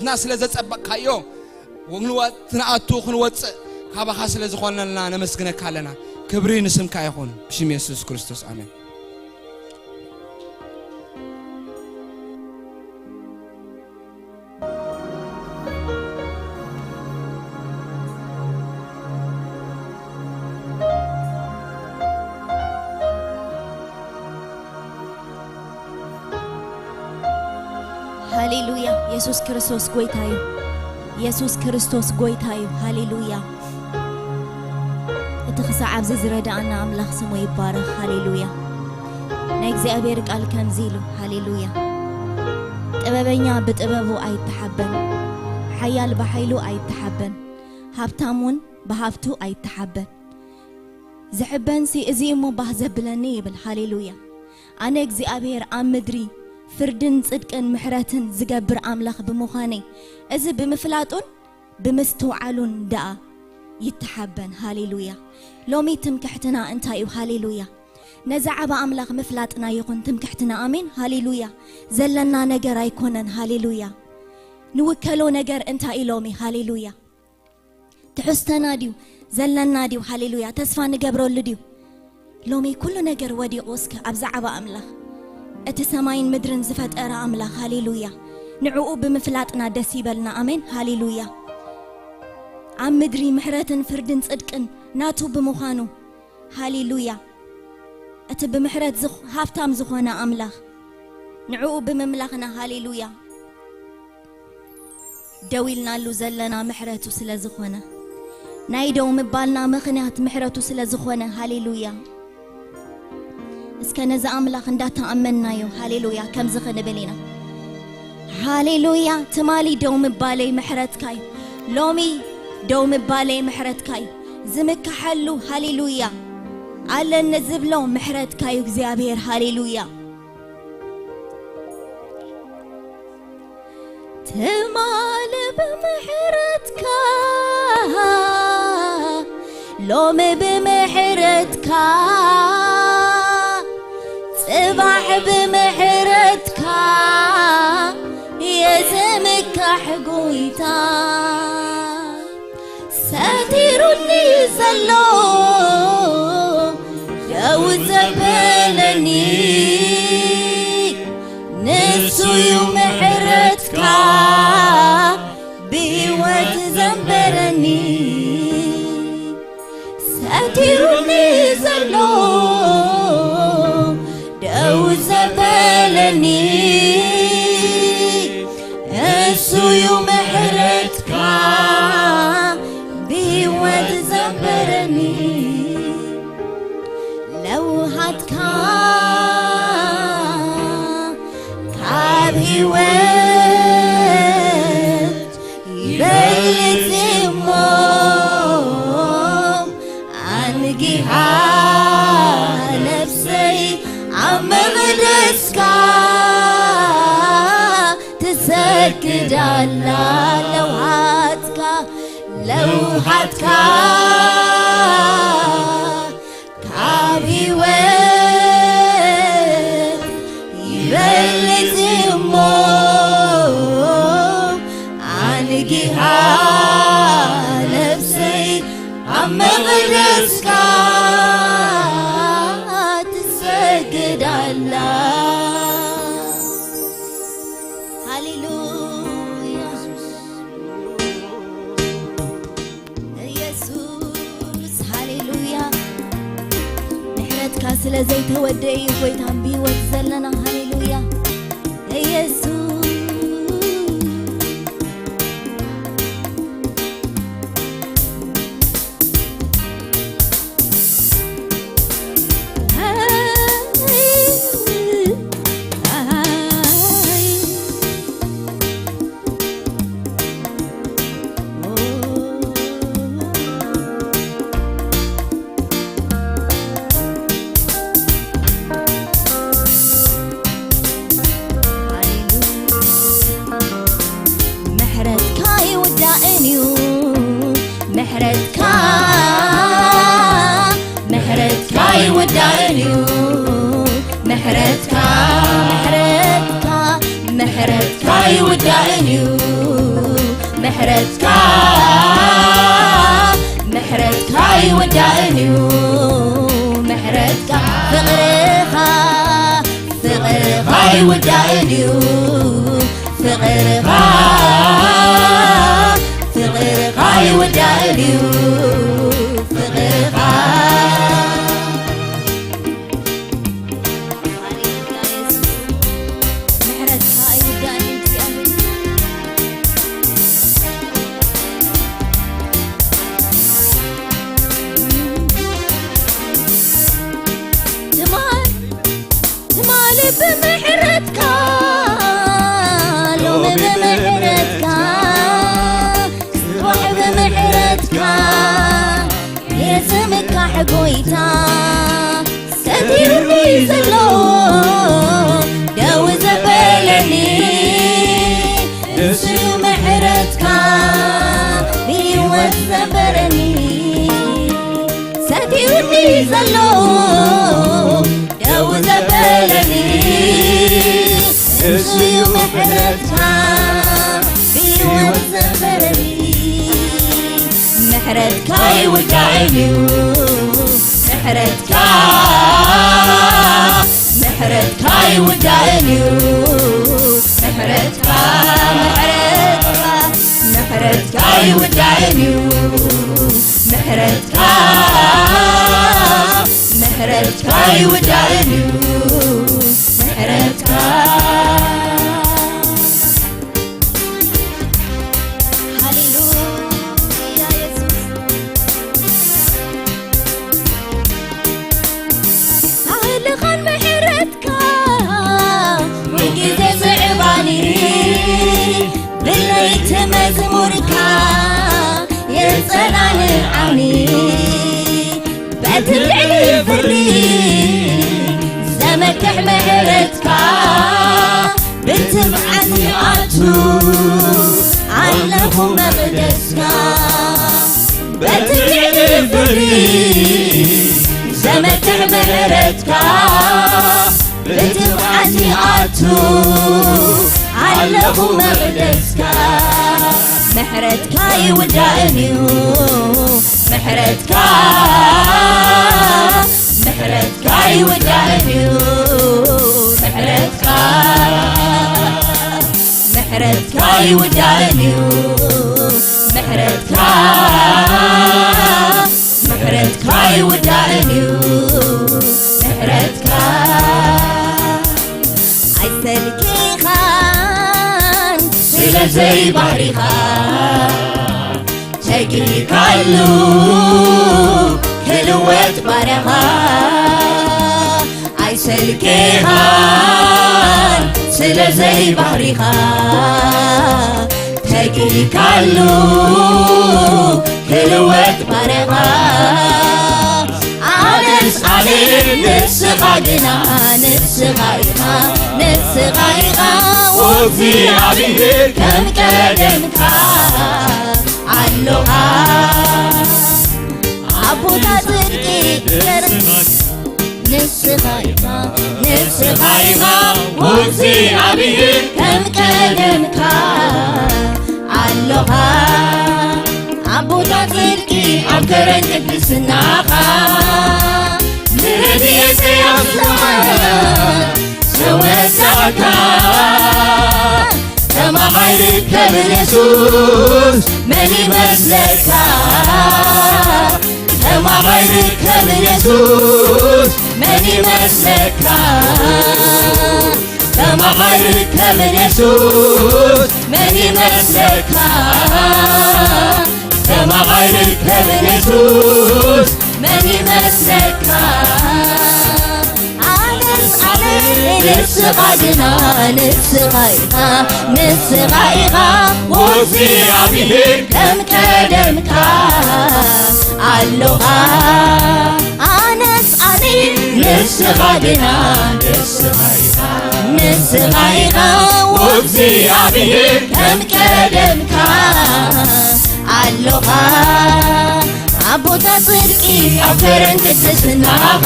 ና ስለ ዘጸበቕካዮ፣ ክንወ-፣ ክንኣቱ፣ ክንወጽእ ካባኻ ስለ ዝኾነልና ነመስግነካ ኣለና። ክብሪ ንስምካ ይኹን። ብሽም የሱስ ክርስቶስ፣ ኣሜን። ሃሌሉያ። የሱስ ክርስቶስ ጎይታ እዩ። የሱስ ክርስቶስ ጎይታ እዩ። ሃሌሉያ። እቲ ክሳዕ ኣብዚ ዝረዳእና ኣምላኽ ስሙ ይባረኽ። ሃሌሉያ። ናይ እግዚኣብሔር ቃል ከምዚ ኢሉ፣ ሃሌሉያ፣ ጥበበኛ ብጥበቡ ኣይተሓበን፣ ሓያል ብሓይሉ ኣይተሓበን፣ ሃብታም እውን ብሃብቱ ኣይተሓበን። ዝሕበንሲ እዚ እሞ ባህ ዘብለኒ ይብል። ሃሌሉያ። ኣነ እግዚኣብሔር ኣብ ምድሪ ፍርድን ጽድቅን ምሕረትን ዝገብር ኣምላኽ ብምዃነይ፣ እዚ ብምፍላጡን ብምስትውዓሉን ደኣ ይተሓበን። ሃሌሉያ። ሎሚ ትምክሕትና እንታይ እዩ? ሃሌሉያ። ነዚ ዓቢ ኣምላኽ ምፍላጥና ይኹን ትምክሕትና። ኣሜን። ሃሌሉያ። ዘለና ነገር ኣይኮነን። ሃሌሉያ። ንውከሎ ነገር እንታይ እዩ ሎሚ? ሃሌሉያ። ትሕዝቶና ድዩ? ዘለና ድዩ? ሃሌሉያ። ተስፋ ንገብረሉ ድዩ? ሎሚ ኩሉ ነገር ወዲቑ እስከ ኣብዛ ዓቢ ኣምላኽ፣ እቲ ሰማይን ምድርን ዝፈጠረ ኣምላኽ፣ ሃሌሉያ፣ ንዕኡ ብምፍላጥና ደስ ይበልና። ኣሜን። ሃሌሉያ። ኣብ ምድሪ ምሕረትን ፍርድን ጽድቅን ናቱ ብምዃኑ፣ ሃሌሉያ፣ እቲ ብምሕረት ዝኽ-፣ ሃብታም ዝኾነ ኣምላኽ፣ ንዕኡ ብምምላኽና፣ ሃሌሉያ፣ ደው ኢልናሉ ዘለና ምሕረቱ ስለ ዝኾነ፣ ናይ ደው ምባልና ምኽንያት ምሕረቱ ስለ ዝኾነ፣ ሃሌሉያ። እስከ ነዚ ኣምላኽ እንዳተኣመንናዮ፣ ሃሌሉያ፣ ከምዚ ክንብል ኢና። ሃሌሉያ፣ ትማሊ ደው ምባለይ ምሕረትካ እዩ። ሎሚ ደው ምባለይ ምሕረትካ እዩ። ዝምካሐሉ፣ ሃሌሉያ፣ ኣለኒ ዝብሎ ምሕረትካ እዩ እግዚኣብሔር፣ ሃሌሉያ። ትማሊ ብምሕረትካ፣ ሎሚ ብምሕረትካ፣ ጽባሕ ብምሕረትካ፣ የዝምካሕ ጎይታ። ሰቲሩኒ ዘሎ ደው ዘበለኒ፣ ንሱ እዩ ምሕረትካ ብህይወት ዘንበረኒ። ሰቲሩኒ ዘሎ ደው ዘበለኒ፣ እሱ እዩ ምሕረትካ ብህይወት ዘንበረኒ። ለውሃትካ ካብ ህይወት ይበልጽ እሞ፣ ኣንጊሃ ነፍሰይ ኣብ መቕደስካ ትሰግድ ኣላ። ለውሃትካ፣ ለውሃትካ ካብ ህይወት ይበልጽ እሞ፣ ኣንጊሃ ነፍሰይ ኣብ መቕደስካ ትሰግድ ኣላ። ሃሌሉያ። ኢየሱስ፣ ሃሌሉያ። ምሕረትካ ስለ ዘይተወደእ እዩ፣ ጎይታ፣ ብህይወት ዘለና። ሃሌሉያ። ኢየሱስ። ምሕረትካ ይውዳእን እዩ፣ ምሕረትካ፣ ምሕረትካ ይውዳእን እዩ፣ ምሕረትካ፣ ምሕረትካ፣ ምሕረትካ ይውዳእን እዩ። ምሕረትካ፣ ምሕረትካ ኣይውዳእን እዩ። ምሕረትካ፣ ፍቕርኻ፣ ፍቕርኻ ኣይውዳእን እዩ። ፍቕርኻ፣ ፍቕርኻ ኣይውዳእን እዩ። ፍቕርኻ። ሃሌሉያ የሱስ፣ ምሕረትካ ኣይውዳእን እዩ እግዚኣብሔር። ትማል፣ ትማል ብምሕረትካ፣ ሎሚ ብምሕረትካ፣ ጽባሕ ብምሕረትካ፣ የስምካሕ ጎይታ፣ ሰቲሩኒ ዘሎ ደው ዘበለኒ፣ ንሱ ምሕረትካ ብህይወት ዘንበረኒ። ሰቲሩኒ ዘሎ ደው ዘበለኒ፣ ንሱ ምሕረትካ ብህይወት ዘንበረኒ። ምሕረትካ ኣይውዳእን እዩ። ምሕረትካ፣ ምሕረትካ ኣይውዳእን እዩ። ምሕረትካ፣ ምሕረትካ፣ ምሕረትካ ኣይውዳእን እዩ። ምሕረትካ፣ ምሕረትካ ኣይውዳእን እዩ። ምሕረትካ። ሃሌሉያ የሱስ። ሳህልኻን ምሕረትካ፣ ሁልጊዜ ዝዕባኒ፣ ብለይቲ መዝሙርካ፣ የጸናንዓኒ። በቲ ልዕሊ ፍርዲ ዘመክሕ ምሕረትካ፣ ብትብዓት ይኣቱ ኣለኹ መቕደስካ። በቲ ልዕሊ ፍርዲ ዘመክሕ ምሕረትካ፣ ብትብዓት ይኣቱ ኣለኹ መቕደስካ። ምሕረትካ ኣይውዳእን እዩ። ምሕረትካ፣ ምሕረትካ ኣይውዳእን እዩ። ምሕረትካ፣ ምሕረትካ ኣይውዳእን እዩ። ምሕረትካ፣ ምሕረትካ ኣይውዳእን እዩ። ምሕረትካ ኣይሰልኬኻን ስለ ዘይባህሪኻ፣ ተጊካሉ ክልወጥ ባርያኻ። ኣይሰልኬኻን ስለ ዘይባህሪኻ፣ ተጊካሉ ክልወጥ ባርያኻ። ኣነስ ኣነ ንስኻ ግና፣ ንስኻ ኢኻ፣ ንስኻ ኢኻ ወዚ ኣብሔር ከም ቀደምካ ኣሎኻ። ኣቦታ ጽድቂ ንስኻ ኢኻ፣ ንስኻ ኢኻ ወዚ ኣብሔር ከም ቀደምካ ኣሎኻ። ኣቦታ ጽድቂ ኣብ ከረን ቅድስናኻ፣ ንረድኤተይ ኣብ ሰማያት ተወሳእካ። ከማኻ ኣይርከብን የሱስ፣ መን ይመስለካ? ከማኻ ኣይርከብን የሱስ፣ መን ይመስለካ? ከማኻ ኣይርከብን የሱስ፣ መን ይመስለካ? ከማኻ ኣይርከብን የሱስ፣ መን ይመስለካ? ኣነስ ኣነ ንስኻ ግና፣ ንስኻ ኢኻ፣ ንስኻ ኢኻ ወዚ ኣብሔር ከም ቀደምካ ኣሎኻ። ኣነስ ኣነ ንስኻ ግና፣ ንስኻ ኢኻ፣ ንስኻ ኢኻ ወዚ ኣብሔር ከም ቀደምካ ኣሎኻ። ኣቦታ ጽድቂ ኣብ ከረን ቅድስናኻ፣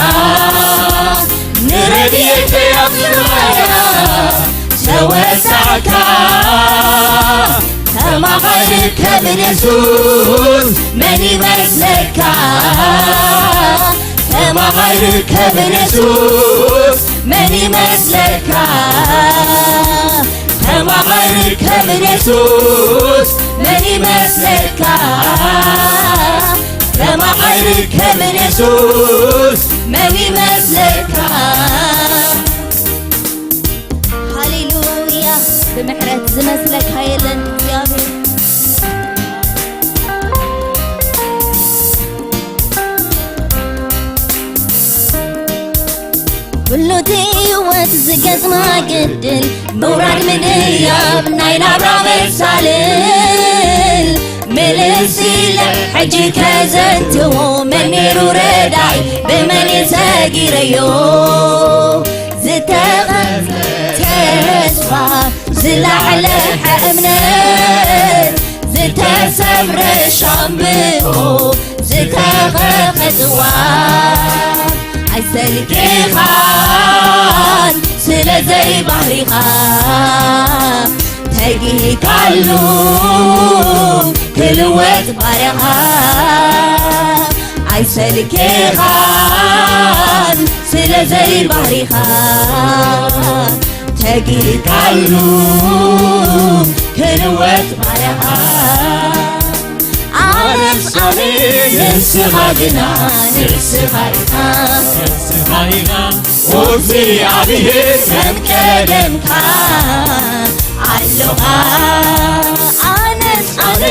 ንረድኤተይ ኣብ ሰማያት ተወሳእካ። ከማኻ ኣይርከብን የሱስ፣ መን ይመስለካ? ከማኻ ኣይርከብን የሱስ፣ መን ይመስለካ? ከማኻ ኣይርከብን የሱስ፣ መን ይመስለካ? ከማኻ ኣይርከብን የሱስ፣ መን ይመስለካ? ሃሌሉያ! ብምሕረት ዝመስለካ የለን እግዚኣብሔር። ኩሉ እቲ ህይወት ዝገጥማ ግድል፣ ምውራድ ምድያብ ናይ ናብራ መሳልል፣ ምልስ ኢለ ሕጂ ከዘንትዎ፣ መን ነይሩ ረዳይ፣ ብመን እየ ሰጊረዮ? ዝተኸፍተ ተስፋ፣ ዝላዕለሐ እምነት፣ ዝተሰብረ ሻምብቆ፣ ዝተኸፈተ ጽዋ፣ ኣይሰልኬኻን ስለ ዘይባህሪኻ፣ ተጊህካሉ ክልወጥ ባርያኻ። ኣይሰልኬኻን ስለ ዘይባህሪኻ፣ ተጊህካሉ ክልወጥ ባርያኻ። ኣነስ ኣነ ንስኻ ግና ንስኻ ኢኻ፣ ንስኻ ኢኻ። እግዚኣብሔር ከም ቀደምካ ኣሎኻ። ኣነስ ኣነ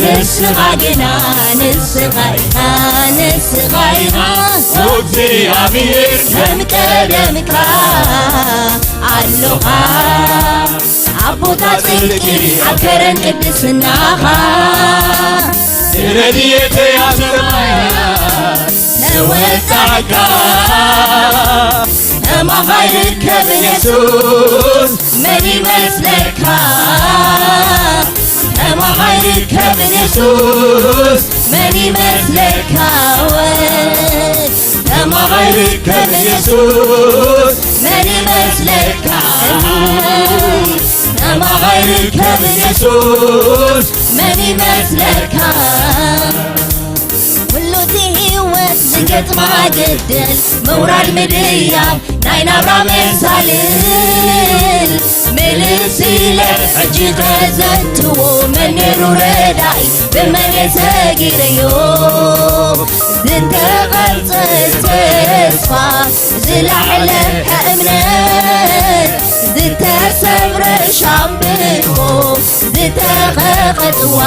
ንስኻ ግና ንስኻ ኢኻ፣ ንስኻ ኢኻ። እግዚኣብሔር ከም ቀደምካ ኣሎኻ። ኣብ ቦታ ጽድቂ ኣብ ከረን ቅድስናኻ፣ ረድኤተይ ኣብ ሰማያት ተወሳዕካ። ከማኻ ኣይርከብን የሱስ፣ መን ይመስለካ? ከማኻ ኣይርከብን የሱስ፣ መን ይመስለካ? ከማኻ ኣይርከብን የሱስ፣ መን ይመስለካ? ከማኻ ኣይርከብን የሱስ፣ መን ይመስለካ? ኩሉ እቲ ህይወት ዝገጥማ ግድል፣ ምውራድ ምድያብ ናይ ናብራ መሳልል፣ ምልስ ኢለ ሕጂ ከዘንትዎ፣ መን ነይሩ ረዳኢ፣ ብመን እየ ሰጊረዮ? ዝተቐርጸ ተስፋ፣ ዝላዕለሐ እምነት፣ ዝተሰብረ ሻምብቆ፣ ዝተኸኸ ጽዋ፣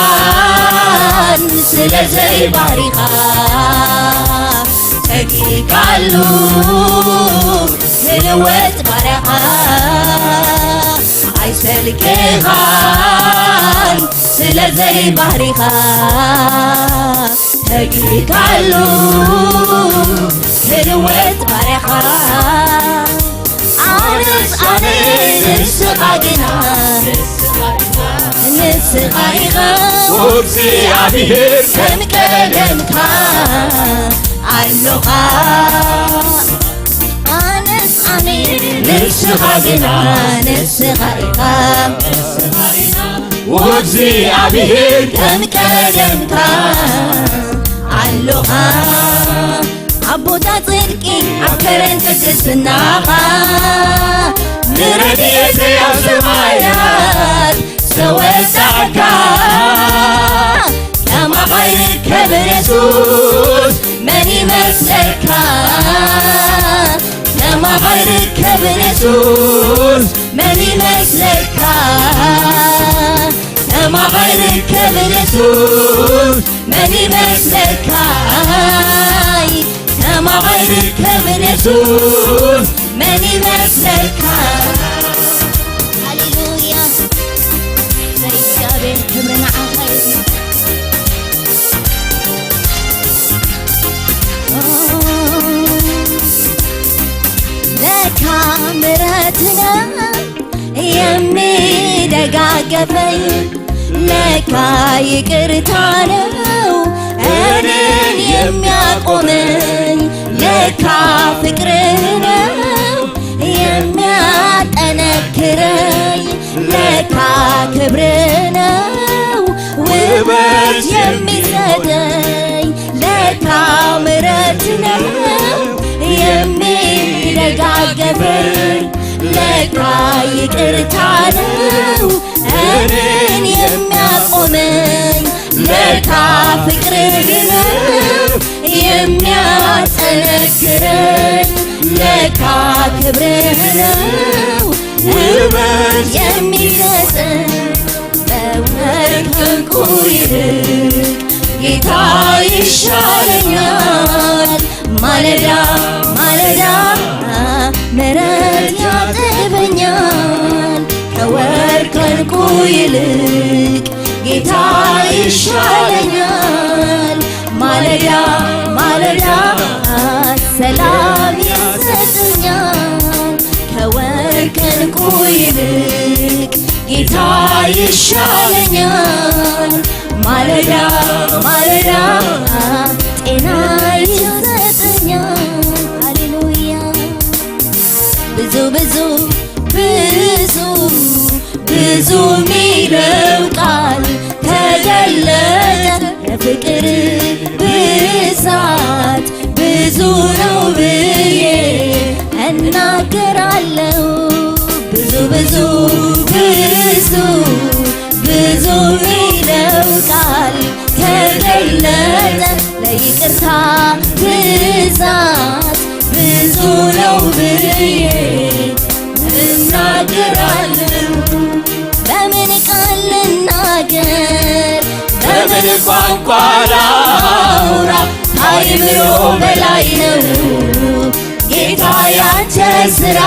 ኣይሰልኬኻን ስለ ዘይባህሪኻ፣ ተጊህካሉ ክልወጥ ባርያኻ። ኣይሰልኬኻን ስለ ዘይባህሪኻ፣ ተጊህካሉ ክልወጥ ባርያኻ። ኣነስ ኣነ ንስኻ ግና ንስኻ ኢኻ፣ እግዚኣብሔር ከም ቀደምካ ኣሎኻ። ኣነስ ኣነ ንስኻ ግና ንስኻ ኢኻ፣ እግዚኣብሔር ከም ቀደምካ ኣሎኻ። ኣብ ቦታ ጽድቂ ኣብ ከረን ቅድስናኻ፣ ንረድኤተይ ኣብ ሰማያት ዝተወሳዕካ። ከማኻ ኣይርከብን የሱስ፣ መን ይመስለካ? ከማኻ ኣይርከብን የሱስ፣ መን ይመስለካ? ከማኻ ኣይርከብን የሱስ፣ መን ይመስለካ? ከማኻ ኣይርከብን የሱስ፣ መን ይመስለካ? ሃሌሉያ። እግዚኣብሔር ክብሪ ንዓኻ ይሁን። ለካ ምሕረት ነው የሚደጋገፈኝ፣ ለካ ይቅርታ ነው እኔን የሚያቆመኝ፣ ለካ ፍቅር ነው የሚያጠነክረኝ ለካ ክብር ነው። ውበት የሚሰጠኝ ለካ ምረት ነው። የሚደጋገፈኝ ለካ ይቅርታ ነው። እኔን የሚያቆመኝ ለካ ፍቅርህ ነው። የሚያጠነክረኝ ለካ ክብርህ ነው። ውበት የሚሰጠኝ በወርቅ ከዕንቁ ይልቅ ጌታ ይሻለኛል። ማለዳ ማለዳ ምሕረት ያጥበኛል። ከወርቅ ከዕንቁ ይልቅ ጌታ ይሻለኛል። ማለዳ ማለዳ ሰላም ይሰጠኛል። ከወርቅ ከዕንቁ ይልቅ ጌታ ይሻለኛል። ማለዳ ማለዳ ጤና ይሰጠኛል። ሃሌሉያ። ብዙ ብዙ ብዙ ብዙ ሚለው ቃል ተገለጠ። የፍቅር ብዛት ብዙ ነው ብዬ እናገራለሁ። ብዙ ብዙ ብዙ ብዙ ሚለው ቃል ተገለጠ። ለይቅርታ ብዛት ብዙ ነው ብዬ እናገራለሁ። በምን ቃል ልናገር? በምን ቋንቋ ላውራ? አይምሮ በላይ ነው ጌታ ያንተ ስራ።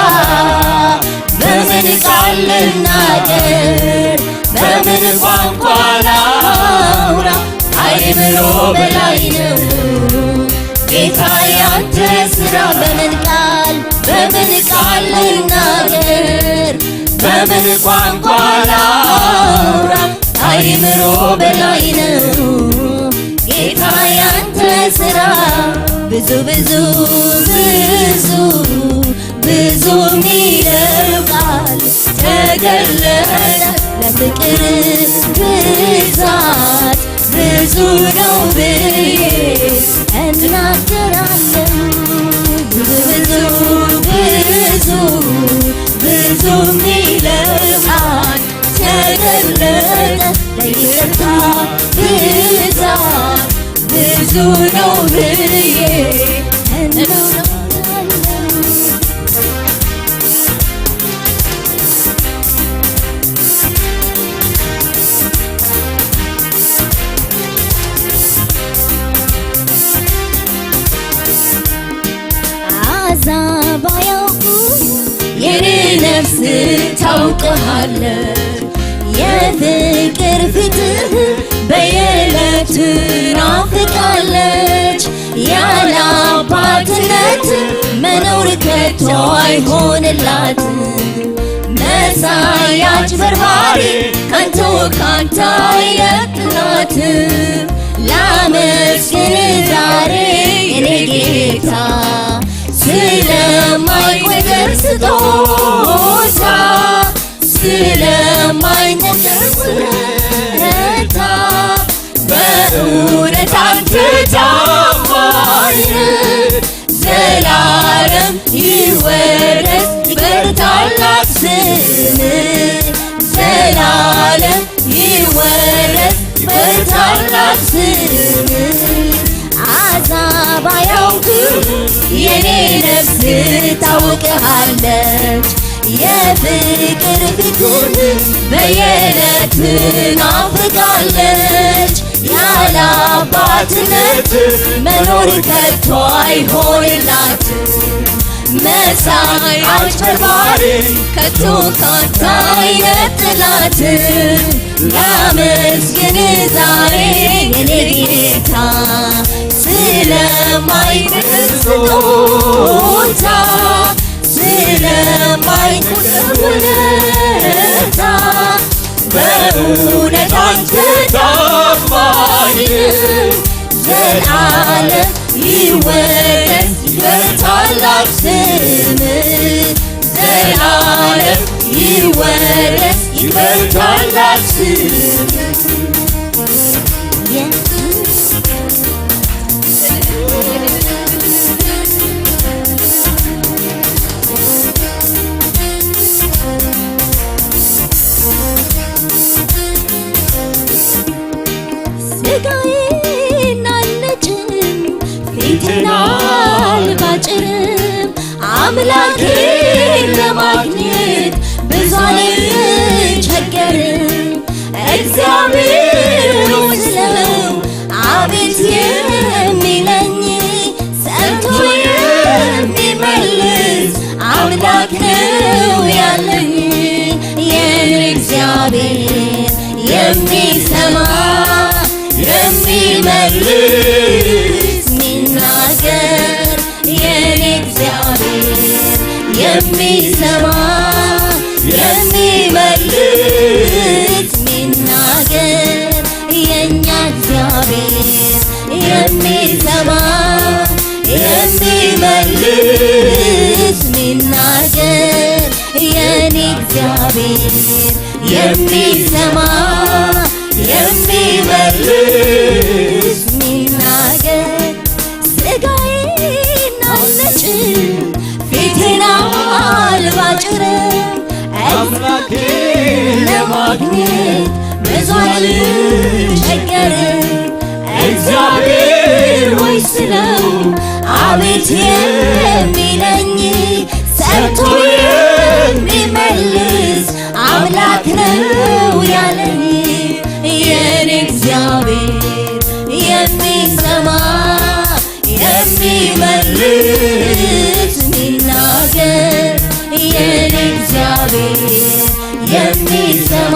በምን ቃል ልናገር? በምን ቋንቋ ላውራ? አይምሮ በላይ ነው ጌታ ያንተ ስራ። በምን ቃል በምን ቃል ልናገር? በምን ቋንቋ ላውራ? አይምሮ በላይ ነው ጌታ ያንተ ስራ። ብዙ ብዙ ብዙ ብዙ ሚለው ቃል ተገለጠ። ለፍቅር ብዛት ብዙ ነው ብዬ እናገራለሁ። ብዙ ብዙ ብዙ ብዙ ሚለው ቃል ተገለጠ። ለይቅርታ ብዛት ብዙ ነው ብዬ እናገራለሁ። አሕዛብ አያውቁ የኔ ነፍስ ታውቅሃለች። የፍቅር ፊትህ በየዕለቱ ናፍቃለች። ያለ አባትነት መኖር ከቶ አይሆንላትም። መሳይ አጭበርባሪ ከንቱ ካንተ አይነጥላትም። ላመስግን ዛሬ የኔ ጌታ ስለማይቆጠር ስጦታ፣ ስለማይቆጠር ውለታ። በእውነት አንተ ታማኝ ነህ። ዘላለም ይወደስ ይበርታላት ስምህ። ዘላለም ይወደስ ይበርታላት ስምህ። አሕዛብ አያውቅም የኔ ነፍስ ታውቅሃለች። የፍቅር ፊትህ በየዕለት ናፍቃለች። ያለ አባትነት መኖር ከቶ አይሆንላትም። መሳይ አጭበርባሪ ከቶ ካንተ አይነጥላትም። ላመስግን ዛሬ የኔ ጌታ ስለማይቆጠር ስጦታ፣ ስለማይቆጠር ውለታ። በእውነት አንተ ታማኝ ነህ። ዘላለም ይወደስ ይበርታላት ስምህ። ለዓለም ይወደስ ይበርታላት ስም። ስጋዬን አልነጭም፣ ፊቴን አልባጭርም፣ አምላኬን ለማግኘት ብዙ አልቸገርም። እግዚአብሔር ሆይ ስለው አቤት የሚለኝ፣ ሰምቶ የሚመልስ አምላክ ነው ያለኝ። የኔ እግዚአብሔር የሚሰማ የሚመልስ የሚናገር፣ የኔ እግዚአብሔር የሚሰማ የሚመልስ የሚናገር፣ የኛ እግዚአብሔር የሚሰማ የሚመልስ የሚናገር፣ የኔ እግዚአብሔር የሚሰማ የሚመልስ የሚናገር። ስጋዬን አልነጭም፣ ፊቴን አልባጭርም፣ አምላኬን ለማግኘት ብዙ አልቸገርም። እግዚአብሔር ሆይ ስለው አቤት የሚለኝ፣ ሰጥቶ የሚመልስ አምላክ ነው ያለኝ። የኔ እግዚአብሔር የሚሰማ የሚመልስ የሚናገር፣ የኔ እግዚአብሔር የሚሰማ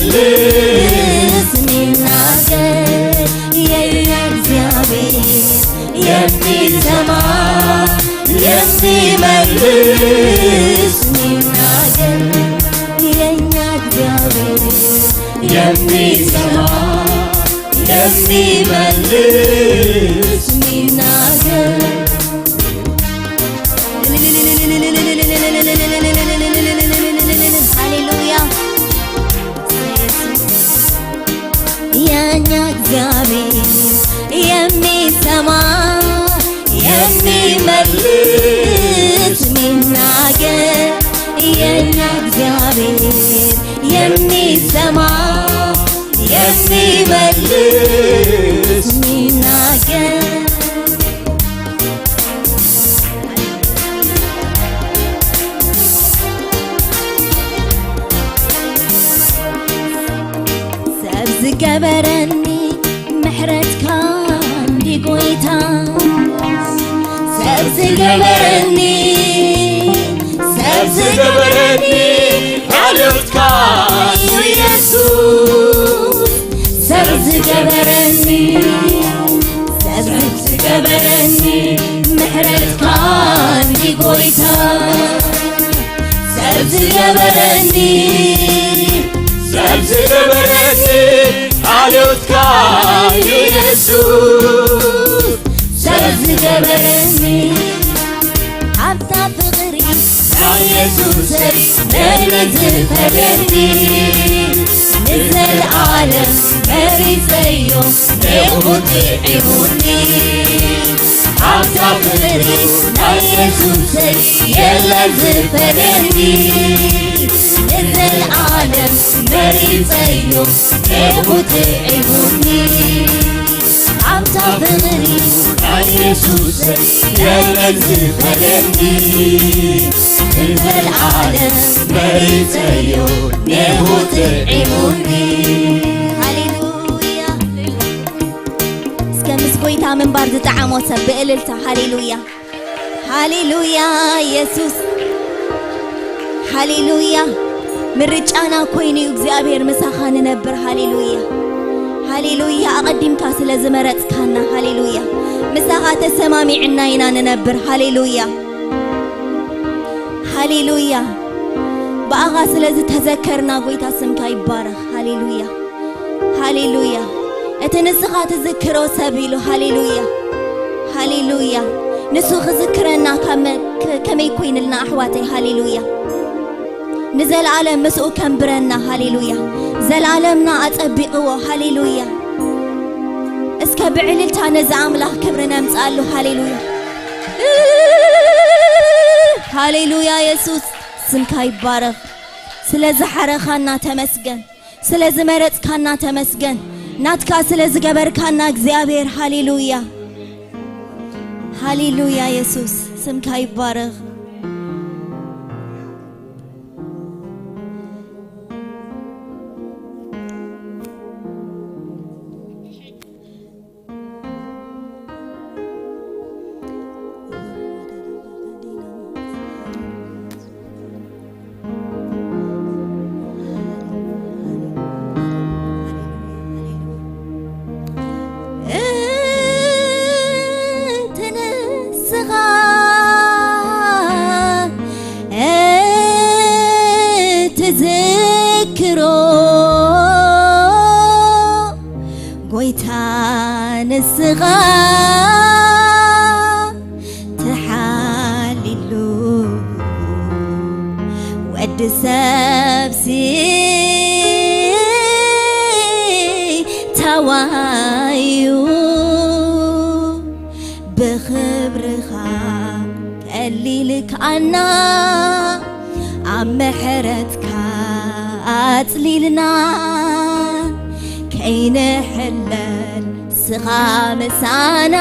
የሚመልስ የሚናገር፣ የኔ እግዚአብሔር የሚሰማ የሚመልስ የሚናገር፣ የኛ እግዚአብሔር የሚሰማ የሚመልስ የሚናገር። ሃሌሉያ። የኛ እግዚአብሔር የሚሰማ የሚመልስ የሚናገር፣ የኛ እግዚአብሔር የሚሰማ የሚመልስ የሚናገር። ሰብ ዝገበረኒ ምሕረትካ እንዲ ጎይታ፣ ሰብ ዝገበረኒ፣ ሰብ ዝገበረኒ ሓልዮትካ እዩ የሱስ። ሰብ ዝገበረኒ፣ ሰብ ዝገበረኒ ምሕረትካ እንዲ ጎይታ፣ ሰብ ዝገበረኒ፣ ሰብ ዝገበረኒ ሓልዮትካ እዩ የሱስ። ሰብ ዝገበረኒ፣ ኣብታ ፍቕሪ ናይ የሱሰይ መን ዝፈልየኒ፣ ንዘለኣለም መሪጸዮ ንእኡ ጥዒሙኒ። ኣብታ ፍቕሪ ናይ የሱሰይ የለን ዝፈልየኒ፣ ንዘለኣለም መሪጸዮ ንእኡ ጥዒሙኒ። ኣብታ ፍቕሪ ናይ የሱሰይ የለን ዝፈልየኒ፣ ንዘለኣለም መሪጸዮ ንእኡ ጥዒሙኒ። ሃሌሉያ። እስከ ምስ ጎይታ ምንባር ዝጠዓሞ ሰብ ብእልልታ ሃሌሉያ። ሃሌሉያ የሱስ። ሃሌሉያ። ምርጫና ኮይኑ እዩ እግዚኣብሔር ምሳኻ ንነብር። ሃሌሉያ። ሃሌሉያ። ኣቐዲምካ ስለ ዝመረጽካና። ሃሌሉያ። ምሳኻ ተሰማሚዕና ኢና ንነብር። ሃሌሉያ። ሃሌሉያ። ብኣኻ ስለ ዝተዘከርና ጎይታ ስምካ ይባረኽ። ሃሌሉያ። ሃሌሉያ። እቲ ንስኻ ትዝክሮ ሰብ ኢሉ። ሃሌሉያ። ሃሌሉያ። ንሱ ክዝክረና ካብ መ-፣ ከ-፣ ከመይ ኮይንልና ኣሕዋተይ? ሃሌሉያ። ንዘለኣለም ምስኡ ከንብረና። ሃሌሉያ። ዘለኣለምና ኣጸቢቕዎ። ሃሌሉያ። እስከ ብዕልልታ ነዚ ኣምላኽ ክብሪ ነምጽኣሉ። ሃሌሉያ። ሃሌሉያ የሱስ፣ ስምካ ይባረኽ። ስለ ዝሓረኻና ተመስገን። ስለ ዝመረጽካና ተመስገን። ናትካ ስለ ዝገበርካና እግዚኣብሔር። ሃሌሉያ። ሃሌሉያ የሱስ፣ ስምካ ይባረኽ። እንትንስኻ እትዝክሮ ጎይታ ንስኻ ተሓሊሉ ወዲ ሰብሲ ተዋዩ ብኽብርኻ ቀሊልካና ኣብ ምሕረትካ ኣጽሊልና ከይንሕለል ስኻ ምሳና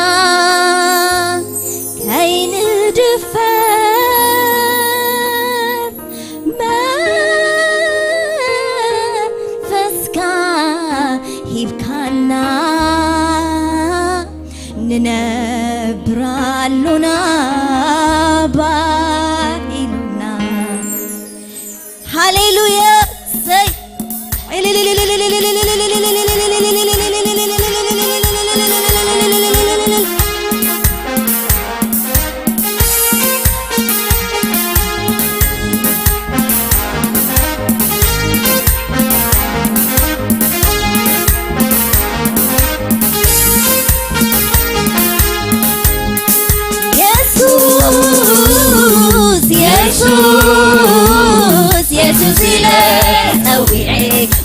ከይንድፈር መንፈስካ ሂብካና ንነብራሉና ባኢሉና። ሃሌሉያ። ሰይ። የሱስ፣ የሱስ፣ የሱስ ኢለ ጸዊዐ፣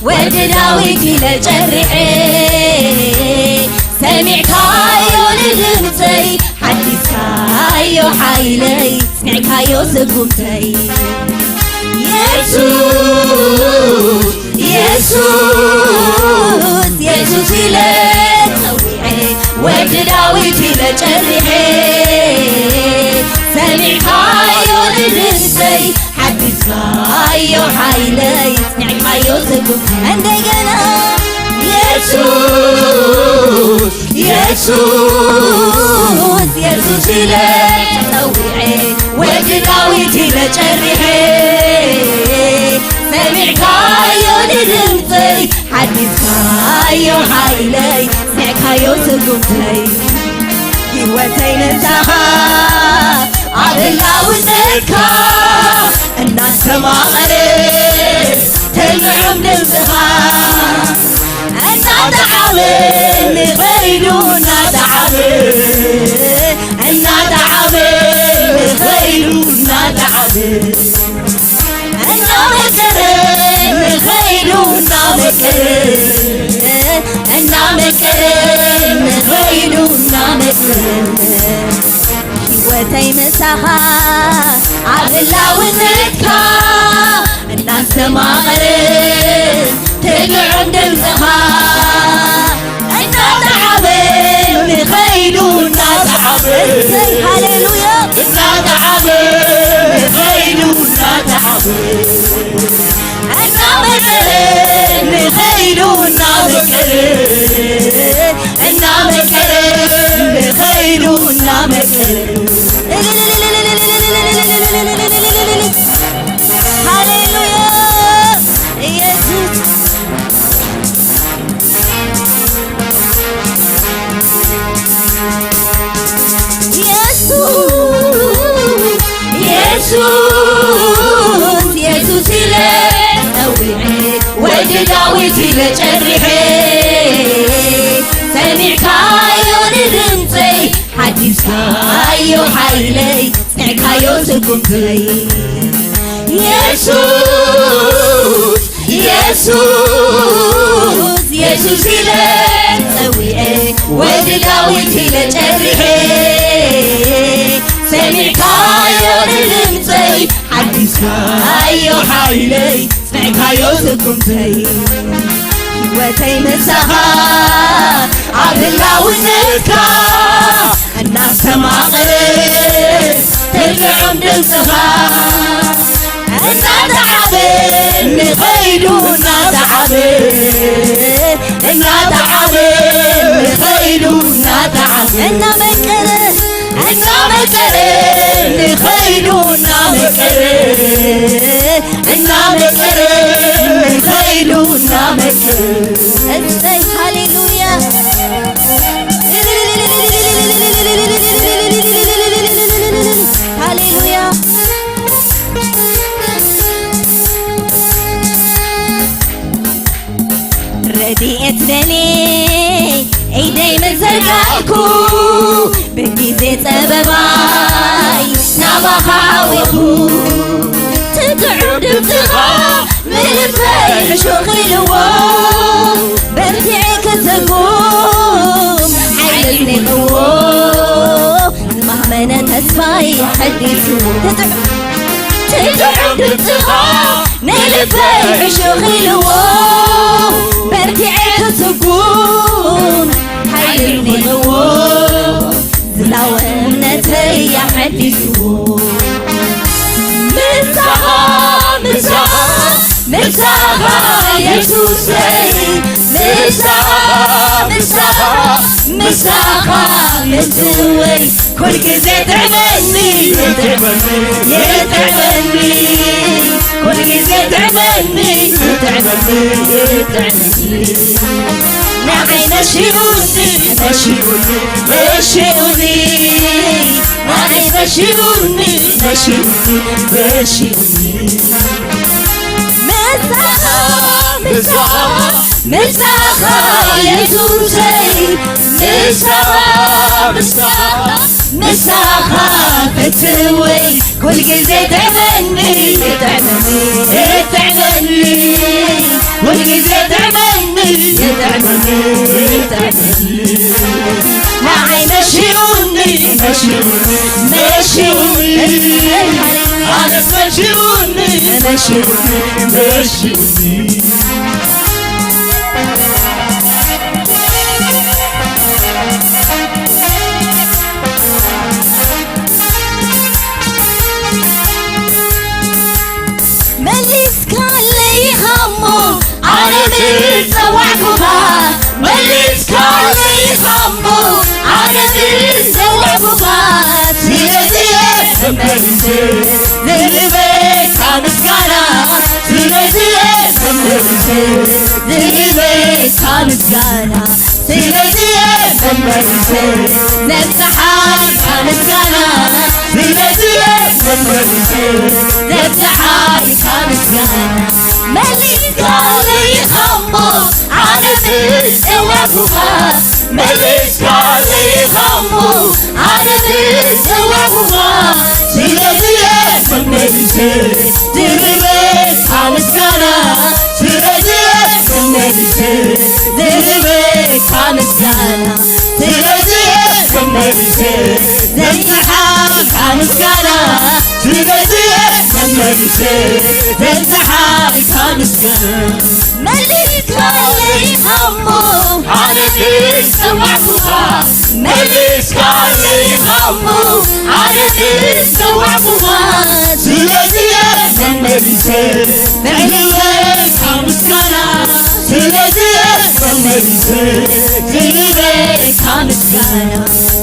ወዲ ዳዊት ኢለ ጨሪዐ፣ ሰሚዕካዮ ንድምጸይ፣ ሓዲስካዮ ሓይለይ፣ ስሚዕካዮ ስጉምተይ። የሱስ፣ የሱስ፣ የሱስ ኢለ ጸዊዐ፣ ወዲ ዳዊት ኢለ ጨሪዐ፣ ሰሚዕካዮ ንድምጸይ፣ ሓዲስካዮ ሓይለይ፣ ስሚዕካዮ ስጉምተይ። እንደገና የሱስ፣ የሱስ፣ የሱስ ኢለ ጸዊዐ፣ ወዲ ዳዊት ኢለ ጨሪዐ፣ ሰሚዕካዮ ንድምጸይ፣ ሓዲስካዮ ሓይለይ፣ ስሚዕካዮ ስጉምተይ። ህይወተይ ንሳኻ ኣብ ህላውነትካ እናስተማቐረ፣ ተልዕም ድምፅኻ እናተዓበ ንኸይዱ፣ እናተዓበ፣ እናተዓበ ንኸይዱ፣ እናተዓበ፣ እናመቀረ ንኸይዱ፣ እናመቀረ፣ እናመቀረ ንኸይዱ፣ እናመቀረ ህይወተይ ምሳኻ ኣብ ህላውነትካ እናስተማቐረ ትግዕም ድምፅኻ እናተዓበ ንኸይዱ እናተዓበ ሃሌሉያ እናተዓበ ንኸይዱ እናተዓበ እናመቀረ ንኸይዱ እናመቀረ እናመቀረ ንኸይዱ እናመቀረ ሃሌሉያ ኢየሱስ የሱስ የሱስ የሱስ ኢለ ጸዊዐ ወዲ ዳዊት ኢለ ጨሪሐ ሰሚዕካዮ ንድምፀይ ሓዲስካዮ ዮ ሓይለይ ጽዕካዮ ስጉምተይ የሱስ የሱስ የሱስ ኢለ ጸዊዐ ወዲ ዳዊት ኢለ ጨሪሐ ሰሚዕካዮ ንድምፀይ ሓዲስካዮ ሓይለይ ጽዕካዮ ስጉምተይ ህይወተይ ምሳኻ ኣብ ህላውነትካ እናስተማቕረ ትጥዑም ድምፅኻ እናተዓበ ንኸይዱ እናተዓበ እናተዓበ ንኸይዱ እናተዓበ እናመቀረ እናመቀረ ንኸይዱ እናመቀረ እናመቀረ ንኸይዱ እናመቀረ እሰይ ሃሌሉያ ሃሌሉያ ረድኤት ደልየ ኢደይ ምዘርጋሕኩ ብግዜ ጸበባይ ናባኻ ዓዊኹ ትጥዑም ድምፅኻ ንልበይ ሕሹኽ ኢልዎ በርቲዐ ክስጉም ሓይሊ ኔቕዎ ዝማህመነ ተስፋይ ሓዲሱ ትጥዑም ትጥዑም ድምፅኻ ንልበይ ሕሹኽ ኢልዎ በርቲዐ ክስጉም ሓይሊ ኔቕዎ ዝላወ እምነተይ ኣሐዲስዎ ምሳኻ ምሳኻ ምሳኻ የሱሰይ ምሳኻ ምሳኻ ምሳኻ ምትወይ ኩልግዜ ጥዕመኒ ጥዕመኒ ጥዕመኒ ኩልግዜ ጥዕመኒ ጥዕመኒ ጥዕመኒ ንዓይ መሺኡኒ መሺኡኒ መሺኡኒ ንዓይ መሺኡኒ መሺኡኒ መሺኡኒ ምሳኻ ምሳኻ ምሳኻ የሱሰይ ምሳኻ ምሳኻ ምሳኻ ፍትወይ ኩልግዜ ጥዕመኒ ጥዕመኒ ጥዕመኒ ኩልግዜ ጥዕመኒ ጥዕመኒ ጥዕመኒ ንዓይ መሺኡኒ መሺኡኒ መሺኡኒ ኣነስ መሺኡኒ መሺኡኒ መሺኡኒ መሊስካለይ ኢኻ እሞ ኣነ ዝጸዋዕኩኻ መሊስካለይ ኢኻ እሞ ኣነ ዝጸዋዕኩኻ ስለዚ እየ ተመሊሰ ዝህበካ ምስጋና ስለዚ እየ ተመሊሰ ዝህበካ ምስጋና ስለዚ እየ ተመሊሰ ዘብጽሓልካ ምስጋና ስለዚ እየ ተመሊሰ ዘብጽሓልካ ምስጋና መሊስካለይ ኢኻ እሞ ኣነ ዝጸዋዕኩኻ መሊስካለይ ኢኻ እሞ ኣነ ዝጸዋዕኩኻ ስለዚ እየ ተመሊሰ ዝህበካ ምስጋና ስለዚ እየ ተመሊሰ ዝህበካ ምስጋና ስለዚ እየ ተመሊሰ ዘብጽሓልካ ምስጋና ስለዚ እየ ተመሊሰ ዘብጽሓልካ ምስጋና መሊስካለይ ኢኻ እሞ ኣነ ዝጸዋዕኩኻ መሊስካለይ ኢኻ እሞ ኣነ ዝጸዋዕኩኻ ስለዚ እየ ተመሊሰ ብዕልልታ ምስጋና ስለዚ እየ ተመሊሰ ዝህበካ ምስጋና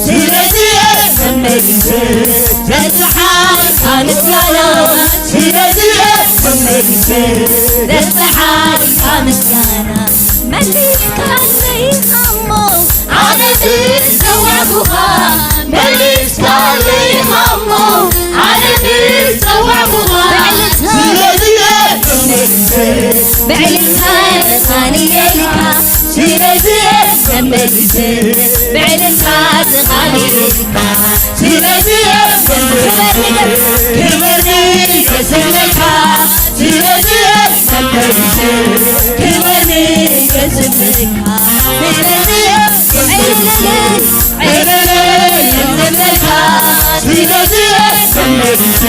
ስለዚ እየ ተመሊሰ ዘብጽሓልካ ምስጋና ስለዚ እየ ተመሊሰ ዘብጽሓልካ ምስጋና መሊስካለይ ኢኻ እሞ ኣነ ዝጸዋዕኩኻ መሊስካለይ ኢኻ እሞ ኣነ ዝጸዋዕኩኻ ስለዚ እየ ተመሊሰ ብዕልልታ የመስግነካ ስለዚ እየ መሊሰ ብዕልልታ ተቓሊልካ። ስለዚ ክበር ንገስግሰካ። ስለዚ መሊሰ ክበር ንገስግሰካ። ስለዚ ዕልልልል ዕልልልል እንብለልካ። ስለዚ መሊሰ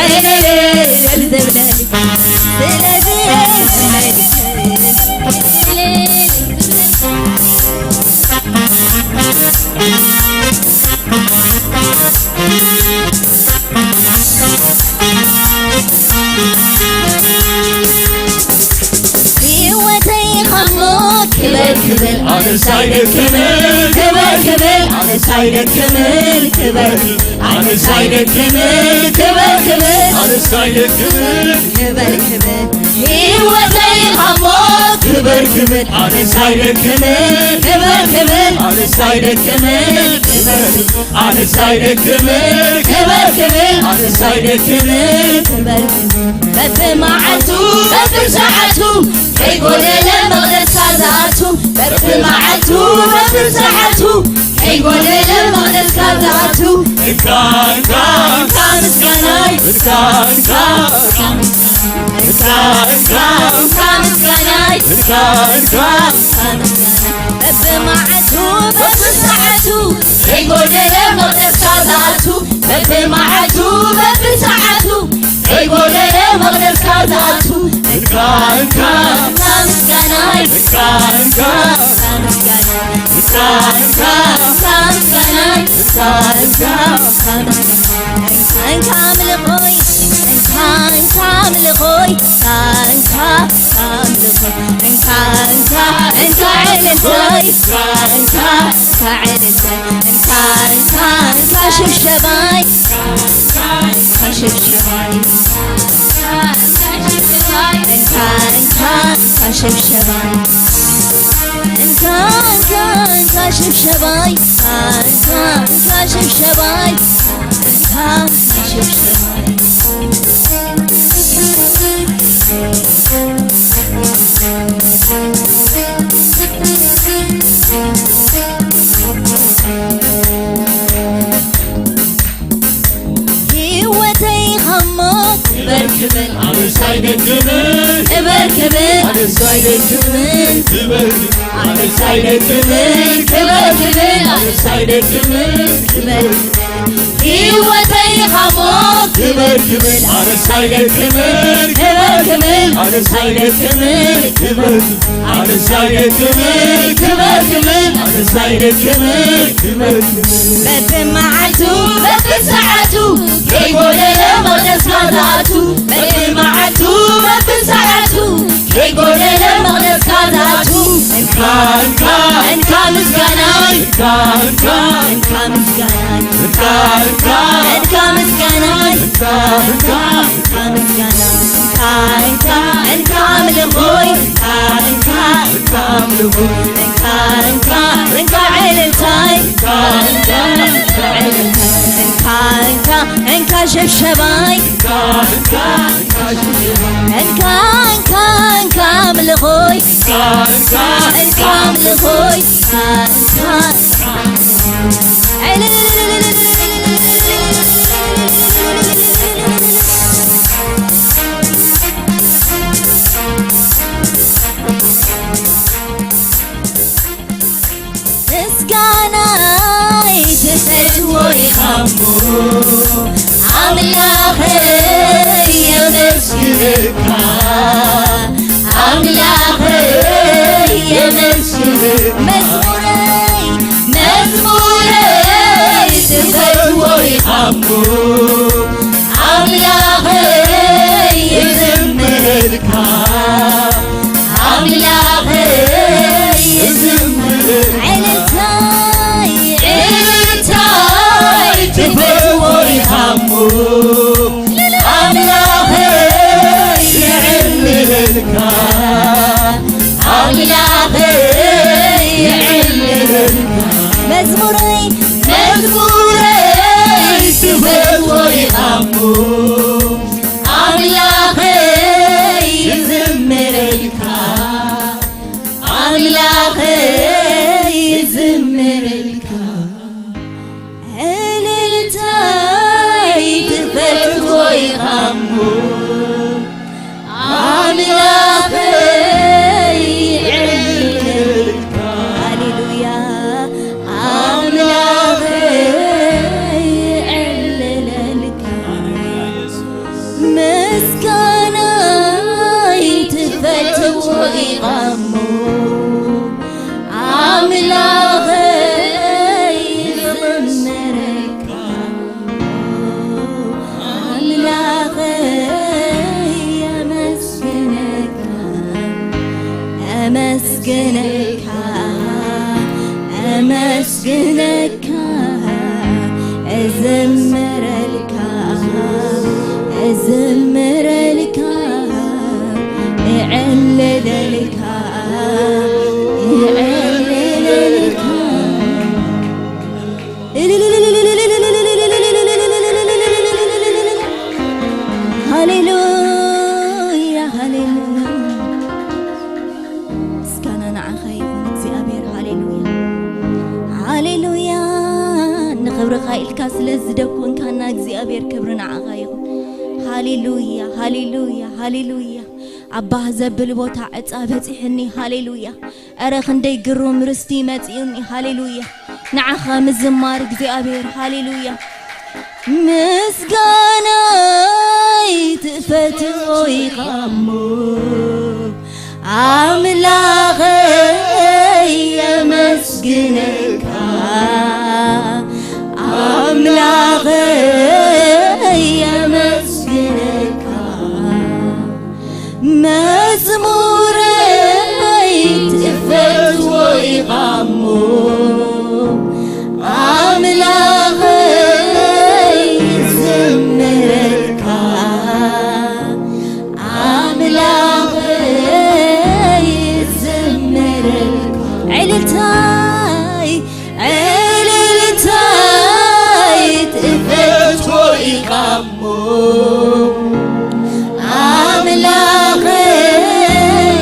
ዕልልልል እንብለልካ። ስለዚ መሊሰ ህይወተይ ካብ ሞት ክበር ክብል ኣነስ ኣይደክምን። ክበር ክብል ኣነስ ኣይደክምን። ክበር ክብል ኣነስ ኣይደክምን። ክበር ክብል ኣነስ ኣይደክምን። ክበር ክብል ህይወተይ ካብ ሞት ክበር ክብል ኣነስ ኣይደክምን። ክበር ክብል ኣነስ ኣይደክምን። ክበር ክብል ኣነስ ኣይደክምን። ክበር ክብል ኣነስ ኣይደክምን። ክበር ክብል በብመዓልቱ በብሰዓቱ ከይጎደለ መቕደስካ ዝኣቱ። በብመዓልቱ በብሰዓቱ ከይጎደለ መቕደስካ ዝኣቱ። እንካ እንካ እንካ ምስጋናይ። እንካ እንካ እንካ እንካ እንካ ምስጋናይ። እንካ እንካ በብመዓልቱ በብሰዓቱ ከይጎደለ መቕደስካ ዝኣቱ። በብመዓልቱ በብሰዓቱ ከይጎደለ መቕደስካ ዝኣቱ። እንካ እንካ እንካ ምስጋናይ። እንካ እንካ እንካ ምስጋናይ። እንካ እንካ እንካ ምስጋናይ። እንካ እንካ እንካ ምስጋናይ። እንካ እንካ ኣምልኾይ። እንካ እንካ ኣምልኾይ። እንካ እንካ እንካ ኣምልኾይ። እንካ እንካ እንካ ዕልልታይ። እንካ እንካ እንካ ዕልልታይ። እንካ እንካ እንካ ሽብሸባይ። እንካ ሽብሸባይ። እንካ እንካ እንካ ሽብሸባይ። እንካ እንካ እንካ ሽብሸባይ። እንካ እንካ እንካ ሽብሸባይ። እንካ እንካ ሽብሸባይ። ህይወተይ ካብ ሞት ክበር ክብል ኣነስ ኣይደክምን። ክበር ክብል ኣነስ ኣይደክምን። ክበር ክብል ኣነስ ኣይደክምን። ክበር ክብል ኣነስ ኣይደክምን። ክበር ክብል ህይወተይ ካብ ሞት ክበር ክብል ኣነስ ኣይደክምን። ክበር ክብል ኣነስ ኣይደክምን። ክበር ክብል ኣነስ ኣይደክምን። ክበር ክብል ኣነስ ኣይደክምን። ክበር ክብል በብመዓልቱ በብሰዓቱ ከይጎደለ መቕደስካ ዝኣቱ። በብመዓልቱ በብሰዓቱ ከይጎደለ መቕደስካ ዝኣቱ። እንካ እንካ እንካ ምስጋናይ። እንካ እንካ እንካ ምስጋናይ። እንካ እንካ እንካ ምስጋናይ። እንካ እንካ እንካ ምስጋናይ። እንካ እንካ እንካ ኣምልኾይ። እንካ እንካ እንካ ኣምልኾይ። እንካ እንካ እንካ ዕልልታይ። እንካ እንካ እንካ ዕልልታይ። እንካ እንካ እንካ ሽብሸባይ። እንካ እንካ እንካ ሽብሸባይ። እንካ እንካ እንካ ኣምልኾይ። እንካ እንካ እንካ ኣምልኾይ። እንካ እንካ ምስጋናይ ትፈትዎ ኢኻ እሞ ኣምላኸይ የመስግነካ። ኣምላኸይ የመስግነካ። መዝሙረይ መዝሙረይ ትፈትዎ ኢኻ እሞ ኣምላኸይ ይዝምረልካ። ኣምላኸይ ይዝምረልካ። ዕልልታይ ዕልልታይ ትፈትዎ ኢኻ እሞ ኣምላኸይ ይዕልለልካ። ኣምላኸይ ይዕልለልካ። መዝሙረይ መዝሙረይ ትፈትዎ ኢኻ እሞ ኣምላኸይ ይዝምረልካ። ኣምላኸይ መስግነካ፣ እመስግነካ፣ እዝምረልካ፣ እዝምረልካ፣ እዕልለልካ፣ እዕልለልካ። ሃሌሉያ፣ ሃሌሉያ። ምስጋና ንዓኻ ይኹን እግዚኣብሔር። ሃሌሉያ፣ ሃሌሉያ። ንኽብርኻ ኢልካ ስለ ዝደኮንካና እግዚኣብሔር ክብሪ ንዓኻ ይኹን። ሃሌሉያ፣ ሃሌሉያ፣ ሃሌሉያ። ኣባህ ዘብል ቦታ ዕፃ በፂሕኒ። ሃሌሉያ። እረ ክንደይ ግሩም ርስቲ መፂኡኒ። ሃሌሉያ። ንዓኻ ምዝማር እግዚኣብሔር። ሃሌሉያ። ምስጋናይ ትፈትዎ ኢኻ እሞ ኣምላኸይ የመስግነካ፣ ኣምላኸይ የመስግነካ። መዝሙረይ ትፈትዎ ኢኻ እሞ ኣምላኸይ ዝምረልካ፣ ኣምላኸይ ዝምረልካ። ዕልልታይ፣ ዕልልታይ ትፈትዎ ኢኻ እሞ ኣምላኸይ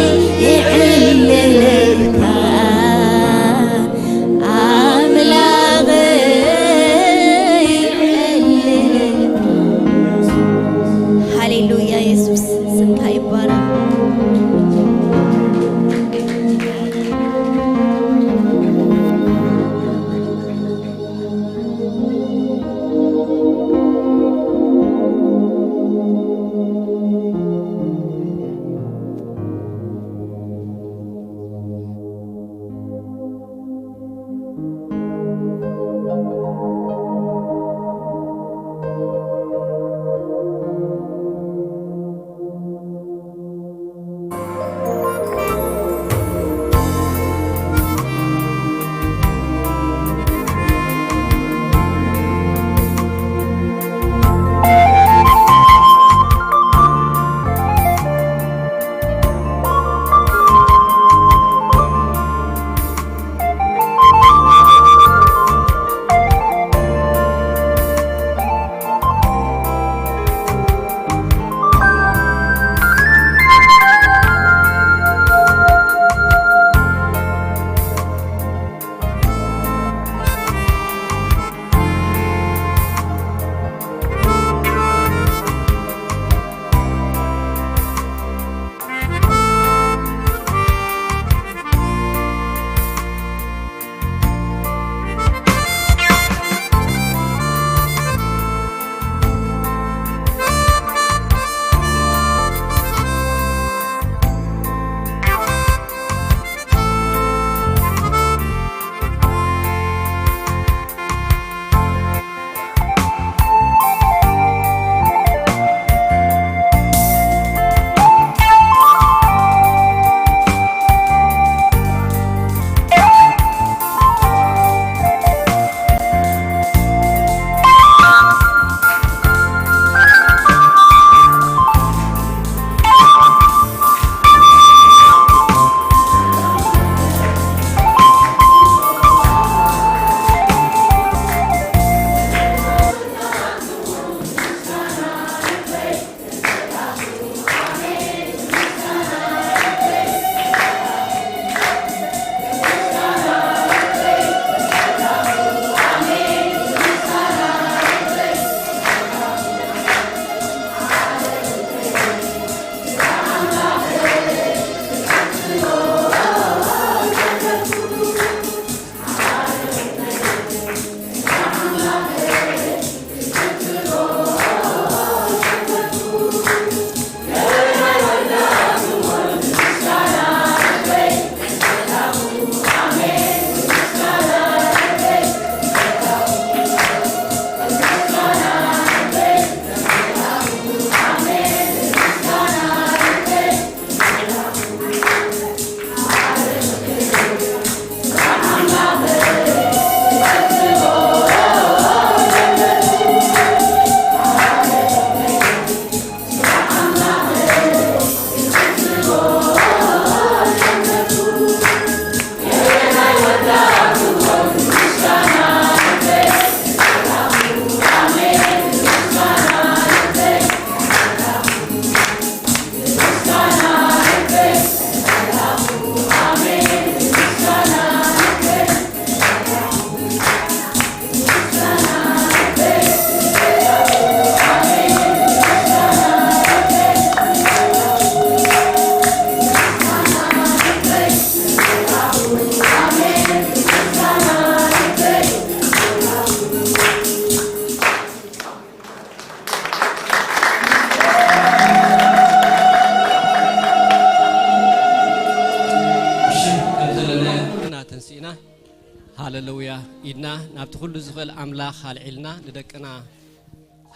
ሃለሉያ። ኢድና ናብቲ ኩሉ ዝኽእል ኣምላኽ ኣልዒልና ንደቅና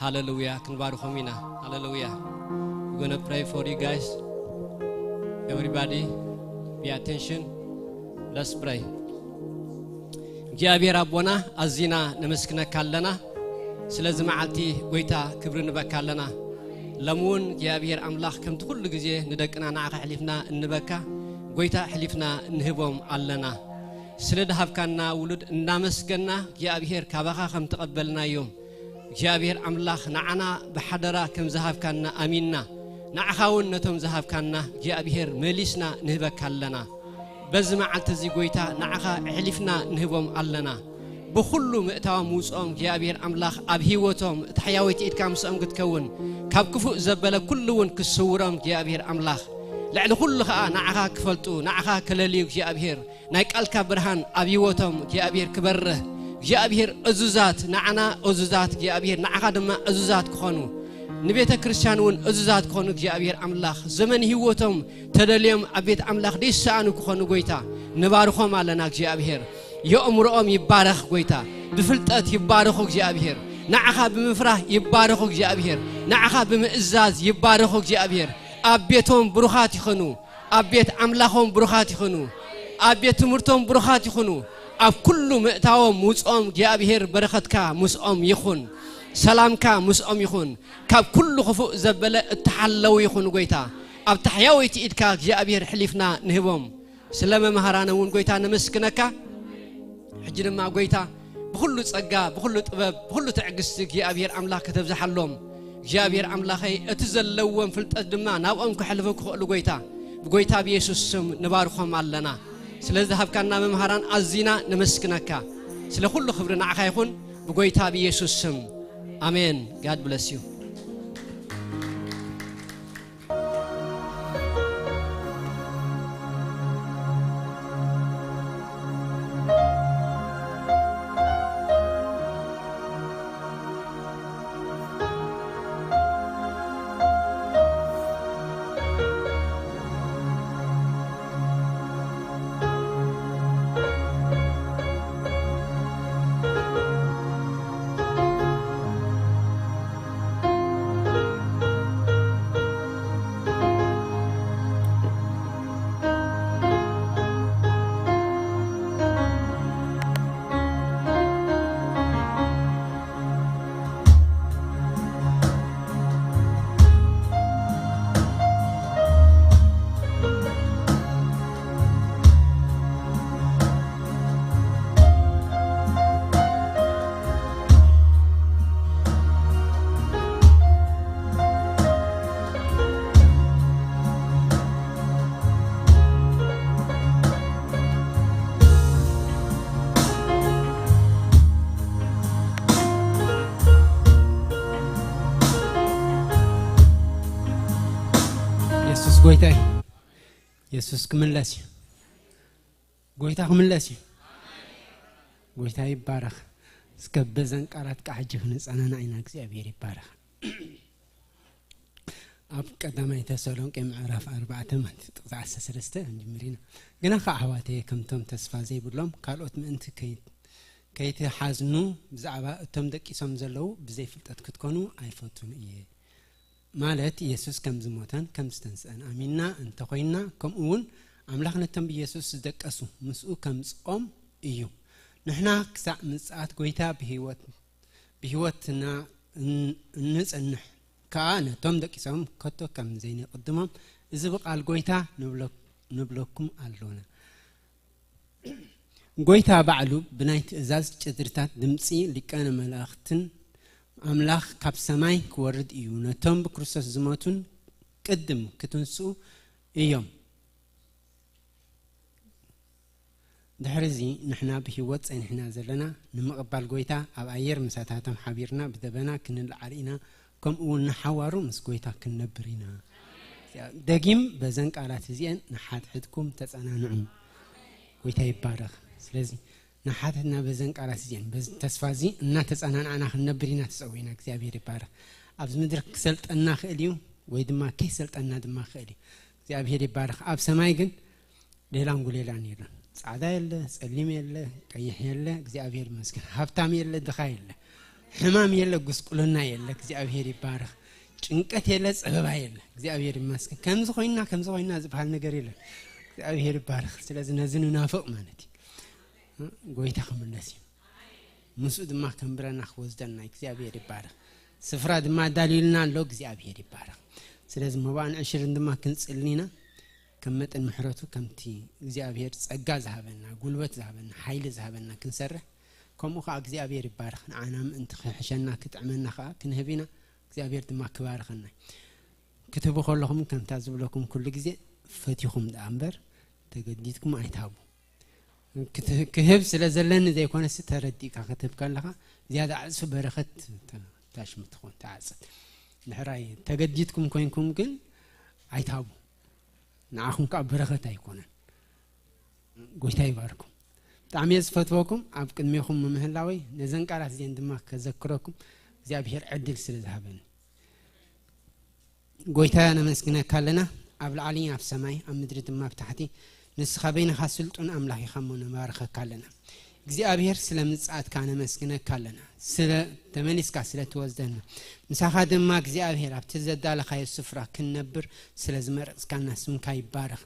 ሃለሉያ ክንባርኾም ኢና። ሃለሉያ። We're gonna pray for you guys. Everybody, be attention. Let's pray. እግዚኣብሔር ኣቦና፣ ኣዚና ነመስግነካ ኣለና። ስለዚ መዓልቲ ጎይታ ክብሪ ንበካ ኣለና። ሎሚ እውን እግዚኣብሔር ኣምላኽ ከምቲ ኩሉ ግዜ ንደቅና ንዓኻ ኣሕሊፍና እንበካ፣ ጎይታ ኣሕሊፍና እንህቦም ኣለና። ስለ ድሃብካና ውሉድ እናመስገና እግዚኣብሔር ካባኻ ከም ተቐበልናዮም እግዚኣብሔር ኣምላኽ ንዓና ብሓደራ ከም ዝሃብካና ኣሚንና፣ ንዓኻ እውን ነቶም ዝሃብካና እግዚኣብሔር መሊስና ንህበካ ኣለና። በዚ መዓልቲ እዚ ጎይታ ንዓኻ ኣሕሊፍና ንህቦም ኣለና። ብኹሉ ምእታዎም ውፅኦም እግዚኣብሔር ኣምላኽ ኣብ ህይወቶም እቲ ሕያወይቲ ኢድካ ምስኦም ክትከውን ካብ ክፉእ ዘበለ ኩሉ እውን ክስውሮም እግዚኣብሔር ኣምላኽ ልዕሊ ኩሉ ኸዓ ንዓኻ ክፈልጡ ንዓኻ ክለልዩ እግዚኣብሔር ናይ ቃልካ ብርሃን ኣብ ህይወቶም እግዚኣብሔር ክበርህ እግዚኣብሔር እዙዛት ንዓና እዙዛት እግዚኣብሔር ንዓኻ ድማ እዙዛት ክኾኑ ንቤተ ክርስቲያን እውን እዙዛት ክኾኑ እግዚኣብሔር ኣምላኽ ዘመን ህይወቶም ተደልዮም ኣብ ቤት ኣምላኽ ደይሰኣኑ ክኾኑ ጎይታ ንባርኾም ኣለና እግዚኣብሔር የእምሮኦም ይባረኽ ጎይታ ብፍልጠት ይባረኹ እግዚኣብሔር ንዓኻ ብምፍራህ ይባረኹ እግዚኣብሔር ንዓኻ ብምእዛዝ ይባረኹ እግዚኣብሔር ኣብ ቤቶም ብሩኻት ይኾኑ ኣብ ቤት ኣምላኾም ብሩኻት ይኹኑ፣ ኣብ ቤት ትምህርቶም ብሩኻት ይኹኑ፣ ኣብ ኩሉ ምእታዎም ውፅኦም እግዚኣብሔር በረኸትካ ምስኦም ይኹን፣ ሰላምካ ምስኦም ይኹን፣ ካብ ኩሉ ክፉእ ዘበለ እተሓለዉ ይኹኑ ጎይታ፣ ኣብታ ሕያወይቲ ኢድካ እግዚኣብሔር ሕሊፍና ንህቦም። ስለ መምሃራነ እውን ጎይታ ነመስግነካ። ሕጂ ድማ ጎይታ ብኹሉ ጸጋ ብኹሉ ጥበብ ብኹሉ ትዕግስቲ እግዚኣብሔር ኣምላኽ ከተብዝሓሎም እግዚኣብሔር ኣምላኸይ እቲ ዘለዎም ፍልጠት ድማ ናብኦም ክሕልፉ ክኽእሉ ጎይታ ብጎይታ ብየሱስ ስም ንባርኾም ኣለና ስለ ዝሃብካና መምሃራን ኣዚና ነመስግነካ ስለ ኩሉ ክብሪ ንዓኻ ይኹን ብጎይታ ብየሱስ ስም ኣሜን God bless you የሱስ ጎይታ እዩ። የሱስ ክምለስ እዩ። ጎይታ ክምለስ እዩ። ጎይታ ይባረኽ። እስከ በዘን ቃላት ቃ ሕጂ ክንጸናና ኢና። እግዚኣብሔር ይባረኽ። ኣብ ቀዳማይ ተሰሎንቄ ምዕራፍ ኣርባዕተ ማለት ጥቕሲ ዓሰርተ ሰለስተ ንጅምር ኢና። ግና ኸዓ ኣሕዋተየ ከምቶም ተስፋ ዘይብሎም ካልኦት ምእንቲ ከይ- ከይትሓዝኑ ብዛዕባ እቶም ደቂሶም ዘለዉ ብዘይ ፍልጠት ክትኮኑ ኣይፈቱን እየ። ማለት ኢየሱስ ከም ዝሞተን ከም ዝተንስአን ኣሚንና እንተኾይንና ከምኡ እውን ኣምላኽ ነቶም ብኢየሱስ ዝደቀሱ ምስኡ ከምጽኦም እዩ። ንሕና ክሳዕ ምጽኣት ጐይታ ብህይወት ብህይወትና እንጽንሕ ከኣ ነቶም ደቂሶም ከቶ ከም ዘይንቕድሞም እዚ ብቓል ጐይታ ንብለኩም ኣሎና። ጐይታ ባዕሉ ብናይ ትእዛዝ ጭድርታት ድምጺ ሊቃነ መላእኽትን ኣምላኽ ካብ ሰማይ ክወርድ እዩ፣ ነቶም ብክርስቶስ ዝሞቱን ቅድም ክትንስኡ እዮም። ድሕርዚ ንሕና ብህይወት ጸኒሕና ዘለና ንምቕባል ጐይታ ኣብ ኣየር ምሳታቶም ሓቢርና ብደበና ክንለዓል ኢና፣ ከምኡ እውን ንሓዋሩ ምስ ጐይታ ክንነብር ኢና። ደጊም በዘን ቃላት እዚአን ንሓድሕድኩም ተጸናንዑ። ጐይታ ይባረኽ። ስለዚ ንሓድሕድና በዘን ቃላት እዚአን በዚ ተስፋ እዚ እናተጸናናዕና ክንነብር ኢና ተጸዊዕና። እግዚኣብሔር ይባረኽ። ኣብዚ ምድሪ ክሰልጠና ክእል እዩ ወይ ድማ ከይሰልጠና ድማ ክእል እዩ። እግዚኣብሔር ይባረኽ። ኣብ ሰማይ ግን ሌላን ጉሌላን የለን። ጻዕዳ የለ፣ ጸሊም የለ፣ ቀይሕ የለ፣ እግዚኣብሔር ይመስገን። ሃብታም የለ፣ ድኻ የለ፣ ሕማም የለ፣ ጉስቁልና የለ፣ እግዚኣብሔር ይባረኽ። ጭንቀት የለ፣ ጸበባ የለ፣ እግዚኣብሔር ይመስገን። ከምዚ ኮይና፣ ከምዚ ኮይና ዝበሃል ነገር የለን። እግዚኣብሔር ይባረኽ። ስለዚ ነዚ ንናፍቕ ማለት እዩ። ጎይታ ክምለስ እዩ። ምስኡ ድማ ከንብረና ክወስደና እግዚኣብሔር ይባረኽ። ስፍራ ድማ ኣዳልዩልና ኣሎ፣ እግዚኣብሔር ይባረኽ። ስለዚ መባእን ዕሽርን ድማ ክንጽሊ ኢና። ከም መጠን ምሕረቱ ከምቲ እግዚኣብሔር ጸጋ ዝሃበና፣ ጉልበት ዝሃበና፣ ሓይሊ ዝሃበና ክንሰርሕ፣ ከምኡ ኸዓ እግዚኣብሔር ይባረኽ። ንዓና ምእንቲ ክሕሸና ክጥዕመና ኸዓ ክንህብ ኢና። እግዚኣብሔር ድማ ክባርኸና እዩ። ክትህቡ ከለኹም ከምታ ዝብለኩም ኩሉ ግዜ ፈቲኹም ደኣ እምበር ተገዲድኩም ኣይትሃቡ። ክት-፣ ክህብ ስለ ዘለኒ ዘይኮነሲ ተረዲእካ ክትህብ ከለኻ ዝያዳ ዕጽፊ በረኸት ተ-፣ ታሽሙ ትኾን ትዓጽድ። ድሕራይ ተገዲድኩም ኮይንኩም ግን ኣይትሃቡ። ንዓኹም ከኣ በረኸት ኣይኮነን። ጎይታ ይባርኩም። ብጣዕሚ እየ ዝፈትወኩም። ኣብ ቅድሜኹም ምምህላወይ ነዘን ቃላት እዚአን ድማ ከዘክረኩም እግዚኣብሔር ዕድል ስለ ዝሃበኒ። ጎይታ ነመስግነካ ኣለና። ኣብ ላዕሊ ኣብ ሰማይ፣ ኣብ ምድሪ ድማ ኣብ ታሕቲ ንስኻ በይንኻ ስልጡን ኣምላኽ ኢኻ እሞ ነባርኸካ ኣለና። እግዚኣብሔር ስለ ምጽኣትካ ነመስግነካ ኣለና። ስለ ተመሊስካ ስለ ትወስደና። ምሳኻ ድማ እግዚኣብሔር ኣብቲ ዘዳለኻዮ ስፍራ ክንነብር ስለ ዝመረጽካና ስምካ ይባረኽ።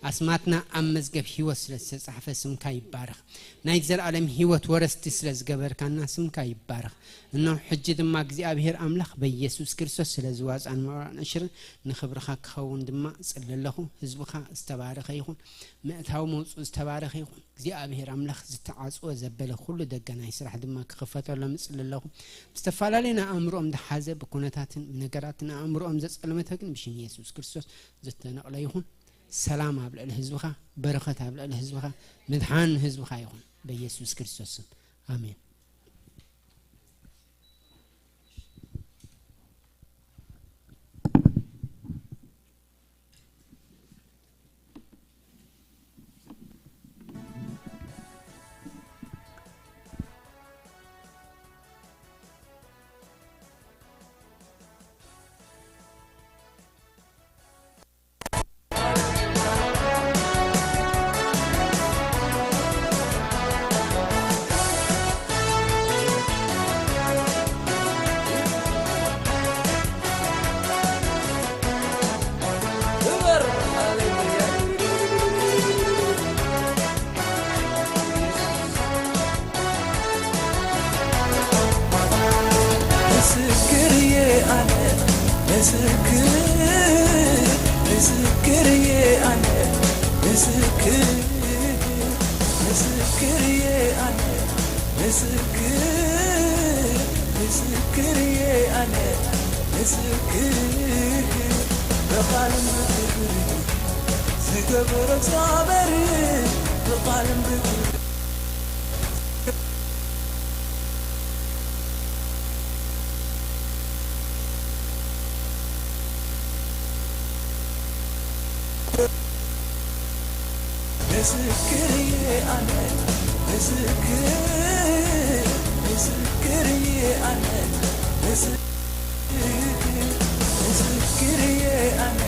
ኣስማትና ኣብ መዝገብ ህይወት ስለ ዝተጻሕፈ ስምካ ይባረኽ። ናይ ዘለኣለም ህይወት ወረስቲ ስለ ዝገበርካና ስምካ ይባረኽ። እነሆ ሕጂ ድማ እግዚኣብሔር ኣምላኽ በኢየሱስ ክርስቶስ ስለ ዝዋጻን መባእን ዕሽርን ንኽብርኻ ክኸውን ድማ እጽሊ ኣለኹ። ህዝብኻ ዝተባረኸ ይኹን። ምእታው መውጽኡ ዝተባረኸ ይኹን። እግዚኣብሔር ኣምላኽ ዝተዓጽወ ዘበለ ኩሉ ደገ ናይ ስራሕ ድማ ክኽፈተሎም እጽሊ ኣለኹ። ብዝተፈላለየ ንኣእምሮኦም ዝሓዘ ብኩነታትን ብነገራትን ኣእምሮኦም ዘጸልመተ ግን ብሽም ኢየሱስ ክርስቶስ ዝተነቕለ ይኹን። ሰላም ኣብ ልዕሊ ህዝብኻ፣ በረኸት ኣብ ልዕሊ ህዝብኻ፣ ምድሓን ንህዝብኻ ይኹን። በኢየሱስ ክርስቶስ ስም። ኣሜን። ምስክር እየ ኣነ፣ ምስክር፣ ምስክር እየ ኣነ፣ ምስክር፣ ምስክር እየ ኣነ፣ ምስክር፣ ምስክር እየ ኣነ፣ ምስክር፣ ብቓልን ብግብርን ዝገበሮ እግዚኣብሔር፣ ብቓልን ብግብርን ምስክር እየ ኣነ፣ ምስክር፣ ምስክር እየ ኣነ፣ ምስክር፣ ምስክር እየ ኣነ፣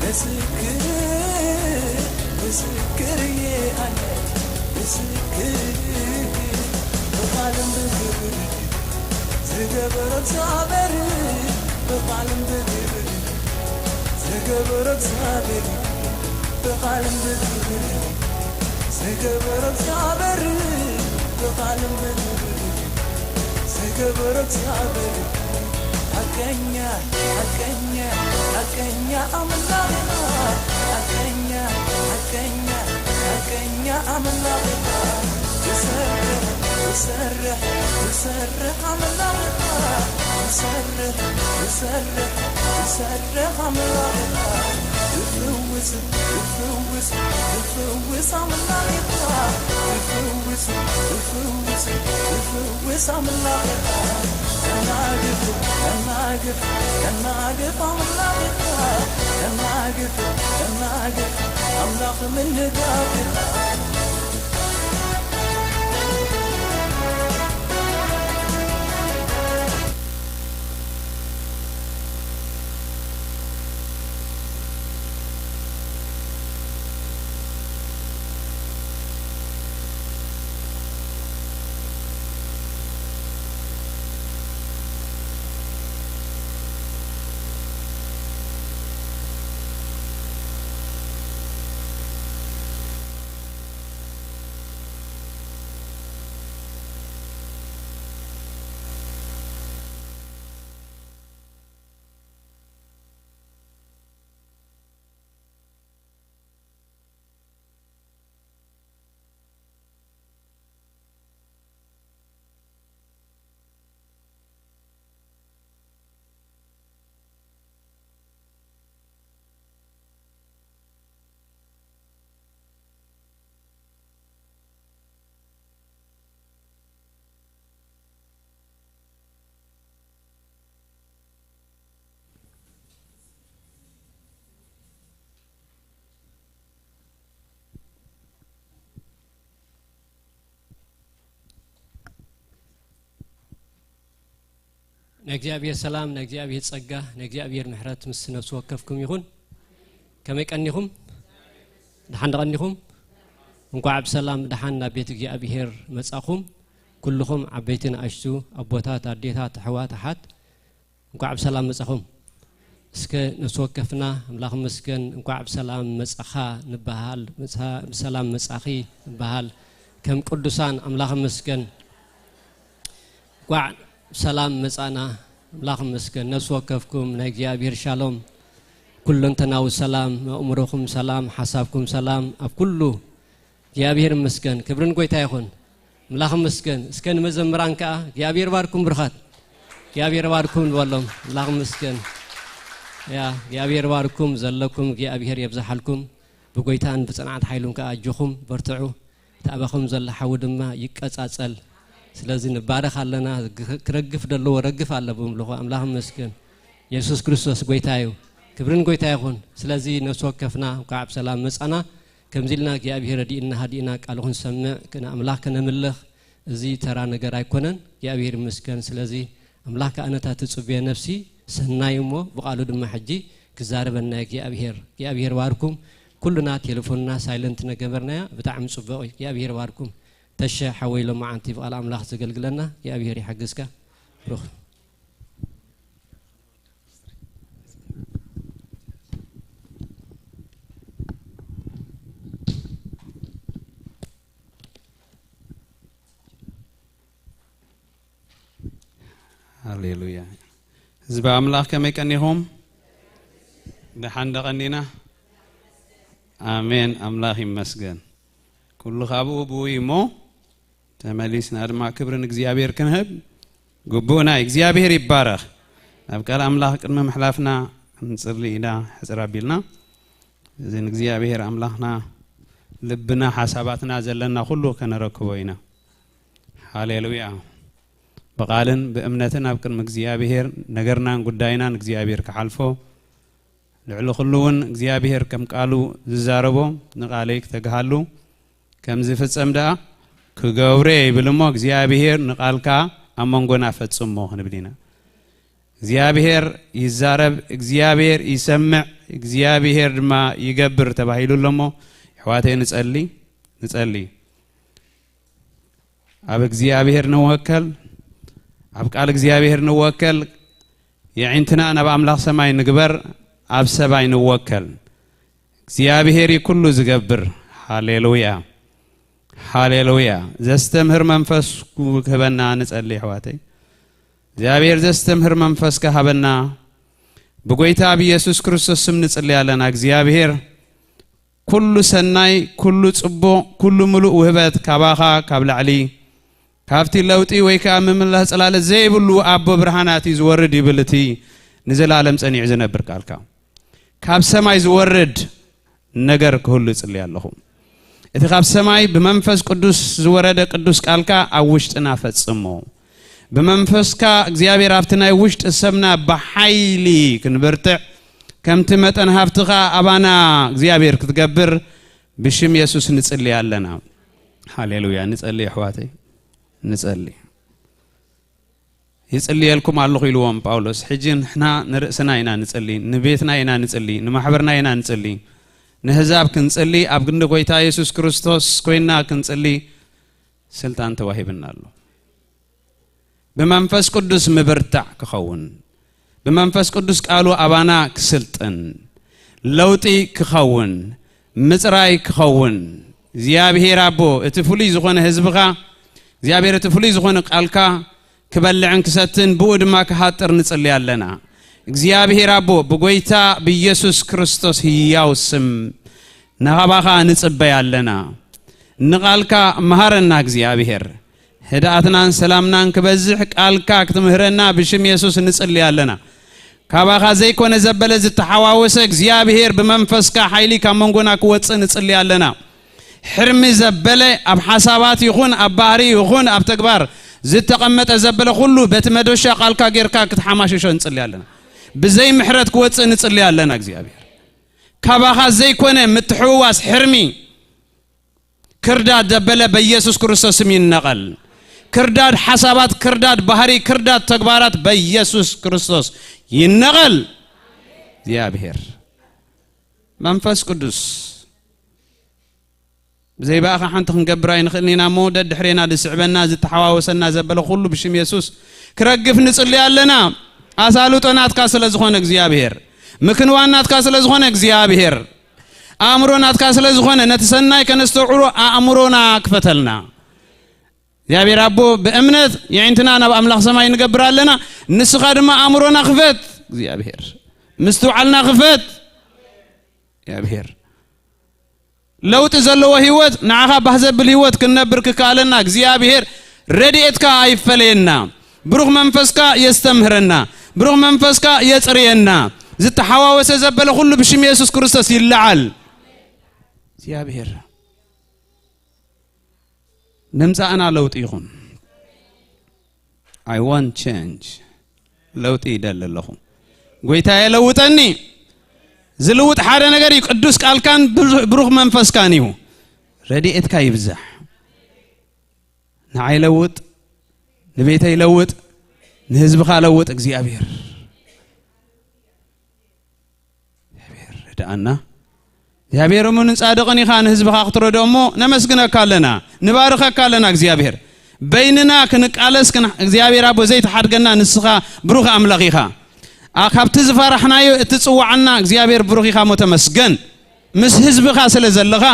ምስክር፣ ምስክር እየ ኣነ፣ ምስክር፣ ብቓልን ብግብርን ዝገበሮ እግዚኣብሔር፣ ብቓልን ብግብርን ዝገበሮ እግዚኣብሔር፣ ብቓልን ብግብርን ዝገበሮ እግዚኣብሔር፣ ብቓልን ብግብርን ዝገበሮ እግዚኣብሔር፣ ሓቀኛ፣ ሓቀኛ፣ ሓቀኛ ኣምላኽ ኢኻ። ሓቀኛ፣ ሓቀኛ፣ ሓቀኛ ኣምላኽ ኢኻ። ትሰርሕ፣ ትሰርሕ፣ ትሰርሕ ኣምላኽ ኢኻ። ትሰርሕ፣ ትሰርሕ፣ ትሰርሕ ኣምላኽ ኢኻ። ትፍውስ፣ ትፍውስ፣ ትፍውስ ኣምላኽ ኢኻ። ትፍውስ፣ ትፍውስ፣ ትፍውስ ኣምላኽ ኢኻ። ተናግፍ፣ ተናግፍ፣ ተናግፍ ኣምላኽ ኢኻ። ተናግፍ፣ ተናግፍ ኣምላኽ ምንጋፍ ኢኻ። ናይ እግዚኣብሔር ሰላም፣ ናይ እግዚኣብሔር ጸጋ፣ ናይ እግዚኣብሔር ምሕረት ምስ ነፍሲ ወከፍኩም ይኹን። ከመይ ቀኒኹም? ደሓን ዶ ቀኒኹም? እንኳዕ ብሰላም ደሓን ናብ ቤት እግዚኣብሔር መጻኹም። ኩልኹም ዓበይቲ ንኣሽቱ፣ ኣቦታት፣ ኣዴታት፣ ኣሕዋት፣ ኣሓት፣ እንኳዕ ብሰላም መጻኹም። እስከ ነፍሲ ወከፍና ኣምላኽ መስገን፣ እንኳዕ ብሰላም መጻኻ ንበሃል፣ ምሳ-፣ ብሰላም መጻኺ ንበሃል። ከም ቅዱሳን ኣምላኽ መስገን። እንኳዕ ብሰላም መጻና። ኣምላኽ መስገን። ነፍሲ ወከፍኩም ናይ እግዚኣብሔር ሻሎም፣ ኩለንተናዊ ሰላም፣ ኣእምሮኹም ሰላም፣ ሓሳብኩም ሰላም፣ ኣብ ኩሉ እግዚኣብሔር ይመስገን። ክብርን ጎይታ ይኹን። ኣምላኽ ይመስገን። እስከ ንመዘምራን ከኣ እግዚኣብሔር ባርኩም ብርኻት። እግዚኣብሔር ባርኩም ንበሎም። ኣምላኽ ይመስገን። ያ፣ እግዚኣብሔር ባርኩም ዘለኩም፣ እግዚኣብሔር የብዝሓልኩም። ብጎይታን ብጽንዓት ሓይሉን ከኣ ኣጆኹም በርትዑ። እቲ ኣባኹም ዘሎ ሓዊ ድማ ይቀጻጸል። ስለዚ ንባረኽ ኣለና። ክረግፍ ዘለዎ ረግፍ ኣሎ ብምልኹ ኣምላኽ ይመስገን። የሱስ ክርስቶስ ጎይታ እዩ። ክብርን ጎይታ ይኹን። ስለዚ ነፍሲ ወከፍና እንኳዕ ብሰላም መጻና። ከምዚ ኢልና እግዚኣብሔር ረዲእና ሃዲእና ቃሉ ክንሰምዕ ንኣምላኽ ከነምልኽ እዚ ተራ ነገር ኣይኮነን። እግዚኣብሔር ይመስገን። ስለዚ ኣምላኽ ከኣ ነታ ትጽበዮ ነፍሲ ሰናይ እሞ ብቓሉ ድማ ሕጂ ክዛረበና እዩ እግዚኣብሔር። እግዚኣብሔር ባርኩም። ኩልና ቴሌፎንና ሳይለንት ነገበርናያ ብጣዕሚ ጽቡቕ እዩ። እግዚኣብሔር ባርኩም። ተሸ ሓወይ ሎማዓንቲ ብቓል ኣምላኽ ዘገልግለና እግዚኣብሔር ይሓግዝካ። ብሩኽ። ሃሌሉያ። ህዝቢ ኣምላኽ ከመይ ቀኒኹም? ደሓን ዶ ቀኒና? ኣሜን። ኣምላኽ ይመስገን። ኩሉ ካብኡ ብኡ እዩ እሞ ተመሊስና ድማ ክብሪ ንእግዚኣብሔር ክንህብ ግቡእና እዩ። እግዚኣብሔር ይባረኽ። ናብ ቃል ኣምላኽ ቅድሚ ምሕላፍና ክንጽሊ ኢና ሕጽር ኣቢልና። እዚ ንእግዚኣብሔር ኣምላኽና ልብና፣ ሓሳባትና፣ ዘለና ኩሉ ከነረክቦ ኢና። ሃሌሉያ። ብቓልን ብእምነትን ኣብ ቅድሚ እግዚኣብሔር ነገርናን ጉዳይናን እግዚኣብሔር ክሓልፎ፣ ልዕሊ ኩሉ እውን እግዚኣብሔር ከም ቃሉ ዝዛረቦ ንቓለይ ክተግሃሉ ከም ዝፍጸም ደኣ ክገብሮ እየ ይብል እሞ፣ እግዚኣብሔር ንቓልካ ኣብ መንጎና ፈጽሞ ክንብል ኢና። እግዚኣብሔር ይዛረብ፣ እግዚኣብሔር ይሰምዕ፣ እግዚኣብሔር ድማ ይገብር ተባሂሉ ኣሎ እሞ፣ ኣሕዋተይ ንጸሊ፣ ንጸሊ። ኣብ እግዚኣብሔር ንወከል፣ ኣብ ቃል እግዚኣብሔር ንወከል፣ የዒንትና ናብ ኣምላኽ ሰማይ ንግበር፣ ኣብ ሰብ ኣይንወከል። እግዚኣብሔር እዩ ኩሉ ዝገብር። ሃሌሉያ፣ ሃሌሉያ። ዘስተምህር መንፈስ ክህበና ንጸሊ ኣሕዋተይ። እግዚኣብሔር ዘስተምህር መንፈስ ክሃበና ብጎይታ ብኢየሱስ ክርስቶስ ስም ንጽሊ ኣለና። እግዚኣብሔር ኩሉ ሰናይ፣ ኩሉ ጽቡቕ፣ ኩሉ ምሉእ ውህበት ካባኻ ካብ ላዕሊ፣ ካብቲ ለውጢ ወይ ከኣ ምምላስ ጽላለ ዘይብሉ ኣቦ ብርሃናት እዩ ዝወርድ ይብል እቲ ንዘላለም ጸኒዑ ዝነብር ቃልካ። ካብ ሰማይ ዝወርድ ነገር ክህሉ እጽሊ ኣለኹ። እቲ ካብ ሰማይ ብመንፈስ ቅዱስ ዝወረደ ቅዱስ ቃልካ ኣብ ውሽጥና ፈጽሞ። ብመንፈስካ እግዚኣብሔር ኣብቲ ናይ ውሽጢ ሰብና ብሓይሊ ክንብርትዕ፣ ከምቲ መጠን ሃብትኻ ኣባና እግዚኣብሔር ክትገብር ብሽም የሱስ ንጽሊ ኣለና። ሃሌሉያ። ንጸሊ ኣሕዋተይ፣ ንጸሊ። ይጽልየልኩም ኣለኹ ኢልዎም ጳውሎስ። ሕጂ ንሕና ንርእስና ኢና ንጽሊ፣ ንቤትና ኢና ንጽሊ፣ ንማሕበርና ኢና ንጽሊ። ንህዛብ ክንጽሊ፣ ኣብ ክንዲ ጎይታ የሱስ ክርስቶስ ኮይና ክንጽሊ ስልጣን ተዋሂብና ኣሎ። ብመንፈስ ቅዱስ ምብርታዕ ክኸውን፣ ብመንፈስ ቅዱስ ቃሉ ኣባና ክስልጥን፣ ለውጢ ክኸውን፣ ምጽራይ ክኸውን፣ እግዚኣብሔር ኣቦ እቲ ፍሉይ ዝኾነ ህዝብኻ፣ እግዚኣብሔር እቲ ፍሉይ ዝኾነ ቃልካ ክበልዕን ክሰትን ብኡ ድማ ክሃጥር ንጽሊ ኣለና። እግዚኣብሔር ኣቦ ብጎይታ ብኢየሱስ ክርስቶስ ህያው ስም ናባኻ ንጽበይ ኣለና። ንቓልካ መሃረና እግዚኣብሔር። ህድኣትናን ሰላምናን ክበዝሕ ቃልካ ክትምህረና ብሽም የሱስ ንጽሊ ኣለና። ካባኻ ዘይኮነ ዘበለ ዝተሓዋወሰ እግዚኣብሔር ብመንፈስካ ሓይሊ ካብ መንጎና ክወጽእ ንጽሊ ኣለና። ሕርሚ ዘበለ ኣብ ሓሳባት ይኹን ኣብ ባህሪ ይኹን ኣብ ተግባር ዝተቐመጠ ዘበለ ኩሉ በቲ መዶሻ ቃልካ ጌርካ ክትሓማሽሾ ንጽሊ ኣለና። ብዘይ ምሕረት ክወጽእ ንጽሊ ኣለና እግዚኣብሔር። ካባኻ ዘይኮነ ምትሕውዋስ ሕርሚ ክርዳድ ዘበለ በኢየሱስ ክርስቶስ ስም ይነቐል። ክርዳድ ሓሳባት፣ ክርዳድ ባህሪ፣ ክርዳድ ተግባራት በኢየሱስ ክርስቶስ ይነቐል። እግዚኣብሔር መንፈስ ቅዱስ ብዘይ ብኣኻ ሓንቲ ክንገብር ኣይንኽእልን ኢና እሞ፣ ደድሕሬና ዝስዕበና ዝተሓዋወሰና ዘበለ ኩሉ ብሽም የሱስ ክረግፍ ንጽሊ ኣለና። ኣሳልጦ ናትካ ስለ ዝኾነ እግዚኣብሔር፣ ምክንዋን ናትካ ስለ ዝኾነ እግዚኣብሔር፣ ኣእምሮ ናትካ ስለ ዝኾነ፣ ነቲ ሰናይ ከነስተውዕሎ ኣእምሮና ክፈተልና። እግዚኣብሔር ኣቦ፣ ብእምነት የዒንትና ናብ ኣምላኽ ሰማይ ንገብር ኣለና። ንስኻ ድማ ኣእምሮና ክፈት እግዚኣብሔር፣ ምስትውዓልና ክፈት እግዚኣብሔር። ለውጢ ዘለዎ ህይወት፣ ንዓኻ ባህ ዘብል ህይወት ክንነብር ክከኣለና እግዚኣብሔር ረድኤትካ ኣይፈለየና። ብሩኽ መንፈስካ የስተምህረና፣ ብሩኽ መንፈስካ የጽርየና። ዝተሓዋወሰ ዘበለ ኩሉ ብሽም የሱስ ክርስቶስ ይለዓል። እግዚኣብሔር ንምጻእና ለውጢ ይኹን። I want change። ለውጢ ይደሊ ኣለኹ። ጎይታየ ለውጠኒ። ዝልውጥ ሓደ ነገር እዩ። ቅዱስ ቃልካን ብሩ-፣ ብሩኽ መንፈስካን እዩ። ረድኤትካ ይብዛሕ። ንዓይ ለውጥ፣ ንቤተይ ለውጥ፣ ንህዝብኻ ለውጥ እግዚኣብሔር። እግዚኣብሔር ርድኣና። እግዚኣብሔር እሙንን ጻድቕን ኢኻ፣ ንህዝብኻ ክትረድኦ እሞ ነመስግነካ ኣለና፣ ንባርኸካ ኣለና እግዚኣብሔር። በይንና ክንቃለስ ክን-፣ እግዚኣብሔር ኣቦ ዘይትሓድገና ንስኻ ብሩኽ ኣምላኽ ኢኻ። ኣ-፣ ካብቲ ዝፈራሕናዮ እትጽውዓና እግዚኣብሔር ብሩኽ ኢኻ እሞ ተመስገን። ምስ ህዝብኻ ስለ ዘለኻ፣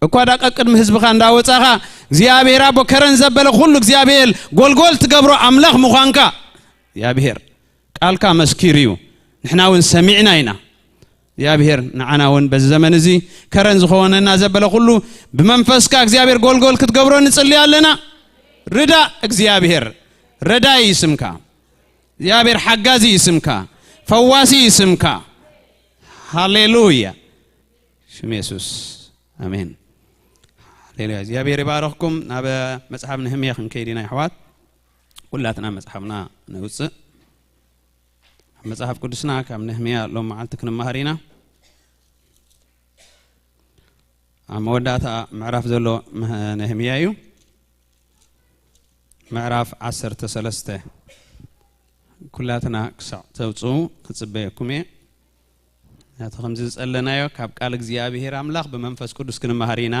እኳ ዳ ቀቅድሚ ህዝብኻ እንዳወጻኻ እግዚኣብሔር ኣቦ ከረን ዘበለ ኩሉ እግዚኣብሔር ጎልጎል ትገብሮ ኣምላኽ ምዃንካ እግዚኣብሔር ቃልካ መስኪሩ እዩ። ንሕና እውን ሰሚዕና ኢና። እግዚኣብሔር ንዓና እውን በዚ ዘመን እዚ ከረን ዝኾነና ዘበለ ኩሉ ብመንፈስካ እግዚኣብሔር ጎልጎል ክትገብሮ ንጽሊ ኣለና። ርዳእ እግዚኣብሔር፣ ረዳይ ይስምካ። እግዚኣብሔር ሓጋዚ ይስምካ፣ ፈዋሲ ይስምካ። ሃሌሉያ። ሽም የሱስ። ኣሜን። ሃሌሉያ። እግዚኣብሔር ይባረኽኩም። ናብ መጽሓፍ ነህምያ ክንከይድ ኢና፣ ኣሕዋት። ኩላትና መጽሓፍና ነውጽእ። ኣብ መጽሓፍ ቅዱስና ካብ ነህምያ ሎም መዓልቲ ክንመሃር ኢና። ኣብ መወዳእታ ምዕራፍ ዘሎ መህ-፣ ነህምያ እዩ። ምዕራፍ ዓሰርተ ሰለስተ። ኩላትና ክሳዕ ተውጽኡ ክጽበየኩም እየ። ናቲ ከምዚ ዝጸለናዮ ካብ ቃል እግዚኣብሔር ኣምላኽ ብመንፈስ ቅዱስ ክንመሃር ኢና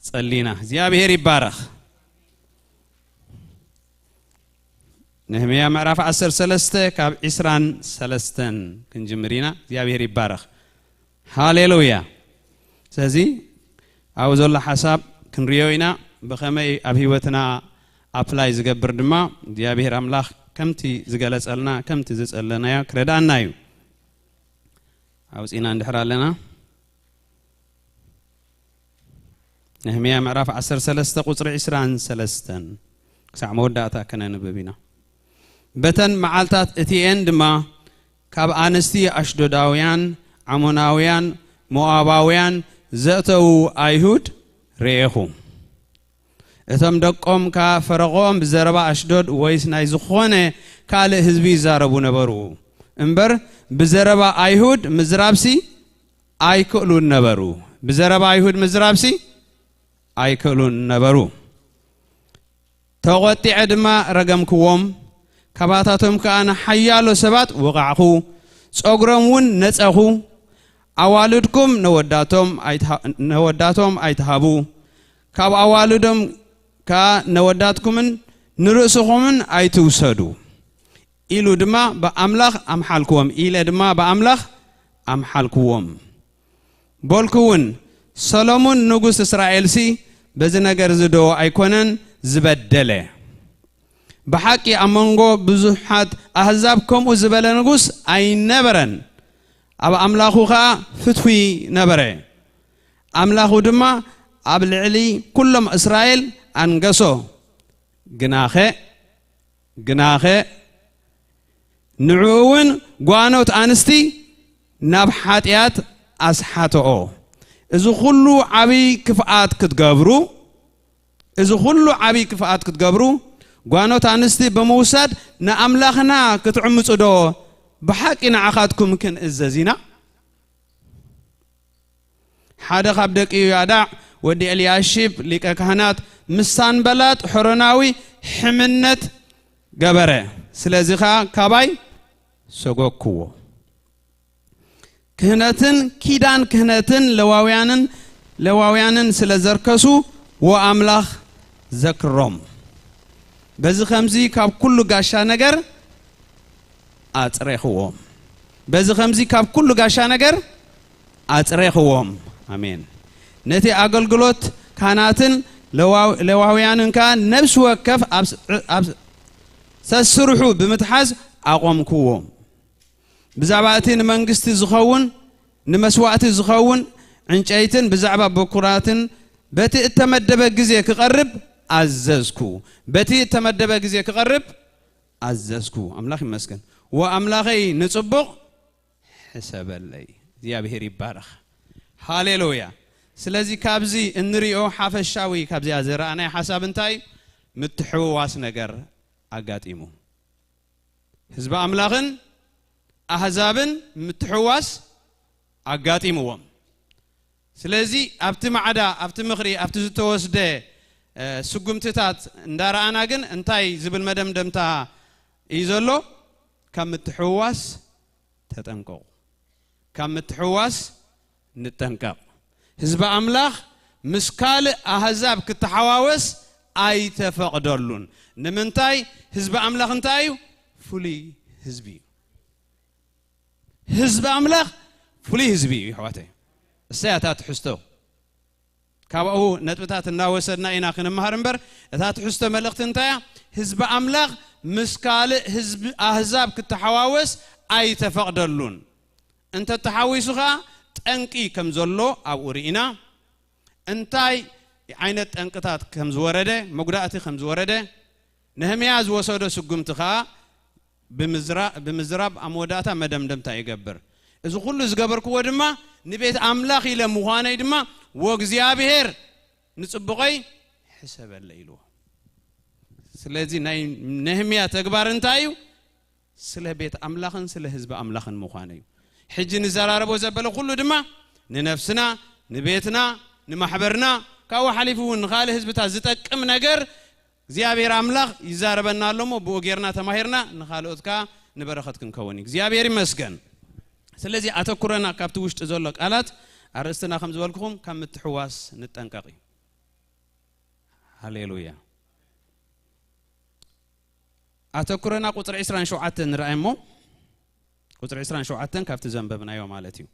ጸሊና። እግዚኣብሔር ይባረኽ። ነህምያ ምዕራፍ ዓሰርተ ሰለስተ ካብ ዒስራን ሰለስተን ክንጅምር ኢና። እግዚኣብሔር ይባረኽ። ሃሌሉያ። ስለዚ ኣብኡ ዘሎ ሓሳብ ክንሪኦ ኢና። ብኸመይ ኣብ ህይወትና ኣፕላይ ዝገብር ድማ እግዚኣብሔር ኣምላኽ ከምቲ ዝገለጸልና፣ ከምቲ ዝጸለናዮ ክረድኣና እዩ። ኣውጺና እንድሕር ኣለና። ነህምያ ምዕራፍ ዓሰርተ ሰለስተ ቁጽሪ ዒስራን ሰለስተን ክሳዕ መወዳእታ ከነንብብ ኢና። በተን መዓልታት እቲኤን ድማ ካብ ኣንስቲ ኣሽዶዳውያን፣ ዓሞናውያን፣ ሞኣባውያን ዘእተዉ ኣይሁድ ርኤኹ። እቶም ደቆም ከኣ ፈረቐኦም ብዘረባ ኣሽዶድ ወይስ ናይ ዝኾነ ካልእ ህዝቢ ይዛረቡ ነበሩ። እምበር ብዘረባ ኣይሁድ ምዝራብሲ ኣይክእሉን ነበሩ። ብዘረባ ኣይሁድ ምዝራብሲ ኣይክእሉን ነበሩ። ተቖጢዐ ድማ ረገምክዎም፣ ካባታቶም ከኣ ንሓያሎ ሰባት ወቓዕኹ፣ ጸጉሮም እውን ነጸኹ። ኣዋልድኩም ነወዳቶም ኣይትሃ-፣ ነወዳቶም ኣይትሃቡ፣ ካብ ኣዋልዶም ከኣ ነወዳትኩምን ንርእስኹምን ኣይትውሰዱ ኢሉ ድማ ብኣምላኽ ኣምሓልክዎም፣ ኢለ ድማ ብኣምላኽ ኣምሓልክዎም። በልኩ እውን፣ ሰሎሞን ንጉስ እስራኤልሲ በዚ ነገር እዚ ዶ ኣይኮነን ዝበደለ? ብሓቂ ኣብ መንጎ ብዙሓት ኣህዛብ ከምኡ ዝበለ ንጉስ ኣይነበረን። ኣብ ኣምላኹ ኸኣ ፍትዊ ነበረ። ኣምላኹ ድማ ኣብ ልዕሊ ኩሎም እስራኤል ኣንገሶ። ግናኸ፣ ግናኸ ንዕኡ እውን ጓኖት ኣንስቲ ናብ ሓጢኣት ኣስሓተኦ። እዚ ኩሉ ዓብዪ ክፍኣት ክትገብሩ፣ እዚ ኩሉ ዓብዪ ክፍኣት ክትገብሩ፣ ጓኖት ኣንስቲ ብምውሳድ ንኣምላኽና ክትዕምጹ ዶ ብሓቂ ንዓኻትኩም ክንእዘዝ ኢና? ሓደ ካብ ደቂ ዮያዳዕ ወዲ ኤልያሺብ ሊቀ ካህናት ምስ ሳንበላጥ ሖሮናዊ ሕምነት ገበረ። ስለዚ ኸኣ ካባይ ሰጎግክዎ። ክህነትን ኪዳን ክህነትን ለዋውያንን ለዋውያንን ስለ ዘርከሱ፣ ወኣምላኽ ዘክሮም። በዚ ኸምዚ ካብ ኩሉ ጋሻ ነገር ኣጽሬኽዎም። በዚ ኸምዚ ካብ ኩሉ ጋሻ ነገር ኣጽሬኽዎም። ኣሜን። ነቲ ኣገልግሎት ካህናትን ለዋ-፣ ለዋውያንን ከኣ ነፍሲ ወከፍ ኣብ ስ-፣ ኣብ ሰስርሑ ብምትሓዝ ኣቖምክዎም። ብዛዕባ እቲ ንመንግስቲ ዝኸውን፣ ንመስዋእቲ ዝኸውን ዕንጨይትን ብዛዕባ በኩራትን በቲ እተመደበ ግዜ ክቐርብ ኣዘዝኩ። በቲ እተመደበ ግዜ ክቐርብ ኣዘዝኩ። ኣምላኽ ይመስገን። ወኣምላኸይ ንጽቡቕ ሕሰበለይ። እግዚኣብሔር ይባረኽ። ሃሌሉያ። ስለዚ ካብዚ እንሪኦ ሓፈሻዊ ካብዚኣ ዝረኣናይ ሓሳብ እንታይ? ምትሕውዋስ ነገር ኣጋጢሙ። ህዝቢ ኣምላኽን ኣህዛብን ምትሕውዋስ ኣጋጢምዎም። ስለዚ ኣብቲ ማዕዳ፣ ኣብቲ ምኽሪ፣ ኣብቲ ዝተወስደ፣ እ፣ ስጉምትታት እንዳረኣና ግን እንታይ ዝብል መደምደምታ እዩ ዘሎ? ካብ ምትሕውዋስ ተጠንቀቑ። ካብ ምትሕውዋስ ንጠንቀቕ። ህዝቢ ኣምላኽ ምስ ካልእ ኣህዛብ ክተሓዋወስ ኣይተፈቕደሉን። ንምንታይ? ህዝቢ ኣምላኽ እንታይ እዩ? ፍሉይ ህዝቢ እዩ። ህዝቢ ኣምላኽ ፍሉይ ህዝቢ እዩ፣ ኣሕዋተይ። እሰይ፣ ኣታ ትሕዝቶ። ካብኡ ነጥብታት እናወሰድና ኢና ክንመሃር እምበር፣ እታ ትሕዝቶ መልእኽቲ እንታይ እያ? ህዝቢ ኣምላኽ ምስ ካልእ ህዝቢ ኣህዛብ ክተሓዋወስ ኣይተፈቕደሉን። እንተተሓዊሱ ኸኣ ጠንቂ ከም ዘሎ ኣብኡ ርኢና። እንታይ ዓይነት ጠንቅታት ከም ዝወረደ፣ መጉዳእቲ ከም ዝወረደ፣ ነህምያ ዝወሰዶ ስጉምቲ ኸኣ ብምዝራ-፣ ብምዝራብ ኣብ መወዳእታ መደምደምታ ይገብር። እዚ ኹሉ ዝገበርክዎ ድማ ንቤት ኣምላኽ ኢለ ምዃነይ ድማ፣ ወእግዚኣብሔር ንጽቡቐይ ሕሰበለይ ኢልዎ። ስለዚ ናይ ነህምያ ተግባር እንታይ እዩ? ስለ ቤት ኣምላኽን ስለ ህዝቢ ኣምላኽን ምዃኑ እዩ። ሕጂ ንዘራረቦ ዘበለ ኩሉ ድማ ንነፍስና፣ ንቤትና፣ ንማሕበርና፣ ካብኡ ሓሊፉ እውን ንኻልእ ህዝብታት ዝጠቅም ነገር እግዚኣብሔር ኣምላኽ ይዛረበና ኣሎ እሞ ብኡ ጌርና ተማሂርና ንኻልኦት ከኣ ንበረኸት ክንከውን እዩ። እግዚኣብሔር ይመስገን። ስለዚ ኣተኩረና ካብቲ ውሽጢ ዘሎ ቃላት ኣርእስትና ከም ዝበልኩኹም ካብ ምትሕዋስ ንጠንቀቕ እዩ። ሃሌሉያ። ኣተኩረና ቁጽሪ ዕስራን ሸውዓተን ንርኣይ እሞ፣ ቁጽሪ ዕስራን ሸውዓተን ካብቲ ዘንበብናዮ ማለት እዩ።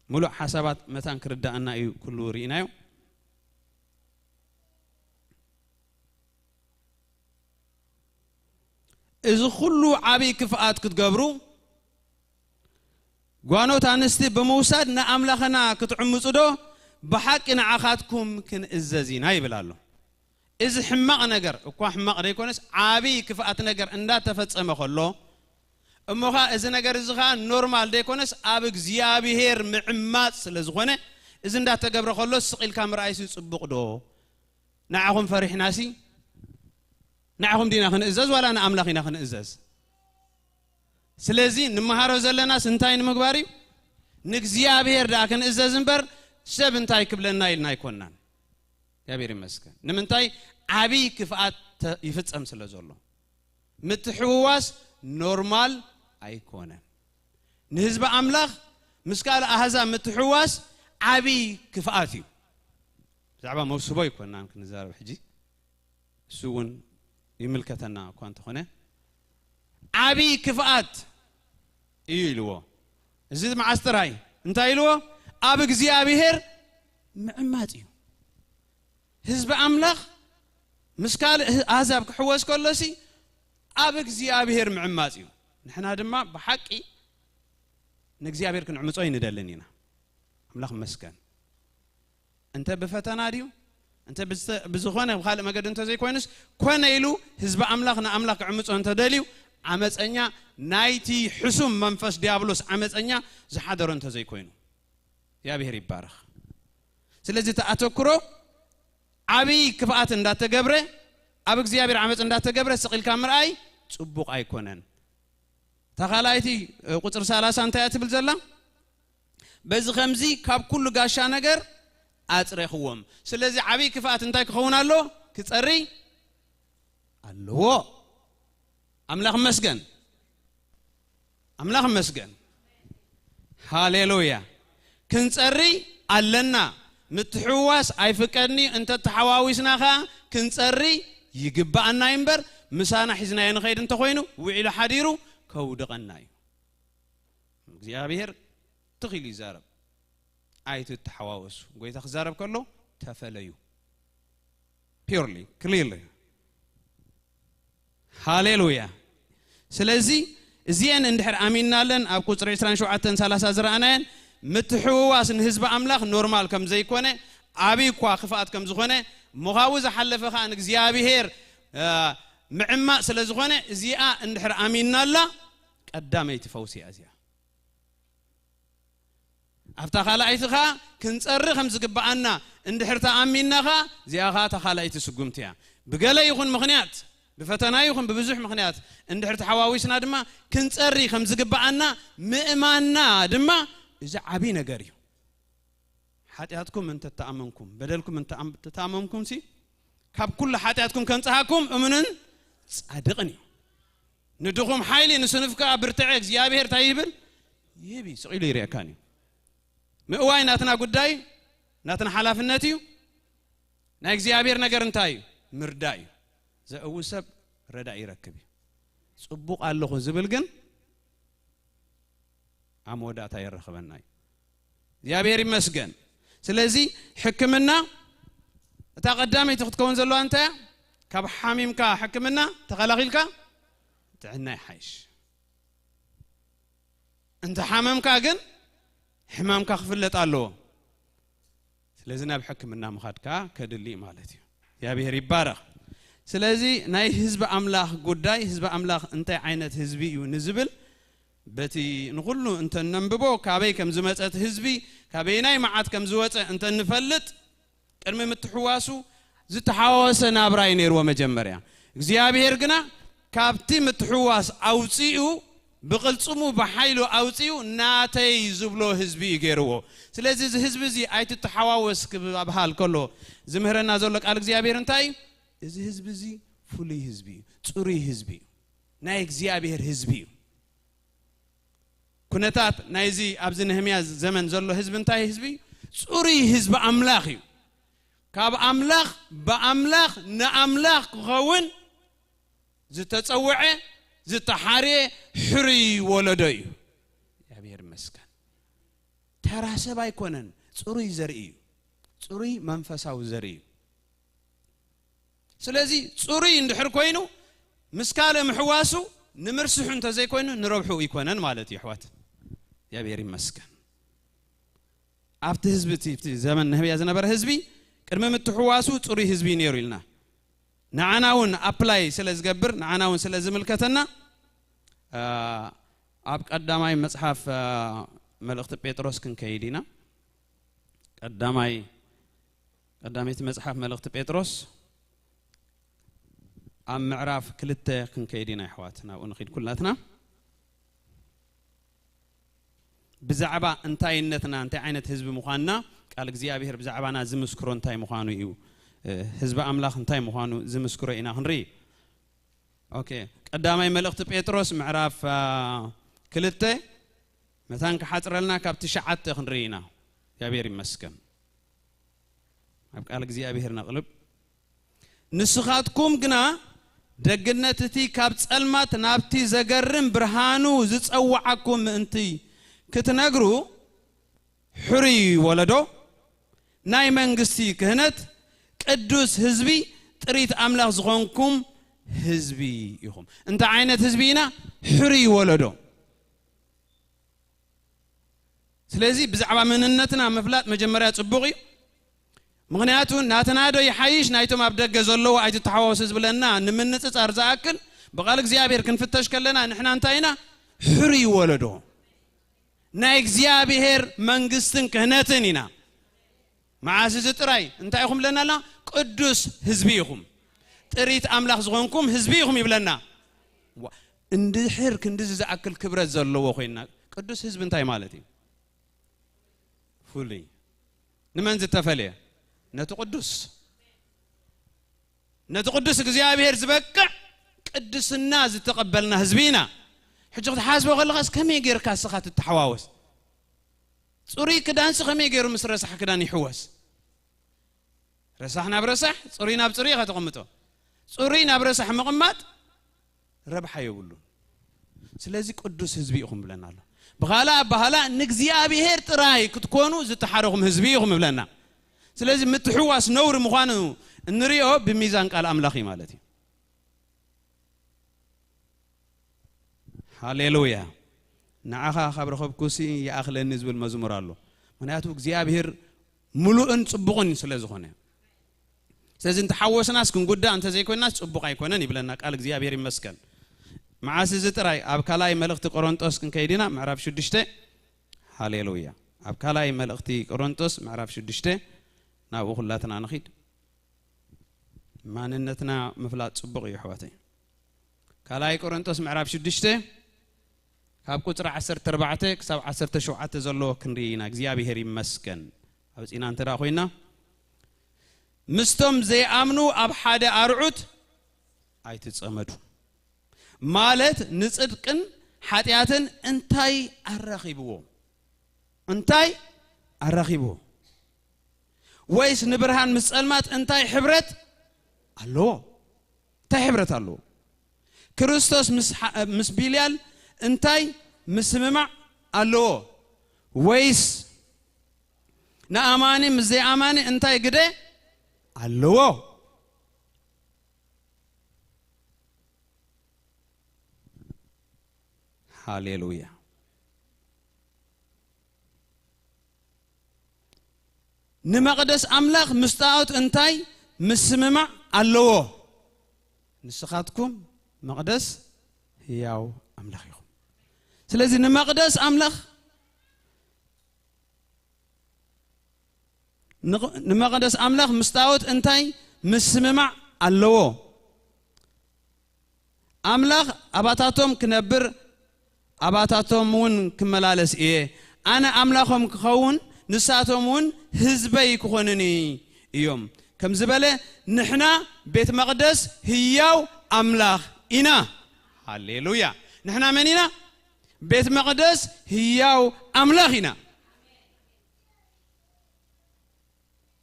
ሙሉእ ሓሳባት መታን ክርዳእና እዩ ኩሉ ርኢናዮ። እዚ ኩሉ ዓብዪ ክፍኣት ክትገብሩ ጓኖት ኣንስቲ ብምውሳድ ንኣምላኽና ክትዕምጹ ዶ ብሓቂ ንዓኻትኩም ክንእዘዝ ኢና ይብል ኣሎ። እዚ ሕማቕ ነገር እኳ ሕማቕ ደይኮነስ ዓብዪ ክፍኣት ነገር እንዳተፈጸመ ከሎ እሞ ኸኣ እዚ ነገር እዚ ኸኣ ኖርማል ደይኮነስ ኣብ እግዚኣብሔር ምዕማጽ ስለ ዝኾነ እዚ እንዳተገብረ ከሎ ስቕ ኢልካ ምርኣይሲ ጽቡቕ ዶ? ንዓኹም ፈሪሕናሲ ንዓኹም ዲና ክንእዘዝ ዋላ ንኣምላኽ ኢና ክንእዘዝ? ስለዚ ንመሃሮ ዘለናስ እንታይ ንምግባር እዩ? ንእግዚኣብሔር ደኣ ክንእዘዝ እምበር ሰብ እንታይ ክብለና ኢልና ኣይኮንናን። እግዚኣብሔር ይመስገን። ንምንታይ? ዓብዪ ክፍኣት ተ-፣ ይፍጸም ስለ ዘሎ። ምትሕውዋስ ኖርማል ኣይኮነን። ንህዝቢ ኣምላኽ ምስ ካልእ ኣህዛብ ምትሕውዋስ ዓብዪ ክፍኣት እዩ። ብዛዕባ መውስቦ ኣይኮንናን ክንዛረብ ሕጂ። እሱ እውን ይምልከተና እኳ እንተኾነ፣ ዓብዪ ክፍኣት እዩ ኢልዎ። እዚ መዓስ ጥራይ እንታይ ኢልዎ? ኣብ እግዚኣብሔር ምዕማጽ እዩ። ህዝቢ ኣምላኽ ምስ ካልእ ህ-፣ ኣህዛብ ክሕወስ ከሎሲ ኣብ እግዚኣብሔር ምዕማጽ እዩ። ንሕና ድማ ብሓቂ ንእግዚኣብሔር ክንዕምጾ ኣይንደልን ኢና። ኣምላኽ ይመስገን። እንተ ብፈተና ድዩ? እንተ ብዝተ-፣ ብዝኾነ ብኻልእ መገዲ እንተዘይኮይኑስ፣ ኮነ ኢሉ ህዝቢ ኣምላኽ ንኣምላኽ ክዕምጾ እንተደልዩ፣ ዓመፀኛ ናይቲ ሕሱም መንፈስ ዲያብሎስ ዓመፀኛ ዝሓደሮ እንተዘይኮይኑ። እግዚኣብሔር ይባረኽ። ስለዚ እቲ ኣተኩሮ ዓብዪ ክፍኣት እንዳተገብረ፣ ኣብ እግዚኣብሔር ዓመፅ እንዳተገብረ ስቕ ኢልካ ምርኣይ ጽቡቕ ኣይኮነን። እታ ካልኣይቲ፣ እ፣ ቁፅሪ ሰላሳ እንታይ እያ ትብል ዘላ? በዚ ከምዚ ካብ ኩሉ ጋሻ ነገር ኣጽሬኽዎም። ስለዚ ዓብዪ ክፍኣት እንታይ ክኸውን ኣሎ? ክጸሪ ኣለዎ። ኣምላኽ መስገን፣ ኣምላኽ መስገን። ሃሌሉያ። ክንጸሪ ኣለና። ምትሕውዋስ ኣይፍቀድኒ። እንተ ተሓዋዊስና ኸኣ ክንጸሪ ይግብኣና እዩ እምበር፣ ምሳና ሒዝናዮ ንኸይድ እንተኾይኑ፣ ውዒሉ ሓዲሩ ከውድቐና እዩ። እግዚኣብሔር ትኽ ኢሉ ይዛረብ። ኣይትተሓዋወሱ። ጎይታ ክዛረብ ከሎ ተፈለዩ። Purely, clearly. ሃሌሉያ። ስለዚ እዚአን እንድሕር ኣሚንናለን፣ ኣብ ቁጽሪ ዕስራን ሸውዓተን ሰላሳ ዝረኣናየን፣ ምትሕውዋስ ንህዝቢ ኣምላኽ ኖርማል ከም ዘይኮነ፣ ዓብዪ እኳ ክፍኣት ከም ዝኾነ፣ ምዃቡ ዝሓለፈ ኸኣ ንእግዚኣብሔር፣ እ፣ ምዕማእ ስለ ዝኾነ፣ እዚኣ እንድሕር ኣሚንናላ፣ ቀዳመይቲ ፈውሲ እያ እዚኣ። ኣብታ ካልኣይቲ ኸኣ ክንጸሪ ከም ዝግብኣና እንድሕር ተኣሚንና ኸኣ፣ እዚኣ ኸኣ እታ ካልኣይቲ ስጉምቲ እያ። ብገለ ይኹን ምኽንያት፣ ብፈተና ይኹን ብብዙሕ ምኽንያት እንድሕር ተሓዋዊስና ድማ፣ ክንጸሪ ከም ዝግብኣና ምእማንና ድማ፣ እዚ ዓብዪ ነገር እዩ። ሓጢኣትኩም እንተተኣመንኩም፣ በደልኩም እንተኣም-፣ እንተተኣመንኩም ሲ፣ ካብ ኩሉ ሓጢኣትኩም ከንጽሃኩም እሙንን ጻድቕን እዩ። ንድኹም ሓይሊ፣ ንስኑፍ ከኣ ብርትዐ። እግዚኣብሔር እንታይ ይብል? ይህብ እዩ፣ ስቕ ኢሉ ይርእየካን እዩ። ምእዋይ ናትና ጉዳይ፣ ናትና ሓላፍነት እዩ። ናይ እግዚኣብሔር ነገር እንታይ እዩ? ምርዳእ እዩ። ዘእዊ ሰብ ረዳእ ይረክብ እዩ። ጽቡቕ ኣለኹ ዝብል ግን ኣብ መወዳእታ የራኽበና እዩ። እግዚኣብሔር ይመስገን። ስለዚ ሕክምና እታ ቀዳመይቲ ክትከውን ዘለዋ እንታይ እያ? ካብ ሓሚምካ ሕክምና ተኸላኺልካ ጥዕና ይሓይሽ። እንተ ሓመምካ ግን ሕማምካ ክፍለጥ ኣለዎ። ስለዚ ናብ ሕክምና ምኻድ ከኣ ከድሊ እዩ ማለት እዩ። እግዚኣብሔር ይባረኽ። ስለዚ ናይ ህዝቢ ኣምላኽ ጉዳይ፣ ህዝቢ ኣምላኽ እንታይ ዓይነት ህዝቢ እዩ ንዝብል፣ በቲ ንኹሉ እንተነንብቦ፣ ካበይ ከም ዝመጸ እቲ ህዝቢ፣ ካበየናይ መዓት ከም ዝወጸ እንተንፈልጥ፣ ቅድሚ ምትሕዋሱ ዝተሓዋወሰ ናብራ እዩ ነይርዎ መጀመርያ። እግዚኣብሔር ግና ካብቲ ምትሕዋስ ኣውጺኡ፣ ብቕልጽሙ ብሓይሉ ኣውጺኡ፣ ናተይ ዝብሎ ህዝቢ እዩ ገይርዎ። ስለዚ እዚ ህዝቢ እዚ ኣይትተሓዋወስ ክባሃል ከሎ ዝምህረና ዘሎ ቃል እግዚኣብሔር እንታይ እዩ? እዚ ህዝቢ እዚ ፍሉይ ህዝቢ እዩ፣ ጽሩይ ህዝቢ እዩ፣ ናይ እግዚኣብሔር ህዝቢ እዩ። ኩነታት ናይዚ ኣብዚ ነህምያ ዘመን ዘሎ ህዝቢ እንታይ ህዝቢ እዩ? ጽሩይ ህዝቢ ኣምላኽ እዩ። ካብ ኣምላኽ፣ ብኣምላኽ፣ ንኣምላኽ ክኸውን ዝተጸውዐ፣ ዝተሓርየ ሕሩይ ወለዶ እዩ። እግዚኣብሔር ይመስገን። ተራ ሰብ ኣይኮነን፣ ጽሩይ ዘርኢ እዩ። ጽሩይ መንፈሳዊ ዘርኢ እዩ። ስለዚ ጽሩይ እንድሕር ኮይኑ፣ ምስ ካልእ ምሕዋሱ ንምርስሑ እንተዘይኮይኑ ንረብሑ ይኮነን ማለት እዩ። ኣሕዋት፣ እግዚኣብሔር ይመስገን። ኣብቲ ህዝቢ፣ እቲ፣ እቲ ዘመን ነህብያ ዝነበረ ህዝቢ ቅድሚ ምትሕዋሱ ጽሩይ ህዝቢ እዩ ነይሩ ኢልና። ንዓና እውን ኣፕላይ ስለ ዝገብር፣ ንዓና እውን ስለ ዝምልከተና፣ አ፣ ኣብ ቀዳማይ መጽሓፍ፣ አ፣ መልእኽቲ ጴጥሮስ ክንከይድ ኢና። ቀዳማይ፣ ቀዳመይቲ መጽሓፍ መልእኽቲ ጴጥሮስ ኣብ ምዕራፍ ክልተ ክንከይድ ኢና፣ ኣሕዋት። ናብኡ ንኺድ ኩላትና። ብዛዕባ እንታይነትና፣ እንታይ ዓይነት ህዝቢ ምዃንና፣ ቃል እግዚኣብሔር ብዛዕባና ዝምስክሮ እንታይ ምዃኑ እዩ፣ እ፣ ህዝቢ ኣምላኽ እንታይ ምዃኑ ዝምስክሮ ኢና ክንርኢ። ኦኬ፣ ቀዳማይ መልእኽቲ ጴጥሮስ ምዕራፍ፣ አ፣ ክልተ፣ መታን ክሓጽረልና ካብ ትሽዓተ ክንርኢ ኢና። እግዚኣብሔር ይመስገን። ኣብ ቃል እግዚኣብሔር ነቕልብ። ንስኻትኩም ግና ደግነት እቲ ካብ ጸልማት ናብቲ ዘገርም ብርሃኑ ዝጸውዓኩም ምእንቲ ክትነግሩ፣ ሕሩይ ወለዶ፣ ናይ መንግስቲ ክህነት፣ ቅዱስ ህዝቢ፣ ጥሪት ኣምላኽ ዝኾንኩም ህዝቢ ኢኹም። እንታይ ዓይነት ህዝቢ ኢና? ሕሩይ ወለዶ። ስለዚ ብዛዕባ መንነትና ምፍላጥ መጀመርያ ጽቡቕ እዩ። ምኽንያቱ ናትና ዶ ይሓይሽ ናይቶም ኣብ ደገ ዘለዉ ኣይትተሓዋወሱ ዝብለና ንምንጽጻር ዝኣክል፣ ብቓል እግዚኣብሔር ክንፍተሽ ከለና ንሕና እንታይ ኢና? ሕሩይ ወለዶ። ናይ እግዚኣብሔር መንግስትን ክህነትን ኢና። መዓስ እዚ ጥራይ እንታይ ኢኹም ብለና ኣላ? ቅዱስ ህዝቢ ኢኹም። ጥሪት ኣምላኽ ዝኾንኩም ህዝቢ ኢኹም ይብለና። ዋ፣ እንድሕር ክንድዚ ዝኣክል ክብረት ዘለዎ ኮይንና፣ ቅዱስ ህዝቢ እንታይ ማለት እዩ? ፍሉይ። ንመን ዝተፈልየ? ነቲ ቅዱስ። ነቲ ቅዱስ እግዚኣብሔር ዝበቅዕ ቅድስና ዝተቐበልና ህዝቢ ኢና። ሕጂ ክትሓስቦ ከለኻስ ከመይ ጌርካ እስኻ ትተሓዋወስ? ጽሩይ ክዳንሲ ከመይ ገይሩ ምስ ረሳሕ ክዳን ይሕወስ? ረሳሕ ናብ ረሳሕ፣ ጽሩይ ናብ ጽሩይ ኢኻ ተቐምጦ። ጽሩይ ናብ ረሳሕ ምቕማጥ ረብሓ የብሉን። ስለዚ ቅዱስ ህዝቢ ኢኹም ብለና ኣሎ። ብኻልእ ኣባህላ ንእግዚኣብሔር ጥራይ ክትኮኑ ዝተሓረኹም ህዝቢ ኢኹም ብለና። ስለዚ ምትሕዋስ ነውሪ ምዃኑ እንሪኦ ብሚዛን ቃል ኣምላኽ እዩ ማለት እዩ። ሃሌሉያ። ንዓኻ ካብ ረኸብኩሲ ይኣኽለኒ ዝብል መዝሙር ኣሎ። ምኽንያቱ እግዚኣብሔር ምሉእን ጽቡቕን ስለ ዝኾነ። ስለዚ እንተሓወስናስ ክንጉዳእ እንተዘይኮይናስ ጽቡቕ ኣይኮነን ይብለና ቃል እግዚኣብሔር ይመስገን። መዓስ እዚ ጥራይ ኣብ ካልኣይ መልእኽቲ ቆሮንጦስ ክንከይድ ኢና ምዕራፍ ሽዱሽተ። ሃሌሉያ። ኣብ ካልኣይ መልእኽቲ ቆሮንጦስ ምዕራፍ ሽዱሽተ ናብኡ ኩላትና ንኺድ። ማንነትና ምፍላጥ ጽቡቕ እዩ ኣሕዋተይ። ካልኣይ ቆሮንጦስ ምዕራፍ ሽዱሽተ ካብ ቁጽሪ ዓሰርተ ኣርባዕተ ክሳብ ዓሰርተ ሸውዓተ ዘሎ ክንርኢ ኢና። እግዚኣብሔር ይመስገን። ኣብ ጺና እንተ ደኣ ኮይና፣ ምስቶም ዘይኣምኑ ኣብ ሓደ ኣርዑት ኣይትጸመዱ። ማለት ንጽድቅን ሓጢኣትን እንታይ ኣራኺብዎ? እንታይ ኣራኺብዎ? ወይስ ንብርሃን ምስ ጸልማት እንታይ ሕብረት ኣለዎ? እንታይ ሕብረት ኣለዎ? ክርስቶስ ምስ ሓ-፣ ምስ ቢልያል እንታይ ምስምማዕ ኣለዎ? ወይስ ንኣማኒ ምስ ዘይኣማኒ እንታይ ግደ ኣለዎ? ሃሌሉያ። ንመቕደስ ኣምላኽ ምስ ጣዖት እንታይ ምስምማዕ ኣለዎ? ንስኻትኩም መቕደስ ህያው ኣምላኽ ኢኹም። ስለዚ ንመቕደስ ኣምላኽ ንቕ-፣ ንመቕደስ ኣምላኽ ምስ ጣዖት እንታይ ምስምማዕ ኣለዎ? ኣምላኽ ኣባታቶም ክነብር፣ ኣባታቶም እውን ክመላለስ እየ። ኣነ ኣምላኾም ክኸውን፣ ንሳቶም እውን ህዝበይ ክኾኑኒ እዮም። ከም ዝበለ፣ ንሕና ቤት መቕደስ ህያው ኣምላኽ ኢና። ሃሌሉያ። ንሕና መን ኢና? ቤት መቕደስ ህያው ኣምላኽ ኢና።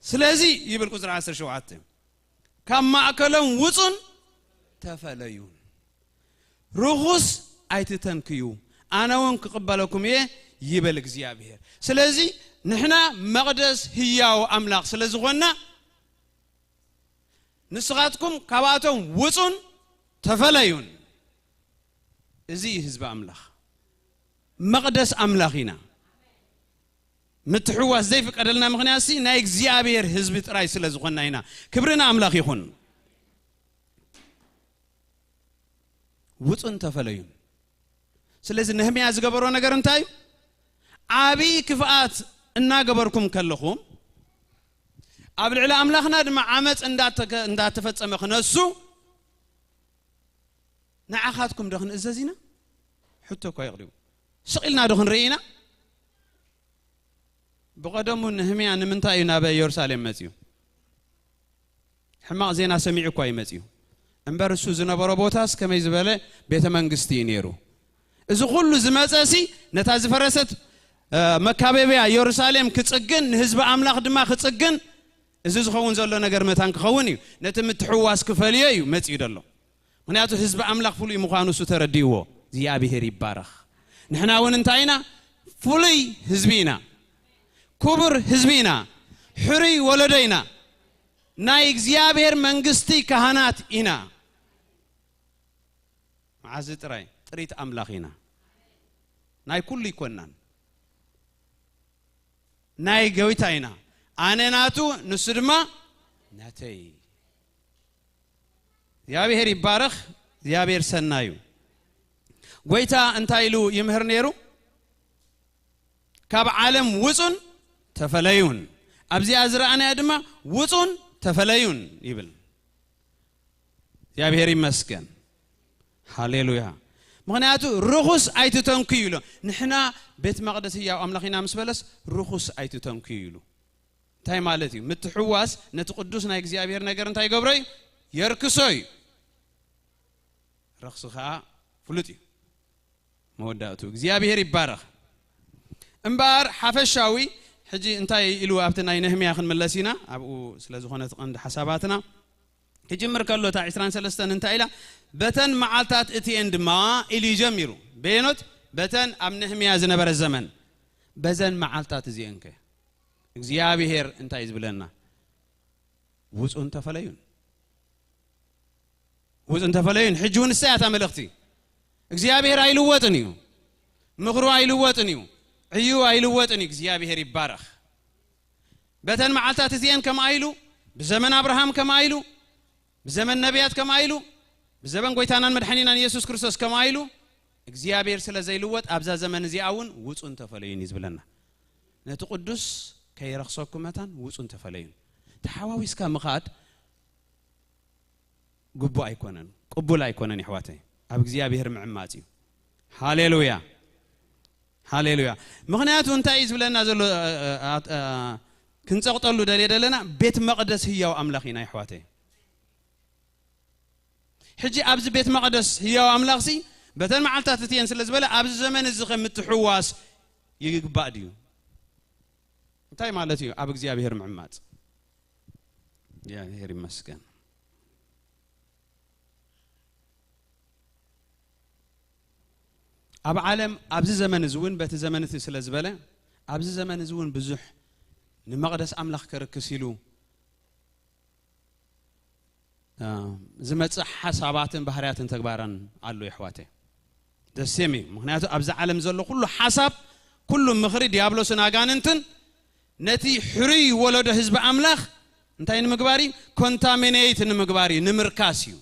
ስለዚ ይብል ቁጽሪ ዓሰርተ ሸውዓተ፣ ካብ ማእከሎም ውጹን ተፈለዩን፣ ርኹስ ኣይትተንክዩ፣ ኣነ እውን ክቕበለኩም እየ ይብል እግዚኣብሔር። ስለዚ ንሕና መቕደስ ህያው ኣምላኽ ስለ ዝኾንና፣ ንስኻትኩም ካብኣቶም ውጹን ተፈለዩን። እዚ እዩ ህዝቢ ኣምላኽ፣ መቕደስ ኣምላኽ ኢና። ምትሕዋስ ዘይፍቀደልና ምኽንያትሲ ናይ እግዚኣብሔር ህዝቢ ጥራይ ስለ ዝኾንና ኢና። ክብሪ ንኣምላኽ ይኹን። ውጹን ተፈለዩን። ስለዚ ነህምያ ዝገበሮ ነገር እንታይ እዩ? ዓብዪ ክፍኣት እናገበርኩም ከለኹም፣ ኣብ ልዕሊ ኣምላኽና ድማ ዓመፅ እንዳተከ-፣ እንዳተፈጸመ ክነሱ፣ ንዓኻትኩም ዶ ክንእዘዝ ኢና? ሕቶ እኳ የቕሪቡ። ስቕ ኢልና ዶ ክንርኢ ኢና? ብቐደሙ ነህምያ ንምንታይ እዩ ናብ ኢየሩሳሌም መጺኡ? ሕማቕ ዜና ሰሚዑ እኳ እዩ መጺኡ። እምበር እሱ ዝነበሮ ቦታስ ከመይ ዝበለ ቤተ መንግስቲ እዩ ነይሩ። እዚ ኩሉ ዝመጸሲ ነታ ዝፈረሰት፣ እ፣ መካበብያ ኢየሩሳሌም ክጽግን፣ ንህዝቢ ኣምላኽ ድማ ክጽግን፣ እዚ ዝኸውን ዘሎ ነገር መታን ክኸውን እዩ። ነቲ ምትሕውዋስ ክፈልዮ እዩ መጺኡ ዘሎ። ምኽንያቱ ህዝቢ ኣምላኽ ፍሉይ ምዃኑ እሱ ተረዲእዎ። እግዚኣብሔር ይባረኽ። ንሕና እውን እንታይ ኢና? ፍሉይ ህዝቢ ኢና። ክቡር ህዝቢ ኢና። ሕሩይ ወለዶ ኢና። ናይ እግዚኣብሔር መንግስቲ ካህናት ኢና። መዓዝ ጥራይ ጥሪት ኣምላኽ ኢና። ናይ ኩሉ ይኮናን። ናይ ጎይታ ኢና። ኣነ ናቱ፣ ንሱ ድማ ናተይ። እግዚኣብሔር ይባረኽ። እግዚኣብሔር ሰናዩ። ጎይታ እንታይ ኢሉ ይምህር ነይሩ? ካብ ዓለም ውጹን ተፈለዩን። ኣብዚኣ ዝረኣናያ ድማ ውጹን ተፈለዩን ይብል። እግዚኣብሔር ይመስገን። ሃሌሉያ። ምኽንያቱ ርኹስ ኣይትተንኩ እዩ ኢሎ። ንሕና ቤት መቕደስ ህያው ኣምላኽ ኢና ምስ በለስ ርኹስ ኣይትተንኩ እዩ ኢሉ። እንታይ ማለት እዩ? ምትሕዋስ ነቲ ቅዱስ ናይ እግዚኣብሔር ነገር እንታይ ይገብሮ እዩ? የርክሶ እዩ። ረኽሲ ኸዓ ፍሉጥ እዩ መወዳእቱ። እግዚኣብሔር ይባረኽ። እምበኣር ሓፈሻዊ ሕጂ እንታይ ኢሉ ኣብቲ ናይ ነህምያ ክንምለስ ኢና፣ ኣብኡ ስለ ዝኾነ እቲ ቀንዲ ሓሳባትና ክጅምር ከሎ እታ ዕስራን ሰለስተን እንታይ ኢላ? በተን መዓልታት እቲኤን ድማ ኢሉ እዩ ጀሚሩ። በየኖት? በተን ኣብ ነህምያ ዝነበረ ዘመን። በዘን መዓልታት እዚኤን ከ እግዚኣብሔር እንታይ እዩ ዝብለና? ውፁን ተፈለዩን። ውፁን ተፈለዩን። ሕጂ እውን እሳ እያ እታ መልእኽቲ። እግዚኣብሔር ኣይልወጥን እዩ። ምኽሩ ኣይልወጥን እዩ። ዕዩ ኣይልወጥን እዩ። እግዚኣብሔር ይባረኽ። በተን መዓልታት እዚኤን ከምኣ ኢሉ፣ ብዘመን ኣብርሃም ከምኣ ኢሉ፣ ብዘመን ነቢያት ከምኣ ኢሉ፣ ብዘመን ጎይታናን መድሓኒናን ኢየሱስ ክርስቶስ ከምኣ ኢሉ፣ እግዚኣብሔር ስለ ዘይልወጥ ኣብዛ ዘመን እዚኣ እውን ውፁን ተፈለዩን እዩ ዝብለና። ነቲ ቅዱስ ከይረኽሰኩም መታን ውፁን ተፈለዩን። ተሓዋዊስካ ምኻድ ግቡእ ኣይኮነን፣ ቅቡል ኣይኮነን የሕዋተይ። ኣብ እግዚኣብሔር ምዕማፅ እዩ። ሃሌሉያ፣ ሃሌሉያ። ምኽንያቱ እንታይ እዩ ዝብለና ዘሎ? እ፣ እ፣ እ፣ ክንጸቕጠሉ ደልየ ዘለና ቤት መቕደስ ህያው ኣምላኽ ኢና የሕዋተይ። ሕጂ ኣብዚ ቤት መቕደስ ህያው ኣምላኽሲ በተን መዓልታት እትየን ስለ ዝበለ ኣብዚ ዘመን እዚ ከምትሕዋስ ይግባእ ድዩ? እንታይ ማለት እዩ ኣብ እግዚኣብሔር ምዕማፅ? እግዚኣብሔር ይመስገን። ኣብ ዓለም ኣብዚ ዘመን እዚ እውን በቲ ዘመን እቲ ስለ ዝበለ ኣብዚ ዘመን እዚ እውን ብዙሕ ንመቕደስ ኣምላኽ ከርክስ ኢሉ እ፣ ዝመጽእ ሓሳባትን ባህርያትን ተግባራን ኣሎ የሕዋተይ። ደሴም እዩ። ምኽንያቱ ኣብዚ ዓለም ዘሎ ኩሉ ሓሳብ፣ ኩሉ ምኽሪ ዲያብሎስን ኣጋንንትን ነቲ ሕሩይ ወለዶ ህዝቢ ኣምላኽ እንታይ ንምግባር እዩ? ኮንታሚኔት ንምግባር እዩ፣ ንምርካስ እዩ።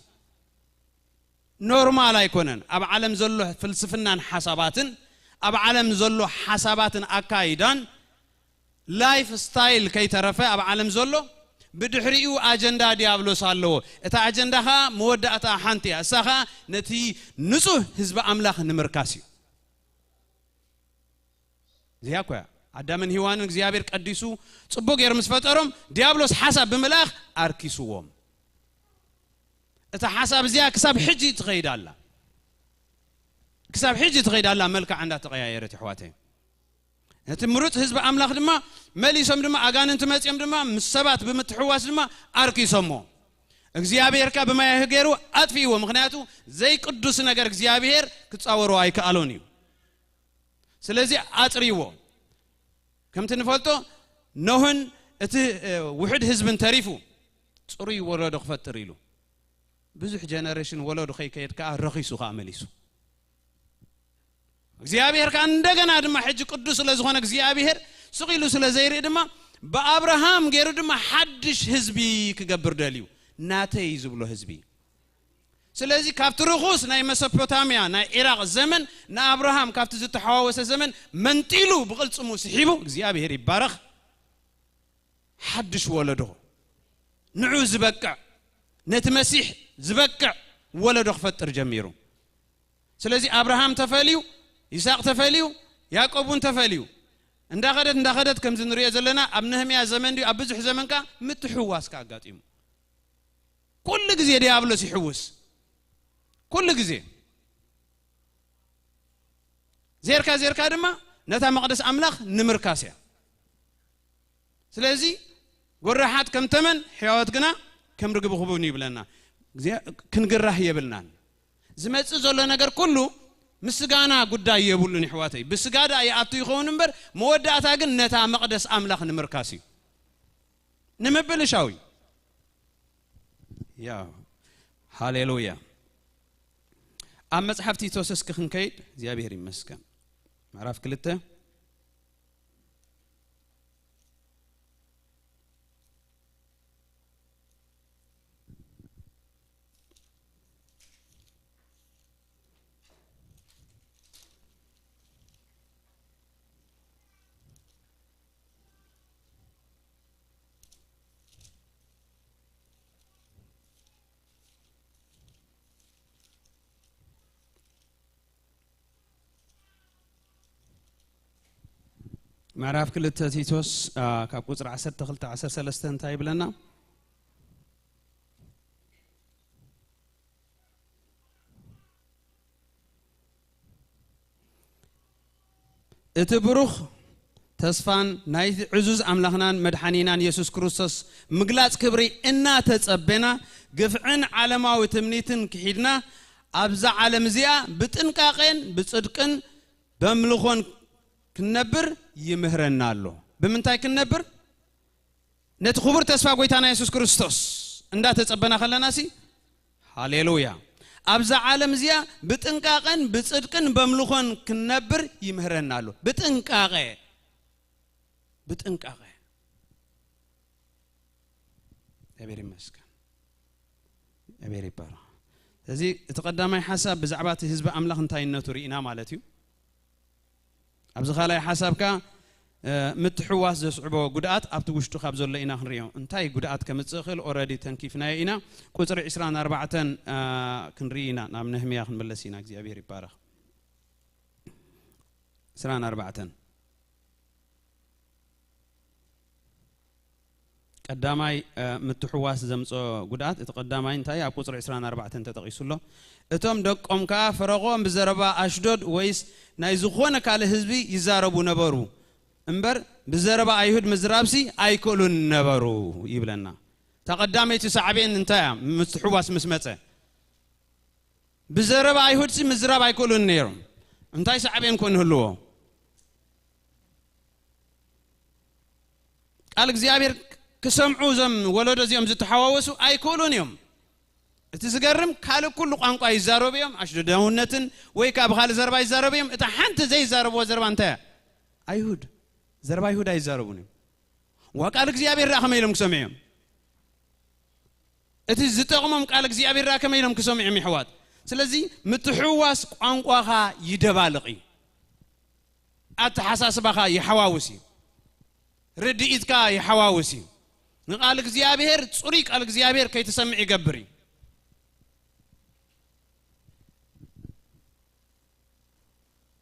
ኖርማል ኣይኮነን። ኣብ ዓለም ዘሎ ፍልስፍናን ሓሳባትን ኣብ ዓለም ዘሎ ሓሳባትን ኣካይዳን ላይፍ ስታይል ከይተረፈ ኣብ ዓለም ዘሎ ብድሕሪኡ ኣጀንዳ ዲያብሎስ ኣለዎ። እታ ኣጀንዳ ኸዓ መወዳእታ ሓንቲ እያ። እሳ ኸዓ ነቲ ንጹህ ህዝቢ ኣምላኽ ንምርካስ እዩ። እዚኣ እኮ እያ። ኣዳምን ሂዋንን እግዚኣብሔር ቀዲሱ ጽቡቅ ገይሩ ምስ ፈጠሮም ዲያብሎስ ሓሳብ ብምልኣኽ ኣርኪስዎም። እታ ሓሳብ እዚኣ ክሳብ ሕጂ ትኸይድ ኣላ። ክሳብ ሕጂ ትኸይድ ኣላ፣ መልክዓ እንዳተቐያየረት፣ የሕዋተይ። ነቲ ምሩጽ ህዝቢ ኣምላኽ ድማ መሊሶም ድማ ኣጋንንቲ መጺኦም ድማ ምስ ሰባት ብምትሕዋስ ድማ ኣርኪሶሞ። እግዚኣብሔር ከኣ ብማይ ገይሩ ኣጥፊእዎ። ምኽንያቱ ዘይቅዱስ ነገር እግዚኣብሔር ክጻወሮ ኣይከኣሎን እዩ። ስለዚ ኣጽርይዎ። ከምቲ ንፈልጦ ኖህን እቲ፣ እ፣ ውሑድ ህዝብን ተሪፉ ጽሩይ ወለዶ ክፈጥር ኢሉ። ብዙሕ ጀነሬሽን ወለዶ ከይከየድ ከኣ ረኺሱ ከኣ መሊሱ። እግዚኣብሔር ከኣ እንደገና ድማ ሕጂ ቅዱስ ስለ ዝኾነ እግዚኣብሔር ስቕ ኢሉ ስለ ዘይርኢ ድማ ብኣብርሃም ገይሩ ድማ ሓድሽ ህዝቢ ክገብር ደልዩ። ናተይ ዝብሎ ህዝቢ። ስለዚ ካብቲ ርኹስ ናይ መሶፖታምያ ናይ ዒራቕ ዘመን ንኣብርሃም ካብቲ ዝተሓዋወሰ ዘመን መንጢሉ ብቕልጽሙ ስሒቡ፣ እግዚኣብሔር ይባረኽ፣ ሓድሽ ወለዶ ንዑ ዝበቅዕ ነቲ መሲሕ ዝበቅዕ ወለዶ ክፈጥር ጀሚሩ። ስለዚ ኣብርሃም ተፈልዩ፣ ይስሐቅ ተፈልዩ፣ ያዕቆብ እውን ተፈልዩ። እንዳኸደት እንዳኸደት ከምዚ ንሪኦ ዘለና ኣብ ነህምያ ዘመን ድዩ ኣብ ብዙሕ ዘመን ከኣ ምትሕውዋስ ከኣ ኣጋጢሙ። ኩሉ ግዜ ዲያብሎስ ይሕውስ። ኩሉ ግዜ። ዜርካ ዜርካ ድማ ነታ መቕደስ ኣምላኽ ንምርካስ እያ። ስለዚ ጎራሓት ከም ተመን፣ ሕያዎት ግና ከም ርግቢ ክቡን ይብለና። እግዚኣብ-፣ ክንግራህ የብልናን። ዝመጽእ ዘሎ ነገር ኩሉ ምስጋና ጉዳይ የብሉን፣ የሕዋተይ። ብስጋ ደኣ ይኣቱ ይኸውን እምበር፣ መወዳእታ ግን ነታ መቕደስ ኣምላኽ ንምርካስ እዩ። ንምብልሻው እዩ። ያው፣ ሃሌሉያ። ኣብ መጽሓፍ ቲቶስ እስኪ ክንከይድ፣ እግዚኣብሔር ይመስገን። ምዕራፍ ክልተ። ምዕራፍ ክልተ ቲቶስ፣ አ፣ ካብ ቁጽሪ ዓሰርተ ክልተ፣ ዓሰርተ ሰለስተ እንታይ ይብለና? እቲ ብሩኽ ተስፋን ናይቲ ዕዙዝ ኣምላኽናን መድሓኒናን የሱስ ክርስቶስ ምግላጽ ክብሪ እናተጸበና፣ ግፍዕን ዓለማዊ ትምኒትን ክሒድና፣ ኣብዛ ዓለም እዚኣ ብጥንቃቄን ብጽድቅን በምልኾን ክንነብር ይምህረና ኣሎ። ብምንታይ ክንነብር? ነቲ ክቡር ተስፋ ጎይታና የሱስ ክርስቶስ እንዳተጸበና ከለናሲ፣ ሃሌሉያ፣ ኣብዛ ዓለም እዚኣ ብጥንቃቐን ብጽድቅን በምልኾን ክንነብር ይምህረና ኣሎ። ብጥንቃቐ፣ ብጥንቃቐ። እግዚኣብሔር ይመስገን። እግዚኣብሔር ይባረኽ። ስለዚ እቲ ቀዳማይ ሓሳብ ብዛዕባ እቲ ህዝቢ ኣምላኽ እንታይነቱ ርኢና ማለት እዩ። ኣብዚ ካልኣይ ሓሳብ ከኣ፣ እ፣ ምትሕውዋስ ዘስዕቦ ጉድኣት ኣብቲ ውሽጡ ካብ ዘሎ ኢና ክንሪኦ። እንታይ ጉድኣት ከምጽእ ይኽእል ኦረዲ ተንኪፍናዮ ኢና። ቁጽሪ ዕስራን ኣርባዕተን፣ እ፣ ክንርኢ ኢና። ናብ ነህምያ ክንምለስ ኢና። እግዚኣብሔር ይባረኽ። ዕስራን ኣርባዕተን። ቀዳማይ፣ እ፣ ምትሕዋስ ዘምጾ ጉድኣት፣ እቲ ቀዳማይ እንታይ ኣብ ቁጽሪ ዕስራን ኣርባዕተን ተጠቒሱ ኣሎ። እቶም ደቆም ከኣ ፈረቖም ብዘረባ ኣሽዶድ ወይስ ናይ ዝኾነ ካልእ ህዝቢ ይዛረቡ ነበሩ እምበር፣ ብዘረባ ኣይሁድ ምዝራብሲ ኣይክእሉን ነበሩ ይብለና። እታ ቀዳመይቲ ሳዕቤን እንታይ እያ? ምትሕዋስ ምስ መጸ። ብዘረባ ኣይሁድሲ ምዝራብ ኣይክእሉን ነይሮም። እንታይ ሳዕቤን ኮን ይህልዎ? ቃል እግዚኣብሔር ክሰምዑ እዞም ወለዶ እዚኦም ዝተሓዋወሱ ኣይክእሉን እዮም። እቲ ዝገርም ካልእ ኩሉ ቋንቋ ይዛረቡ እዮም፣ ኣሽዶዳውነትን ወይ ከዓ ብኻልእ ዘረባ ይዛረቡ እዮም። እታ ሓንቲ ዘይዛረብዎ ዘረባ እንታይ እያ? ኣይሁድ። ዘረባ ኣይሁድ ኣይዛረቡን እዮም። ዋ ቃል እግዚኣብሔር ደኣ ከመይ ኢሎም ክሰምዑ እዮም? እቲ ዝጠቕሞም ቃል እግዚኣብሔር ደኣ ከመይ ኢሎም ክሰምዑ እዮም ይሕዋት? ስለዚ ምትሕውዋስ ቋንቋኻ ይደባልቕ እዩ። ኣተሓሳስባኻ ይሓዋውስ እዩ። ርድኢትካ ይሓዋውስ እዩ። ንቃል እግዚኣብሔር፣ ጽሩይ ቃል እግዚኣብሔር ከይትሰምዕ ይገብር እዩ።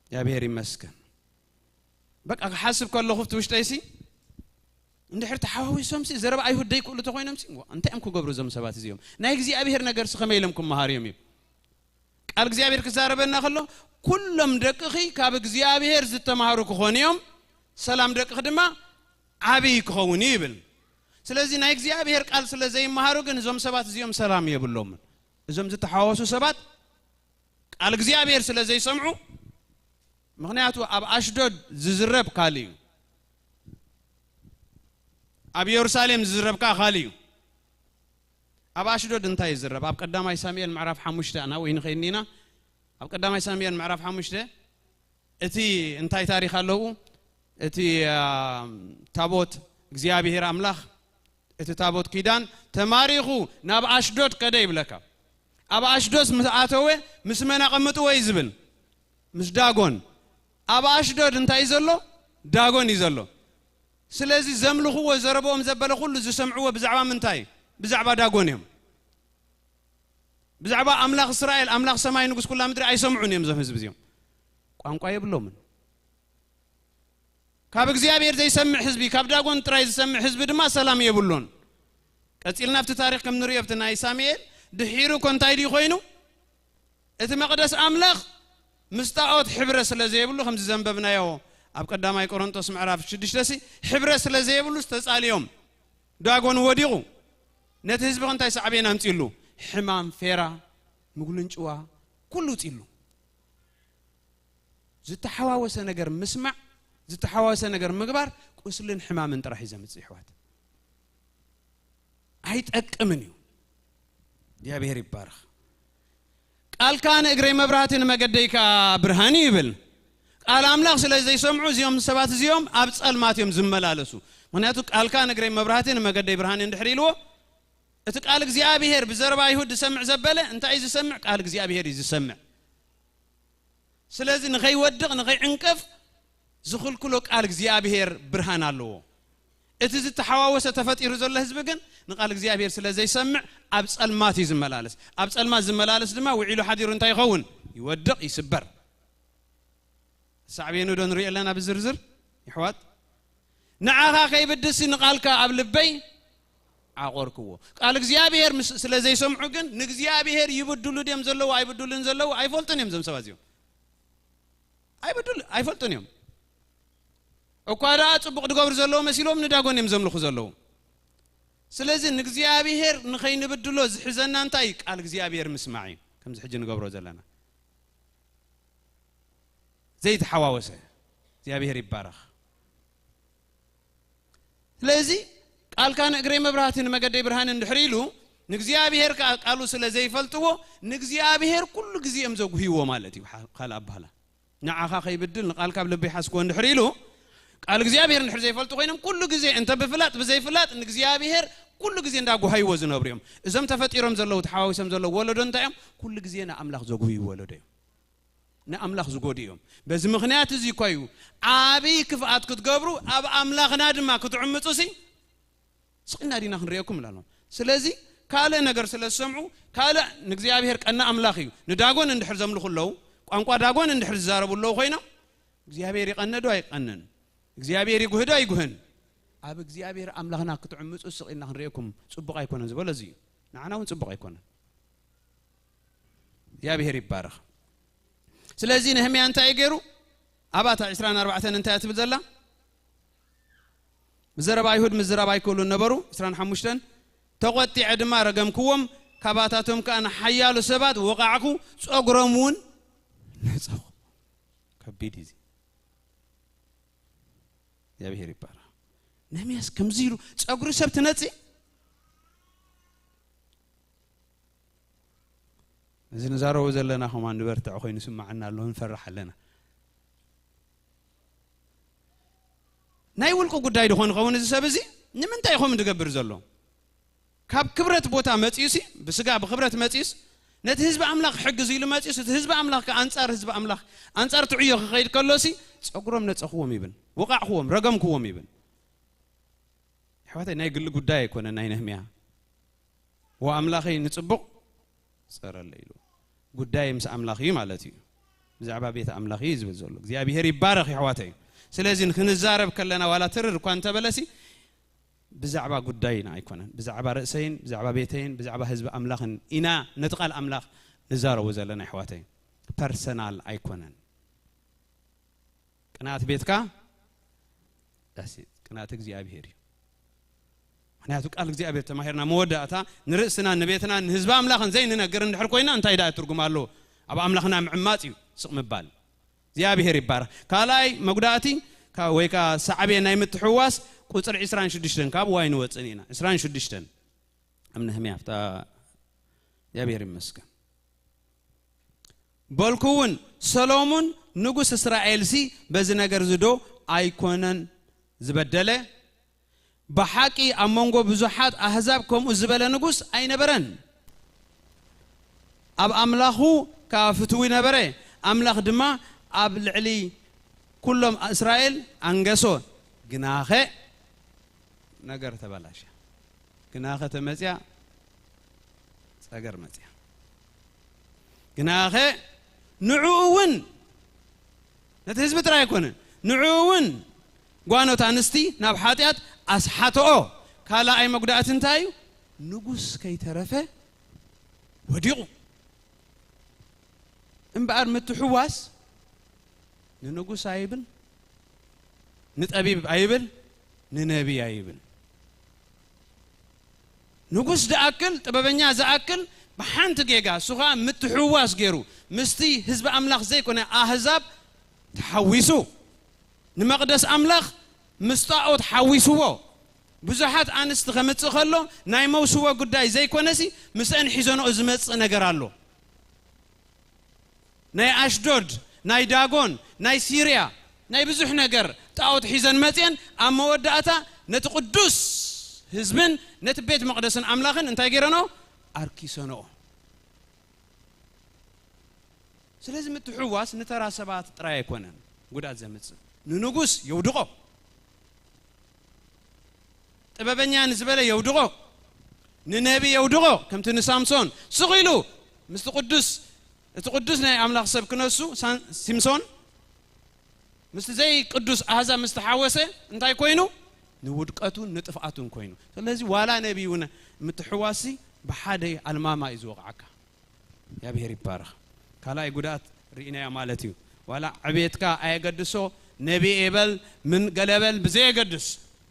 እግዚኣብሔር ይመስገን። በቃ ክሓስብ ከለኹ ኣብቲ ውሽጠይሲ፣ እንድሕር ተሓዋዊሶምሲ ዘረባ ኣይሁድ ደይክእሉ ተኾይኖምሲ፣ ዋ፣ እንታይ እዮም ክገብሩ እዞም ሰባት እዚኦም? ናይ እግዚኣብሔር ነገርሲ ከመይ ኢሎም ክመሃሩ እዮም እዩ? ቃል እግዚኣብሔር ክዛረበና ከሎ፣ ኩሎም ደቅኺ ካብ እግዚኣብሔር ዝተማሃሩ ክኾኑ እዮም፣ ሰላም ደቅኺ ድማ ዓብዪ ክኸውን እዩ ይብል። ስለዚ ናይ እግዚኣብሔር ቃል ስለ ዘይመሃሩ ግን እዞም ሰባት እዚኦም ሰላም የብሎምን። እዞም ዝተሓዋወሱ ሰባት ቃል እግዚኣብሔር ስለ ዘይሰምዑ፣ ምኽንያቱ ኣብ ኣሽዶድ ዝዝረብ ካልእ እዩ፣ ኣብ ኢየሩሳሌም ዝዝረብ ከኣ ካልእ እዩ። ኣብ ኣሽዶድ እንታይ ይዝረብ? ኣብ ቀዳማይ ሳሙኤል ምዕራፍ ሓሙሽተ፣ ናብኡ ንኸይድ ኢና። ኣብ ቀዳማይ ሳሙኤል ምዕራፍ ሓሙሽተ እቲ እንታይ ታሪኽ ኣለዉ? እቲ፣ አ፣ ታቦት እግዚኣብሔር ኣምላኽ፣ እቲ ታቦት ኪዳን ተማሪኹ ናብ ኣሽዶድ ከደ ይብለካ። ኣብ ኣሽዶድ ምስ ኣተወ ምስ መን ኣቐምጥዎ እዩ ዝብል? ምስ ዳጎን። ኣብ ኣሽዶድ እንታይ እዩ ዘሎ? ዳጎን እዩ ዘሎ። ስለዚ ዘምልኽዎ ዘረብኦም ዘበለ ኩሉ ዝሰምዕዎ ብዛዕባ ምንታይ? ብዛዕባ ዳጎን እዮም። ብዛዕባ ኣምላኽ እስራኤል፣ ኣምላኽ ሰማይ፣ ንጉስ ኩላ ምድሪ ኣይሰምዑን እዮም እዞም ህዝቢ እዚኦም። ቋንቋ የብሎምን። ካብ እግዚኣብሔር ዘይሰምዕ ህዝቢ፣ ካብ ዳጎን ጥራይ ዝሰምዕ ህዝቢ ድማ ሰላም የብሉን። ቀጺልና ኣብቲ ታሪኽ ከም ንሪኦ ኣብቲ ናይ ሳሙኤል ድሒሩ እኮ እንታይ ድዩ ኮይኑ? እቲ መቕደስ ኣምላኽ ምስ ጣዖት ሕብረ ስለ ዘይብሉ፣ ከምዚ ዘንበብናዮ ኣብ ቀዳማይ ቆሮንቶስ ምዕራፍ ሽዱሽተ ሲ፣ ሕብረ ስለ ዘይብሉ ዝተጻልዮም ዳጎን ወዲቑ። ነቲ ህዝቢ ከ እንታይ ሳዕቤን ኣምጺሉ? ሕማም፣ ፌራ፣ ምጉልንጭዋ፣ ኩሉ ውጺሉ። ዝተሓዋወሰ ነገር ምስማዕ፣ ዝተሓዋወሰ ነገር ምግባር ቁስልን ሕማምን ጥራሕ እዩ ዘምጽእ፣ ይሕዋት። ኣይጠቅምን እዩ። እግዚኣብሔር ይባረኽ። ቃልካ ንእግረይ መብራህቲ ንመገደይ ከኣ ብርሃን እዩ ይብል። ቃል ኣምላኽ ስለ ዘይሰምዑ እዚኦም ሰባት እዚኦም ኣብ ጸልማት እዮም ዝመላለሱ። ምኽንያቱ ቃልካ ንእግረይ መብራህቲ ንመገደይ ብርሃን እዩ እንድሕር ኢልዎ፣ እቲ ቃል እግዚኣብሔር ብዘረባ ኣይሁድ ዝሰምዕ ዘበለ እንታይ እዩ ዝሰምዕ? ቃል እግዚኣብሔር እዩ ዝሰምዕ። ስለዚ ንኸይወድቕ፣ ንኸይዕንቀፍ ዝኽልክሎ ቃል እግዚኣብሔር ብርሃን ኣለዎ። እቲ ዝተሓዋወሰ ተፈጢሩ ዘሎ ህዝቢ ግን ንቃል እግዚኣብሔር ስለ ዘይሰምዕ ኣብ ጸልማት እዩ ዝመላለስ። ኣብ ጸልማት ዝመላለስ ድማ ውዒሉ ሓዲሩ እንታይ ይኸውን? ይወድቕ፣ ይስበር። ሳዕቤኑ ዶ ንሪኦ ኣለና ብዝርዝር? ይሕዋት፣ ንዓኻ ከይብድሲ ንቃልካ ኣብ ልበይ ዓቆርክዎ። ቃል እግዚኣብሔር ምስ-፣ ስለ ዘይሰምዑ ግን ንእግዚኣብሔር ይብድሉ ድዮም ዘለዉ ኣይብድሉን ዘለዉ ኣይፈልጡን እዮም። እዞም ሰባት እዚኦም ኣይብድሉ-፣ ኣይፈልጡን እዮም። እኳ ደኣ ጽቡቕ ዝገብሩ ዘለዉ መሲሎም ንዳጎን እዮም ዘምልኹ ዘለዉ። ስለዚ ንእግዚኣብሔር ንኸይንብድሎ ዝሕዘና እንታይ እዩ? ቃል እግዚኣብሔር ምስማዕ እዩ። ከምዚ ሕጂ ንገብሮ ዘለና ዘይተሓዋወሰ። እግዚኣብሔር ይባረኽ። ስለዚ ቃልካ ንእግረይ መብራህቲ ንመገደይ ብርሃን እንድሕር ኢሉ ንእግዚኣብሔር ከኣ ቃሉ ስለ ዘይፈልጥዎ ንእግዚኣብሔር ኩሉ ግዜ እዮም ዘጉህይዎ ማለት እዩ። ሓ- ካልእ ኣባህላ ንዓኻ ከይብድል ንቃልካ ኣብ ልበይ ሓዝክዎ እንድሕር ኢሉ ቃል እግዚኣብሔር እንድሕር ዘይፈልጡ ኮይኖም ኩሉ ግዜ እንተ ብፍላጥ ብዘይፍላጥ ንእግዚኣብሔር ኩሉ ግዜ እንዳጉሃይዎ ዝነብሩ እዮም። እዞም ተፈጢሮም ዘለዉ ተሓዋዊሶም ዘለዉ ወለዶ እንታይ እዮም? ኩሉ ግዜ ንኣምላኽ ዘጉህዩ ወለዶ እዮም። ንኣምላኽ ዝጎዱ እዮም። በዚ ምኽንያት እዚ እኳ እዩ ዓብዪ ክፍኣት ክትገብሩ ኣብ ኣምላኽና ድማ ክትዕምፁ ሲ ስቕ ኢልና ዲና ክንርእየኩም እላሎም። ስለዚ ካልእ ነገር ስለ ዝሰምዑ ካልእ ንእግዚኣብሔር ቀና ኣምላኽ እዩ። ንዳጎን እንድሕር ዘምልኹ ኣለዉ፣ ቋንቋ ዳጎን እንድሕር ዝዛረቡ ኣለዉ ኮይኖም እግዚኣብሔር ይቐነ ዶ ኣይቀነን? እግዚኣብሔር ይጉህ ዶ ኣይጉህን? ኣብ እግዚኣብሔር ኣምላኽና ክትዕምፁ ስቕ ኢልና ክንርእየኩም ጽቡቕ ኣይኮነን ዝበሎ እዚ እዩ። ንዓና እውን ጽቡቕ ኣይኮነን። እግዚኣብሔር ይባረኽ። ስለዚ ነህምያ እንታይ ገይሩ? ኣብታ ዕስራን ኣርባዕተን እንታይ እያ ትብል ዘላ? ብዘረባ ኣይሁድ ምዝራብ ኣይክእሉን ነበሩ። ዕስራን ሓሙሽተን ተቖጢዐ ድማ ረገምክዎም፣ ካባታቶም ከኣ ንሓያሎ ሰባት ወቓዕኩ፣ ጸጉሮም እውን ነጸኹ። ከቢድ እዩ እዚ። እግዚኣብሔር ይባረኽ። ነህምያስ ከምዚ ኢሉ ጸጉሪ ሰብ ትነጽእ? እዚ ንዛረቦ ዘለና ከማን ንበርትዕ ኮይኑ ስማዓና ኣሎ፣ ንፈርሕ ኣለና። ናይ ውልቁ ጉዳይ ድኾን ኸውን እዚ ሰብ እዚ ንምንታይ ኢኹም ዝገብር ዘሎ? ካብ ክብረት ቦታ መጺኡሲ ብስጋ ብክብረት መጺኡስ ነቲ ህዝቢ ኣምላኽ ሕግዝ ኢሉ መጺኡስ እቲ ህዝቢ ኣምላኽ ከ ኣንጻር ህዝቢ ኣምላኽ ኣንጻር ትዕዮ ክኸይድ ከሎሲ ጸጉሮም ነጸኽዎም ይብል፣ ወቃዕክዎም፣ ረገምክዎም ይብል። ኣሕዋተይ ናይ ግሊ ጉዳይ ኣይኮነ ናይ ነህምያ። ወኣምላኸይ ንጽቡቕ ጸረለ ኢሉ። ጉዳይ ምስ ኣምላኽ እዩ ማለት እዩ። ብዛዕባ ቤት ኣምላኽ እዩ ዝብል ዘሎ እግዚኣብሔር ይባረኽ የሕዋተይ። ስለዚ ክንዛረብ ከለና ዋላ ትርር እኳ እንተበለሲ ብዛዕባ ጉዳይና ኣይኮነን፣ ብዛዕባ ርእሰይን ብዛዕባ ቤተይን ብዛዕባ ህዝቢ ኣምላኽን ኢና ነቲ ቃል ኣምላኽ ንዛረቡ ዘለና የሕዋተይ። ፐርሰናል ኣይኮነን። ቅንኣት ቤትካ ዳሴት ቅንኣት እግዚኣብሔር እዩ። ምክንያቱ ቃል እግዚኣብሔር ተማሂርና መወዳእታ ንርእስና ንቤትና ንህዝቢ ኣምላኽን ዘይንነግር እንድሕር ኮይና እንታይ ደኣ ትርጉም ኣለዎ? ኣብ ኣምላኽና ምዕማፅ እዩ ስቕ ምባል። እግዚኣብሔር ይባረኽ። ካልኣይ መጉዳእቲ ወይ ከዓ ሳዕቤ ናይ ምትሕዋስ ቁፅሪ ዕስራን ሽዱሽተን ካብ ዋይ ንወፅን ኢና። ዕስራን ሽዱሽተን ኣብ ነህምያ ኣብታ እግዚኣብሔር ይመስገን። በልኩ እውን ሰሎሙን ንጉስ እስራኤልሲ በዚ ነገር ዝዶ ኣይኮነን ዝበደለ? ብሓቂ ኣብ መንጎ ብዙሓት ኣህዛብ ከምኡ ዝበለ ንጉስ ኣይነበረን። ኣብ ኣምላኹ ከኣ ፍትዊ ነበረ፣ ኣምላኽ ድማ ኣብ ልዕሊ ኩሎም እስራኤል ኣንገሶ። ግናኸ ነገር ተበላሸ። ግናኸ ተመጽያ ጸገር መጽያ። ግናኸ ንዕኡ እውን ነቲ ህዝቢ ጥራይ ኣይኮነን፣ ንዕኡ እውን ጓኖት ኣንስቲ ናብ ሓጢኣት ኣስሓተኦ። ካልኣይ መጉዳእቲ እንታይ እዩ? ንጉስ ከይተረፈ ወዲቑ። እምበኣር ምትሕዋስ ንንጉስ ኣይብል፣ ንጠቢብ ኣይብል፣ ንነቢይ ኣይብል። ንጉስ ዝኣክል ጥበበኛ ዝኣክል ብሓንቲ ጌጋ እሱ ኸዓ ምትሕዋስ ገይሩ ምስቲ ህዝቢ ኣምላኽ ዘይኮነ ኣህዛብ ተሓዊሱ፣ ንመቕደስ ኣምላኽ ምስ ጣኦት ሓዊስዎ። ብዙሓት ኣንስቲ ከምጽእ ከሎ ናይ መውስቦ ጉዳይ ዘይኮነሲ ምስአን ሒዘንኦ ዝመጽእ ነገር ኣሎ። ናይ ኣሽዶድ፣ ናይ ዳጎን፣ ናይ ሲርያ፣ ናይ ብዙሕ ነገር ጣኦት ሒዘን መጽየን ኣብ መወዳእታ ነቲ ቅዱስ ህዝብን ነቲ ቤት መቕደስን ኣምላኽን እንታይ ገይረንኦ? ኣርኪሰንኦ። ስለዚ ምትሕውዋስ ንተራ ሰባት ጥራይ ኣይኮነን ጉድኣት ዘምጽእ። ንንጉስ የውድቖ። ጥበበኛ ንዝበለ የውድቖ። ንነቢ የውድቖ። ከምቲ ንሳምሶን ስቕ ኢሉ ምስቲ ቅዱስ፣ እቲ ቅዱስ ናይ ኣምላኽ ሰብ ክነሱ ሳን-፣ ሲምሶን ምስቲ ዘይቅዱስ ኣህዛብ ምስ ተሓወሰ እንታይ ኮይኑ? ንውድቀቱን ንጥፍኣቱን ኮይኑ። ስለዚ ዋላ ነቢ እውን ምትሕዋሲ ብሓደ ኣልማማ እዩ ዝወቕዓካ። እግዚኣብሔር ይባረኽ። ካልኣይ ጉድኣት ርኢናዮ ማለት እዩ። ዋላ ዕቤትካ ኣየገድሶ፣ ነቢይ በል ምን ገለ በል ብዘየገድስ፣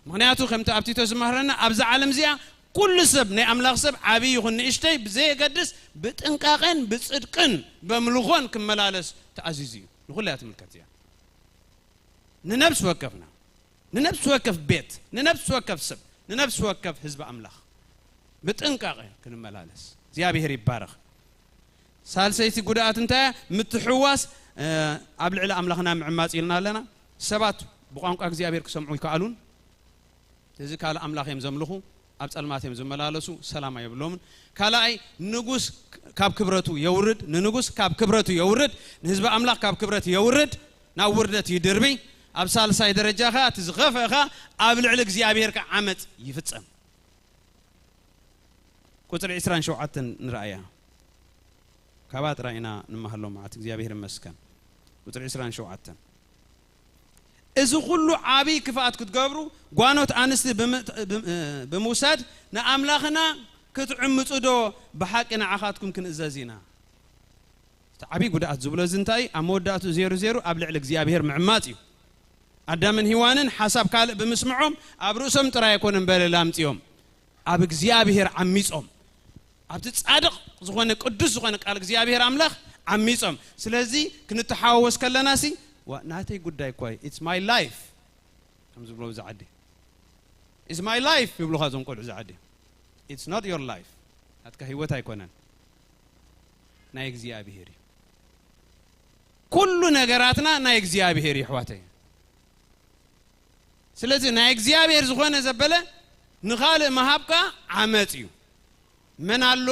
ምኽንያቱ ከምቲ ኣብ ቲቶ ዝመሃረና ኣብዛ ዓለም እዚኣ ኩሉ ሰብ ናይ ኣምላኽ ሰብ ዓብዪ ይኹን ንእሽተይ ብዘየገድስ ብጥንቃቄን ብጽድቅን በምልኾን ክመላለስ ተኣዚዙ እዩ። ንኹላ እያ ትምልከት እዚኣ። ንነብሲ ወከፍና፣ ንነብሲ ወከፍ ቤት፣ ንነብሲ ወከፍ ሰብ፣ ንነብሲ ወከፍ ህዝቢ ኣምላኽ ብጥንቃቄ ክንመላለስ እግዚኣብሔር ይባረኽ። ሳልሰይቲ ጉድኣት እንታይ እያ? ምትሕዋስ ኣብ ልዕሊ ኣምላኽና ምዕማፅ ኢልና ኣለና። ሰባት ብቋንቋ እግዚኣብሔር ክሰምዑ ይከኣሉን፣ እዚ ካልእ ኣምላኽ እዮም ዘምልኹ፣ ኣብ ጸልማት እዮም ዝመላለሱ፣ ሰላም ኣይብሎምን። ካልኣይ ንጉስ ካብ ክብረቱ የውርድ፣ ንንጉስ ካብ ክብረቱ የውርድ፣ ንህዝቢ ኣምላኽ ካብ ክብረት የውርድ፣ ናብ ውርደት ይድርቢ። ኣብ ሳልሳይ ደረጃ ኸኣ እቲ ዝኸፍአ ኸኣ ኣብ ልዕሊ እግዚኣብሔር ከኣ ዓመፅ ይፍጸም። ቁጽሪ ዕስራን ሸውዓተን ንረኣያ። ካብኣ ጥራይ ኢና ንመሃሎ መዓት እግዚኣብሔር ይመስገን። ቁጽሪ ዕስራን ሸውዓተን እዚ ኩሉ ዓብዪ ክፍኣት ክትገብሩ ጓኖት ኣንስቲ ብምውሳድ ንኣምላኽና ክትዕምፁ ዶ ብሓቂ ንዓኻትኩም ክንእዘዝ ኢና? እቲ ዓብዪ ጉድኣት ዝብሎ እዚ እንታይ ኣብ መወዳእቱ ዜሩ ዜሩ ኣብ ልዕሊ እግዚኣብሔር ምዕማፅ እዩ። ኣዳምን ሂዋንን ሓሳብ ካልእ ብምስምዖም ኣብ ርእሶም ጥራይ ኣይኮነን በለላ ኣምፅኦም፣ ኣብ እግዚኣብሔር ዓሚፆም፣ ኣብቲ ጻድቕ ዝኾነ ቅዱስ ዝኾነ ቃል እግዚኣብሔር ኣምላኽ ዓሚጾም። ስለዚ ክንተሓዋወስ ከለና ሲ ዋ ናተይ ጉዳይ እኳ እዩ፣ it's my life ከም ዝብሎ እዚ ዓዲ፣ it's my life ይብሉኻ እዞም ቆልዑ እዚ ዓዲ። It's not your life፣ ናትካ ህይወት ኣይኮነን፣ ናይ እግዚኣብሔር እዩ። ኩሉ ነገራትና ናይ እግዚኣብሔር እዩ ኣሕዋተይ። ስለዚ ናይ እግዚኣብሔር ዝኾነ ዘበለ ንኻልእ ምሃብ ከኣ ዓመፅ እዩ። መን ኣሎ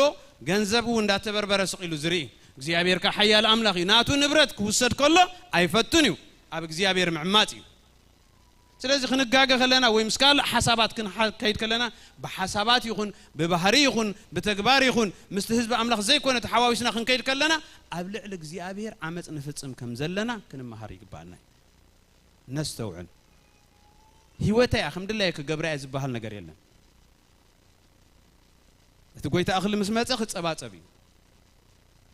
ገንዘቡ እንዳተበርበረ ስቕ ኢሉ ዝርኢ? እግዚኣብሔር ከኣ ሓያል ኣምላኽ እዩ። ናቱ ንብረት ክውሰድ ከሎ ኣይፈቱን እዩ። ኣብ እግዚኣብሔር ምዕማፅ እዩ። ስለዚ ክንጋገ ከለና ወይ ምስ ካልእ ሓሳባት ክንከይድ ከለና ብሓሳባት ይኹን ብባህሪ ይኹን ብተግባር ይኹን ምስቲ ህዝቢ ኣምላኽ ዘይኮነ ተሓዋዊስና ክንከይድ ከለና ኣብ ልዕሊ እግዚኣብሔር ዓመፅ ንፍፅም ከም ዘለና ክንመሃር ይግባኣና እዩ። ነስተውዕል። ህይወተይ እያ ከም ድላየ ክገብራ እየ ዝበሃል ነገር የለን። እቲ ጎይታ እኽሊ ምስ መጸ ክጸባጸብ እዩ።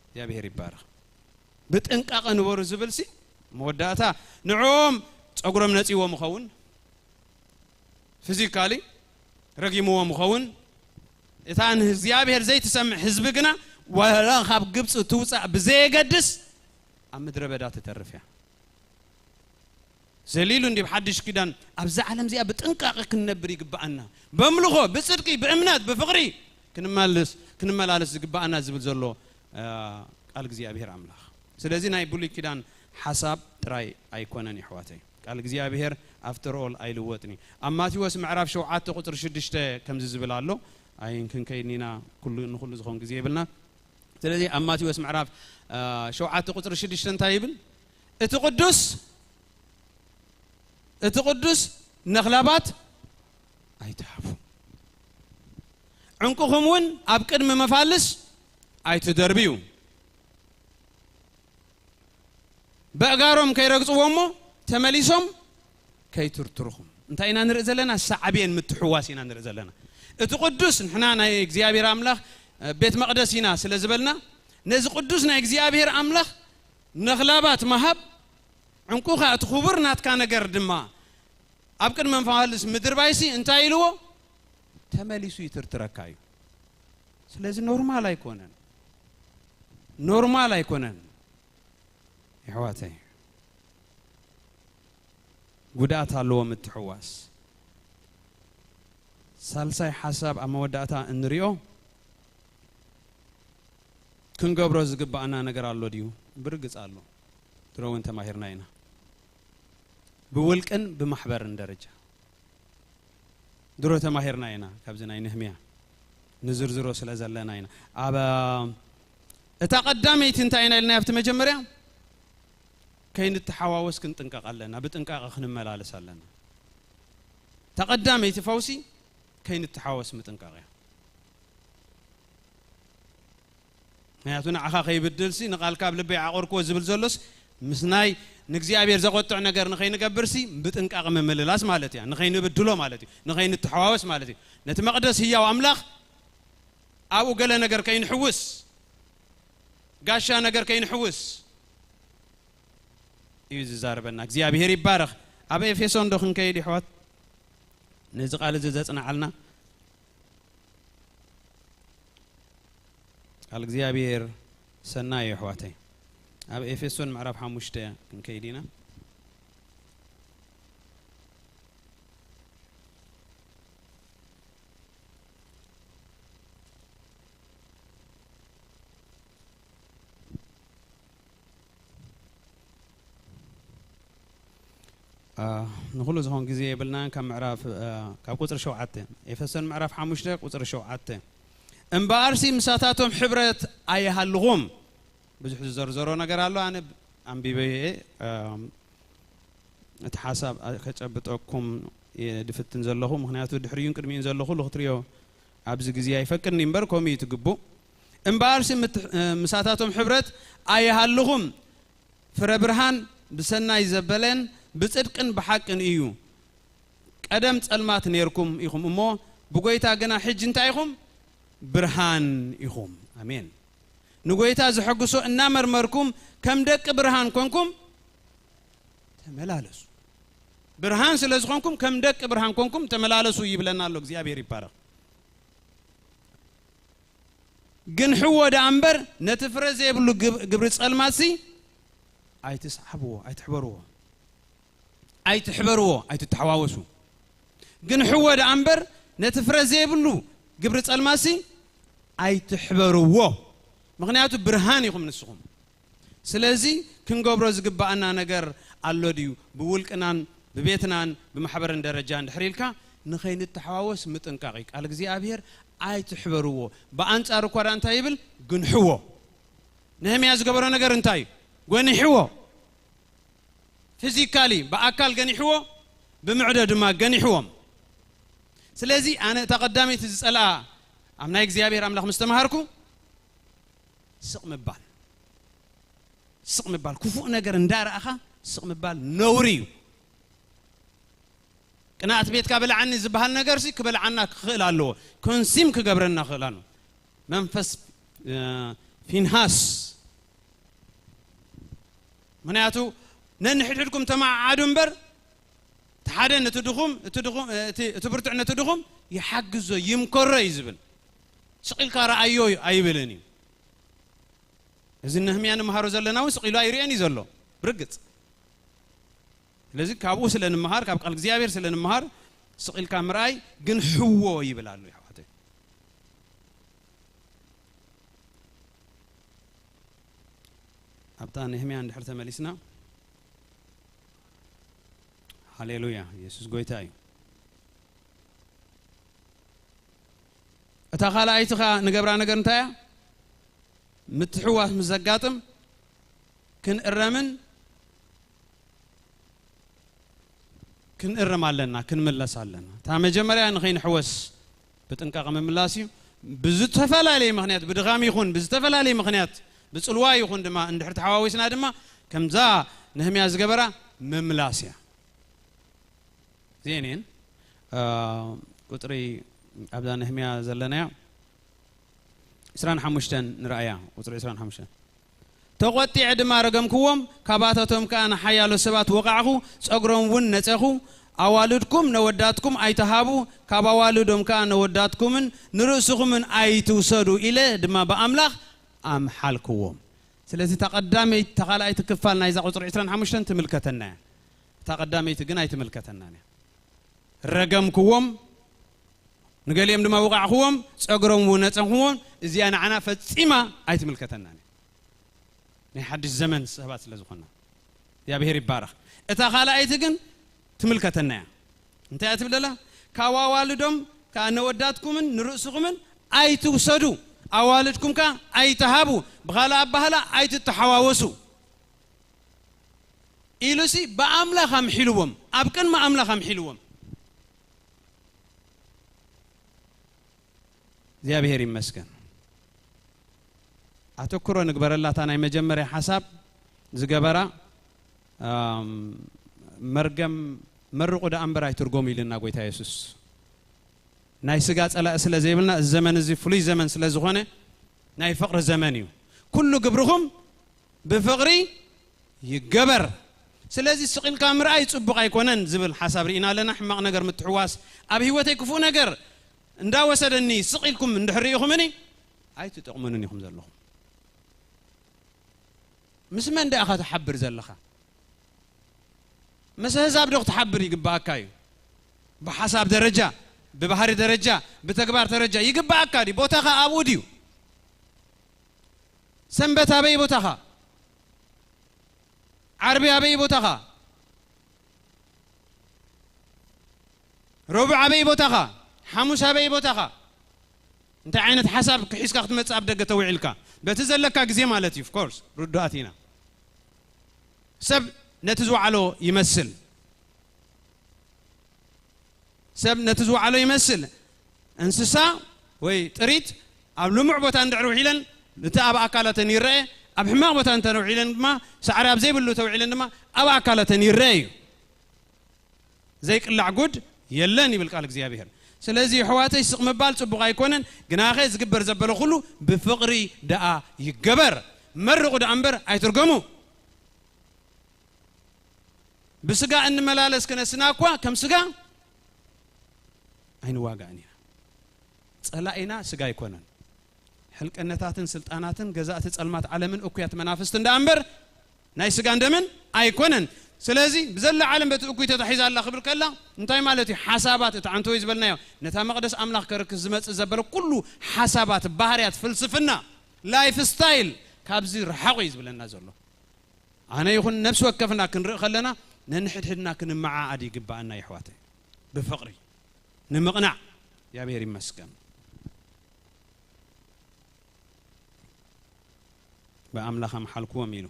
እግዚኣብሔር ይባረኽ። ብጥንቃቐ ንበሩ ዝብል ሲ መወዳእታ ንዕኦም ጸጉሮም ነጺዎም ይኸውን፣ ፊዚካሊ ረጊምዎም ይኸውን። እታ ንእግዚኣብሔር ዘይትሰምዕ ህዝቢ ግና ዋላ ካብ ግብፂ ትውፃእ ብዘየገድስ ኣብ ምድረ በዳ ትተርፍ እያ። ዘሊሉ እንዲ ብሓድሽ ኪዳን ኣብዛ ዓለም እዚኣ ብጥንቃቐ ክንነብር ይግብኣና። በምልኾ፣ ብጽድቂ፣ ብእምነት፣ ብፍቕሪ ክንመልስ ክንመላለስ ዝግብኣና ዝብል ዘሎ ቃል እግዚኣብሔር ኣምላኽ። ስለዚ ናይ ብሉይ ኪዳን ሓሳብ ጥራይ ኣይኮነን የሕዋተይ። ቃል እግዚኣብሔር ኣፍተር ኦል ኣይልወጥን እዩ። ኣብ ማቴዎስ ምዕራፍ ሸውዓተ ቁፅሪ ሽዱሽተ ከምዚ ዝብል ኣሎ። ኣይን ክንከይድን ኢና፣ ኩሉ ንኩሉ ዝኸውን ግዜ የብልና። ስለዚ ኣብ ማቴዎስ ምዕራፍ ሸውዓተ ቁፅሪ ሽዱሽተ እንታይ ይብል? እቲ ቅዱስ እቲ ቅዱስ ነኽላባት ኣይትሃቡ፣ ዕንቁኹም እውን ኣብ ቅድሚ መፋልስ ኣይትደርብዩ። በእጋሮም ከይረግፅዎ እሞ ተመሊሶም ከይትርትርኹም። እንታይ ኢና ንርኢ ዘለና? ሳዕቤን ምትሕዋስ ኢና ንርኢ ዘለና። እቲ ቅዱስ ንሕና ናይ እግዚኣብሔር ኣምላኽ ቤት መቕደስ ኢና ስለ ዝበልና ነዚ ቅዱስ ናይ እግዚኣብሔር ኣምላኽ ነኽላባት ምሃብ ዕንቁኻ እቲ ክቡር ናትካ ነገር ድማ ኣብ ቅድሚ መፋልስ ምድርባይሲ እንታይ ኢልዎ? ተመሊሱ ይትርትረካ እዩ። ስለዚ ኖርማል ኣይኮነን፣ ኖርማል ኣይኮነን። የሕዋተይ ጉድኣት ኣለዎ ምትሕዋስ። ሳልሳይ ሓሳብ ኣብ መወዳእታ እንሪኦ ክንገብሮ ዝግባኣና ነገር ኣሎ ድዩ? ብርግፅ ኣሎ። ድሮ እውን ተማሂርና ኢና። ብውልቅን ብማሕበርን ደረጃ ድሮ ተማሂርና ኢና ካብዚ ናይ ነህምያ ንዝርዝሮ ስለ ዘለና ኢና። ኣብ እታ ቀዳመይቲ እንታይ ኢና ኢልና ኣብቲ መጀመርያ ከይንተሓዋወስ ክንጥንቀቕ ኣለና፣ ብጥንቃቐ ክንመላለስ ኣለና። እታ ቀዳመይቲ ፈውሲ ከይንተሓዋወስ ምጥንቃቕ እያ። ምክንያቱ ንዓኻ ከይብድልሲ ንቓልካ ኣብ ልበይ ዓቆርክዎ ዝብል ዘሎስ ምስ ናይ ንእግዚኣብሔር ዘቆጥዕ ነገር ንኸይንገብርሲ ብጥንቃቐ ምምልላስ ማለት እያ። ንኸይንብድሎ ማለት እዩ፣ ንኸይንተሓዋወስ ማለት እዩ። ነቲ መቕደስ ህያው ኣምላኽ ኣብኡ ገለ ነገር ከይንሕውስ፣ ጋሻ ነገር ከይንሕውስ፣ እዩ ዝዛረበና። እግዚኣብሔር ይባረኽ። ኣብ ኤፌሶን ዶ ክንከይድ ይሕዋት? ነዚ ቃል እዚ ዘጽንዓልና ቃል እግዚኣብሔር ሰናይ እዩ ኣሕዋተይ። ኣብ ኤፌሶን ምዕራፍ ሓሙሽተ ክንከይድ ኢና። ንኹሉ ዝኾን ግዜ የብልናን። ካብ ምዕራፍ ካብ ቁፅሪ ሸውዓተ፣ ኤፌሶን ምዕራፍ ሓሙሽተ ቁፅሪ ሸውዓተ፣ እምበኣርሲ ምሳታቶም ሕብረት ኣይሃልኹም። ብዙሕ ዝዘርዘሮ ነገር ኣሎ፣ ኣነ ኣንቢበ እየ። እቲ ሓሳብ ከጨብጠኩም እየ ድፍትን ዘለኹ፣ ምኽንያቱ ድሕሪዩን ቅድሚኡን ዘሎ ኩሉ ክትሪኦ ኣብዚ ግዜ ኣይፈቅድን እምበር ከምኡ እዩ ትግቡእ። እምበኣርሲ ምሳታቶም ሕብረት ኣይሃልኹም። ፍረ ብርሃን ብሰናይ ዘበለን ብጽድቅን ብሓቅን እዩ። ቀደም ጸልማት ኔርኩም ኢኹም እሞ፣ ብጎይታ ግና ሕጂ እንታይ ኢኹም? ብርሃን ኢኹም። ኣሜን። ንጎይታ ዘሐጉሶ እናመርመርኩም ከም ደቂ ብርሃን ኮንኩም ተመላለሱ። ብርሃን ስለ ዝኾንኩም ከም ደቂ ብርሃን ኮንኩም ተመላለሱ ይብለና ኣሎ። እግዚኣብሔር ይባረኽ። ግንሕዎ ደኣ እምበር ነቲ ፍረ ዘይብሉ ግብ-፣ ግብሪ ጸልማትሲ ኣይትስዓብዎ፣ ኣይትሕበርዎ። ኣይትሕበርዎ፣ ኣይትተሓዋወሱ። ግንሕዎ ደኣ እምበር ነቲ ፍረ ዘይብሉ ግብሪ ጸልማትሲ ኣይትሕበርዎ። ምኽንያቱ ብርሃን ኢኹም ንስኹም። ስለዚ ክንገብሮ ዝግብኣና ነገር ኣሎ ድዩ? ብውልቅናን ብቤትናን ብማሕበርን ደረጃ እንድሕር ኢልካ ንኸይንተሓዋወስ ምጥንቃቕ እዩ። ቃል እግዚኣብሔር ኣይትሕበርዎ። ብኣንጻሩ እኳ ደኣ እንታይ ይብል? ግንሕዎ። ነህምያ ዝገበሮ ነገር እንታይ እዩ? ጎኒሕዎ። ፊዚካሊ ብኣካል ገኒሕዎ፣ ብምዕዶ ድማ ገኒሕዎም። ስለዚ ኣነ እታ ቀዳመይቲ ዝጸልኣ ኣብ ናይ እግዚኣብሔር ኣምላኽ ምስ ተማሃርኩ ስቕ ምባል፣ ስቕ ምባል፣ ክፉእ ነገር እንዳረኣኻ ስቕ ምባል ነውሪ እዩ። ቅንኣት ቤትካ ብልዓኒ ዝበሃል ነገርሲ ክበልዓና ክኽእል ኣለዎ፣ ኮንሲም ክገብረና ክኽእል ኣለዎ። መንፈስ እ፣ ፊንሃስ፣ ምኽንያቱ ነንሕድሕድኩም ተመዓዓዱ እምበር፣ እቲ ሓደ ነቲ ድኹም፣ እቲ ድኹም፣ እቲ፣ እቲ ብርቱዕ ነቲ ድኹም ይሓግዞ፣ ይምከሮ እዩ ዝብል። ስቕ ኢልካ ረኣዮ ኣይብልን እዩ። እዚ ነህምያ ንምሃሮ ዘለና እውን ስቕ ኢሉ ኣይርእዮን እዩ ዘሎ፣ ብርግጽ። ስለዚ ካብኡ ስለ ንምሃር፣ ካብ ቃል እግዚኣብሔር ስለ ንምሃር፣ ስቕ ኢልካ ምርኣይ ግንሕዎ ይብል ኣሎ፣ ኣሕዋተይ። ኣብታ ነህምያ እንድሕር ተመሊስና፣ ሃሌሉያ፣ የሱስ ጎይታ እዩ። እታ ካልኣይቲ ኸኣ ንገብራ ነገር እንታይ እያ? ምትሕውዋስ ምስ ዘጋጥም ክንእረምን ክንእረም ኣለና፣ ክንምለስ ኣለና። እታ መጀመርያ ንኸይንሕወስ ብጥንቃቐ ምምላስ እዩ። ብዝተፈላለየ ምኽንያት፣ ብድኻም ይኹን ብዝተፈላለየ ምኽንያት፣ ብጽልዋ ይኹን ድማ እንድሕር ተሓዋዊስና ድማ ከምዛ ነህምያ ዝገበራ ምምላስ እያ። እዚኤን እየን። እ፣ ቁጽሪ ኣብዛ ነህምያ ዘለናዮ ዕስራን ሓሙሽተን ንርኣያ፣ ቁጽሪ ዕስራን ሓሙሽተን። "ተቖጢዐ ድማ ረገምክዎም፣ ካባታቶም ከኣ ንሓያሎ ሰባት ወቓዕኹ፣ ጸጉሮም እውን ነጸኹ። ኣዋልድኩም ነወዳትኩም ኣይትሃቡ፣ ካብ ኣዋልዶም ከኣ ነወዳትኩምን ንርእስኹምን ኣይትውሰዱ" ኢለ ድማ ብኣምላኽ ኣምሓልክዎም። ስለዚ እታ ቀዳመይቲ፣ እታ ካልኣይቲ ክፋል ናይዛ ቁጽሪ ዕስራን ሓሙሽተን ትምልከተና እያ። እታ ቀዳመይቲ ግን ኣይትምልከተናን እያ። ረገምክዎም፣ ንገሊኦም ድማ ውቃዕክዎም፣ ጸግሮም እውን ነጸንክዎም። እዚኣ ንዓና ፈጺማ ኣይትምልከተናን እያ። ናይ ሓድሽ ዘመን ሰባት ስለ ዝኾንና። እግዚኣብሔር ይባረኽ። እታ ካልኣይቲ ግን ትምልከተና እያ። እንታይ እያ ትብል ዘላ? "ካብ ኣዋልዶም ከኣ ነወዳትኩምን ንርእስኹምን ኣይትውሰዱ፣ ኣዋልድኩም ከኣ ኣይትሃቡ፣ ብኻልእ ኣባህላ ኣይትተሓዋወሱ" ኢሉሲ ብኣምላኽ ኣምሒልዎም፣ ኣብ ቅድሚ ኣምላኽ ኣምሒልዎም። እግዚኣብሔር ይመስገን። ኣተኩሮ ንግበረላ። እታ ናይ መጀመርያ ሓሳብ ዝገበራ፣ ኣም፣ መርገም መርቑ ደኣ እምበር ኣይትርጎሙ ኢልና ጎይታ የሱስ። ናይ ስጋ ጸላኢ ስለ ዘይብልና፣ እዚ ዘመን እዚ ፍሉይ ዘመን ስለ ዝኾነ፣ ናይ ፍቕሪ ዘመን እዩ። "ኩሉ ግብርኹም ብፍቕሪ ይገበር፣ ስለዚ ስቕ ኢልካ ምርኣይ ጽቡቕ ኣይኮነን ዝብል ሓሳብ ርኢና ኣለና። ሕማቕ ነገር ምትሕዋስ፣ ኣብ ህይወተይ ክፉእ ነገር እንዳወሰደኒ ስቕ ኢልኩም እንድሕር ርኢኹምኒ፣ ኣይትጠቕሙንን ኢኹም ዘለኹም። ምስ መን ደኣ ኢኻ ትሓብር ዘለኻ? ምስ ኣህዛብ ዶ ክትሓብር ይግባኣካ እዩ? ብሓሳብ ደረጃ፣ ብባህሪ ደረጃ፣ ብተግባር ደረጃ ይግባኣካ ድዩ? ቦታኻ ኣብኡ ድዩ? ሰንበት ኣበይ ቦታኻ? ዓርቢ ኣበይ ቦታኻ? ረቡዕ ኣበይ ቦታኻ? ሓሙስ ኣበይ ቦታኻ? እንታይ ዓይነት ሓሳብ ክሒዝካ ክትመጽእ ኣብ ደገ ተውዒልካ? በቲ ዘለካ ግዜ ማለት እዩ። Of course ርዱኣት ኢና። ሰብ ነቲ ዝወዓሎ ይመስል። ሰብ ነቲ ዝወዓሎ ይመስል። እንስሳ ወይ ጥሪት ኣብ ልሙዕ ቦታ እንድሕር ውዒለን፣ እቲ ኣብ ኣካላተን ይረአ። ኣብ ሕማቕ ቦታ እንተ ውዒለን ድማ፣ ሳዕሪ ኣብ ዘይብሉ ተውዒለን ድማ፣ ኣብ ኣካላተን ይረአ እዩ። ዘይቅላዕ ጉድ የለን ይብል ቃል እግዚኣብሔር። ስለዚ ኣሕዋተይ፣ ስቕ ምባል ጽቡቕ ኣይኮነን፣ ግናኸ ዝግበር ዘበለ ኩሉ ብፍቕሪ ደኣ ይገበር። መርቑ ደኣ እምበር ኣይትርገሙ። ብስጋ እንመላለስ ክነስና እኳ ከም ስጋ ኣይንዋጋእን ኢና። ጸላኢና ስጋ ኣይኮነን። ሕልቅነታትን ስልጣናትን ገዛእቲ ጸልማት ዓለምን እኩያት መናፍስትን ደኣ እምበር ናይ ስጋን ደምን ኣይኮነን። ስለዚ ብዘላ ዓለም በቲ እኩይ ተታሒዛ ኣላ ክብል ከላ እንታይ ማለት እዩ? ሓሳባት፣ እቲ ዓንተወይ ዝበልናዮ፣ ነታ መቕደስ ኣምላኽ ከርክስ ዝመጽእ ዘበለ ኩሉ ሓሳባት፣ ባህርያት፣ ፍልስፍና፣ ላይፍ ስታይል፣ ካብዚ ርሓቑ እዩ ዝብለና ዘሎ። ኣነ ይኹን ነፍሲ ወከፍና ክንርኢ ከለና ነንሕድሕድና ክንመዓዓድ ይግባኣና የሕዋተይ። ብፍቕሪ ንምቕናዕ እግዚኣብሔር ይመስገን። ብኣምላኽ ኣምሓልክዎም ኢሉ።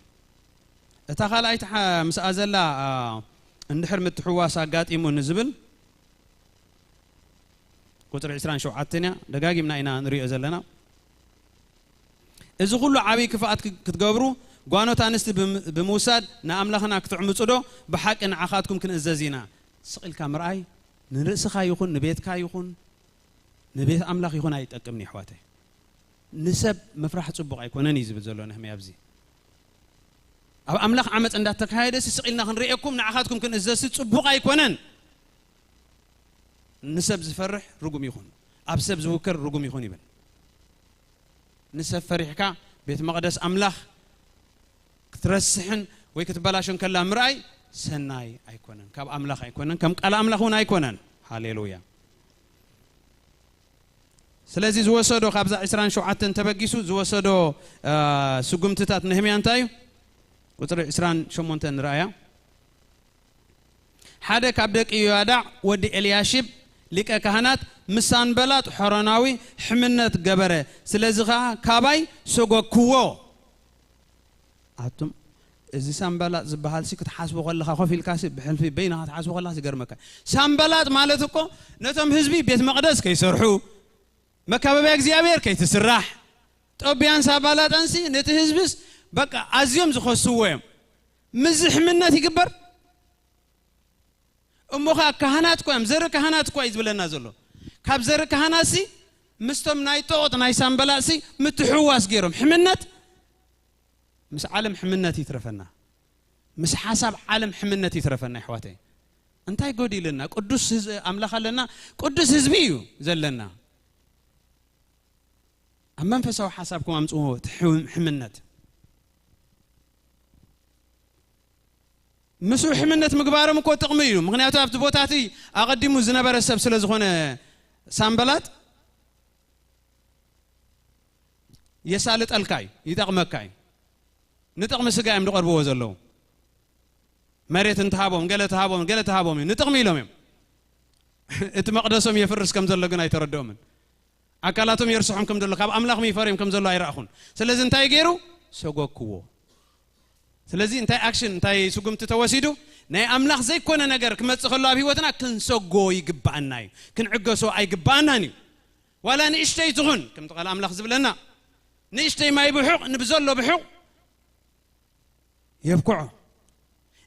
እታ ካልኣይቲ ሓ-፣ ምስኣ ዘላ፣ ኣ፣ እንድሕር ምትሕዋስ ኣጋጢሙ ንዝብል ቁጽሪ ዕስራን ሸውዓተን እያ። ደጋጊምና ኢና ንሪኦ ዘለና። እዚ ኩሉ ዓብዪ ክፍኣት ክ-፣ ክትገብሩ ጓኖት ኣንስቲ ብም-፣ ብምውሳድ ንኣምላኽና ክትዕምጹ ዶ? ብሓቂ ንዓኻትኩም ክንእዘዝ ኢና። ስቕ ኢልካ ምርኣይ ንርእስኻ ይኹን ንቤትካ ይኹን ንቤት ኣምላኽ ይኹን ኣይጠቅምን እዩ ኣሕዋተይ። ንሰብ ምፍራሕ ጽቡቕ ኣይኮነን እዩ ዝብል ዘሎ ነህምያ ኣብዚ። ኣብ ኣምላኽ ዓመጽ እንዳተካየደ ስቕ ኢልና ክንርእየኩም ንዓኻትኩም ክንእዘዝ ጽቡቕ ኣይኮነን። ንሰብ ዝፈርሕ ርጉም ይኹን፣ ኣብ ሰብ ዝውከል ርጉም ይኹን ይብል። ንሰብ ፈሪሕካ ቤት መቕደስ ኣምላኽ ክትረስሕን ወይ ክትበላሾን ከላ ምርኣይ ሰናይ ኣይኮነን፣ ካብ ኣምላኽ ኣይኮነን፣ ከም ቃል ኣምላኽ እውን ኣይኮነን። ሃሌሉያ። ስለዚ ዝወሰዶ ካብዛ ዕስራን ሸውዓተን ተበጊሱ ዝወሰዶ፣ አ፣ ስጉምትታት ነህምያ እንታይ እዩ? ቁጽሪ ዕስራን ሸሞንተን ንርኣያ። ሓደ ካብ ደቂ ዮያዳዕ ወዲ ኤልያሺብ ሊቀ ካህናት ምስ ሳንበላጥ ሖሮናዊ ሕምነት ገበረ። ስለዚ ኸኣ ካባይ ሰጎግክዎ። ኣቱም፣ እዚ ሳንበላጥ ዝበሃል ሲ ክትሓስቦ ከለኻ፣ ኮፍ ኢልካ ሲ ብሕልፊ በይንኻ ክትሓስቦ ከለኻ ሲ ይገርመካ። ሳንበላጥ ማለት እኮ ነቶም ህዝቢ ቤት መቕደስ ከይሰርሑ፣ መካበቢያ እግዚኣብሔር ከይትስራሕ፣ ጦብያን ሳንበላጥን ሲ ነቲ ህዝብስ በቃ ኣዝዮም ዝኸስዎ እዮም። ምስዚ ሕምነት ይግበር? እሞ ኸኣ ካህናት እኮ እዮም፣ ዘርኢ ካህናት እኮ እዩ ዝብለና ዘሎ። ካብ ዘርኢ ካህናት ሲ ምስቶም ናይ ጦቕጥ ናይ ሳንበላጥ ሲ ምትሕውዋስ ገይሮም። ሕምነት ምስ ዓለም ሕምነት ይትረፈና። ምስ ሓሳብ ዓለም ሕምነት ይትረፈና፣ ኣሕዋተይ። እንታይ ጎዲልና? ቅዱስ ህዝ-፣ ኣምላኽ ኣለና፣ ቅዱስ ህዝቢ እዩ ዘለና። ኣብ መንፈሳዊ ሓሳብኩም ኣምጽዎ እቲ ሕም-፣ ሕምነት። ምስኡ ሕምነት ምግባሮም እኮ ጥቕሚ እዩ። ምኽንያቱ ኣብቲ ቦታ እቲ ኣቐዲሙ ዝነበረ ሰብ ስለ ዝኾነ ሳንበላጥ የሳልጠልካ እዩ፣ ይጠቕመካ እዩ። ንጥቕሚ ስጋ እዮም ዝቐርብዎ ዘለዉ። መሬት እንትሃቦም፣ ገለ ትሃቦም፣ ገለ ትሃቦም እዩ። ንጥቕሚ ኢሎም እዮም። እቲ መቕደሶም የፍርስ ከም ዘሎ ግን ኣይተረድኦምን። ኣካላቶም የርስሖም ከም ዘሎ፣ ካብ ኣምላኽ ምይፈርዮም ከም ዘሎ ኣይረኣኹን። ስለዚ እንታይ ገይሩ? ሰጎግክዎ። ስለዚ እንታይ ኣክሽን፣ እንታይ ስጉምቲ ተወሲዱ? ናይ ኣምላኽ ዘይኮነ ነገር ክመጽእ ከሎ ኣብ ህይወትና ክንሰጎ ይግባኣና እዩ። ክንዕገሶ ኣይግባኣናን እዩ። ዋላ ንእሽተይ ትኹን፣ ከምቲ ቃል ኣምላኽ ዝብለና፣ ንእሽተይ ማይ ብሑቕ፣ ንብዘሎ ብሑቕ የብክዖ።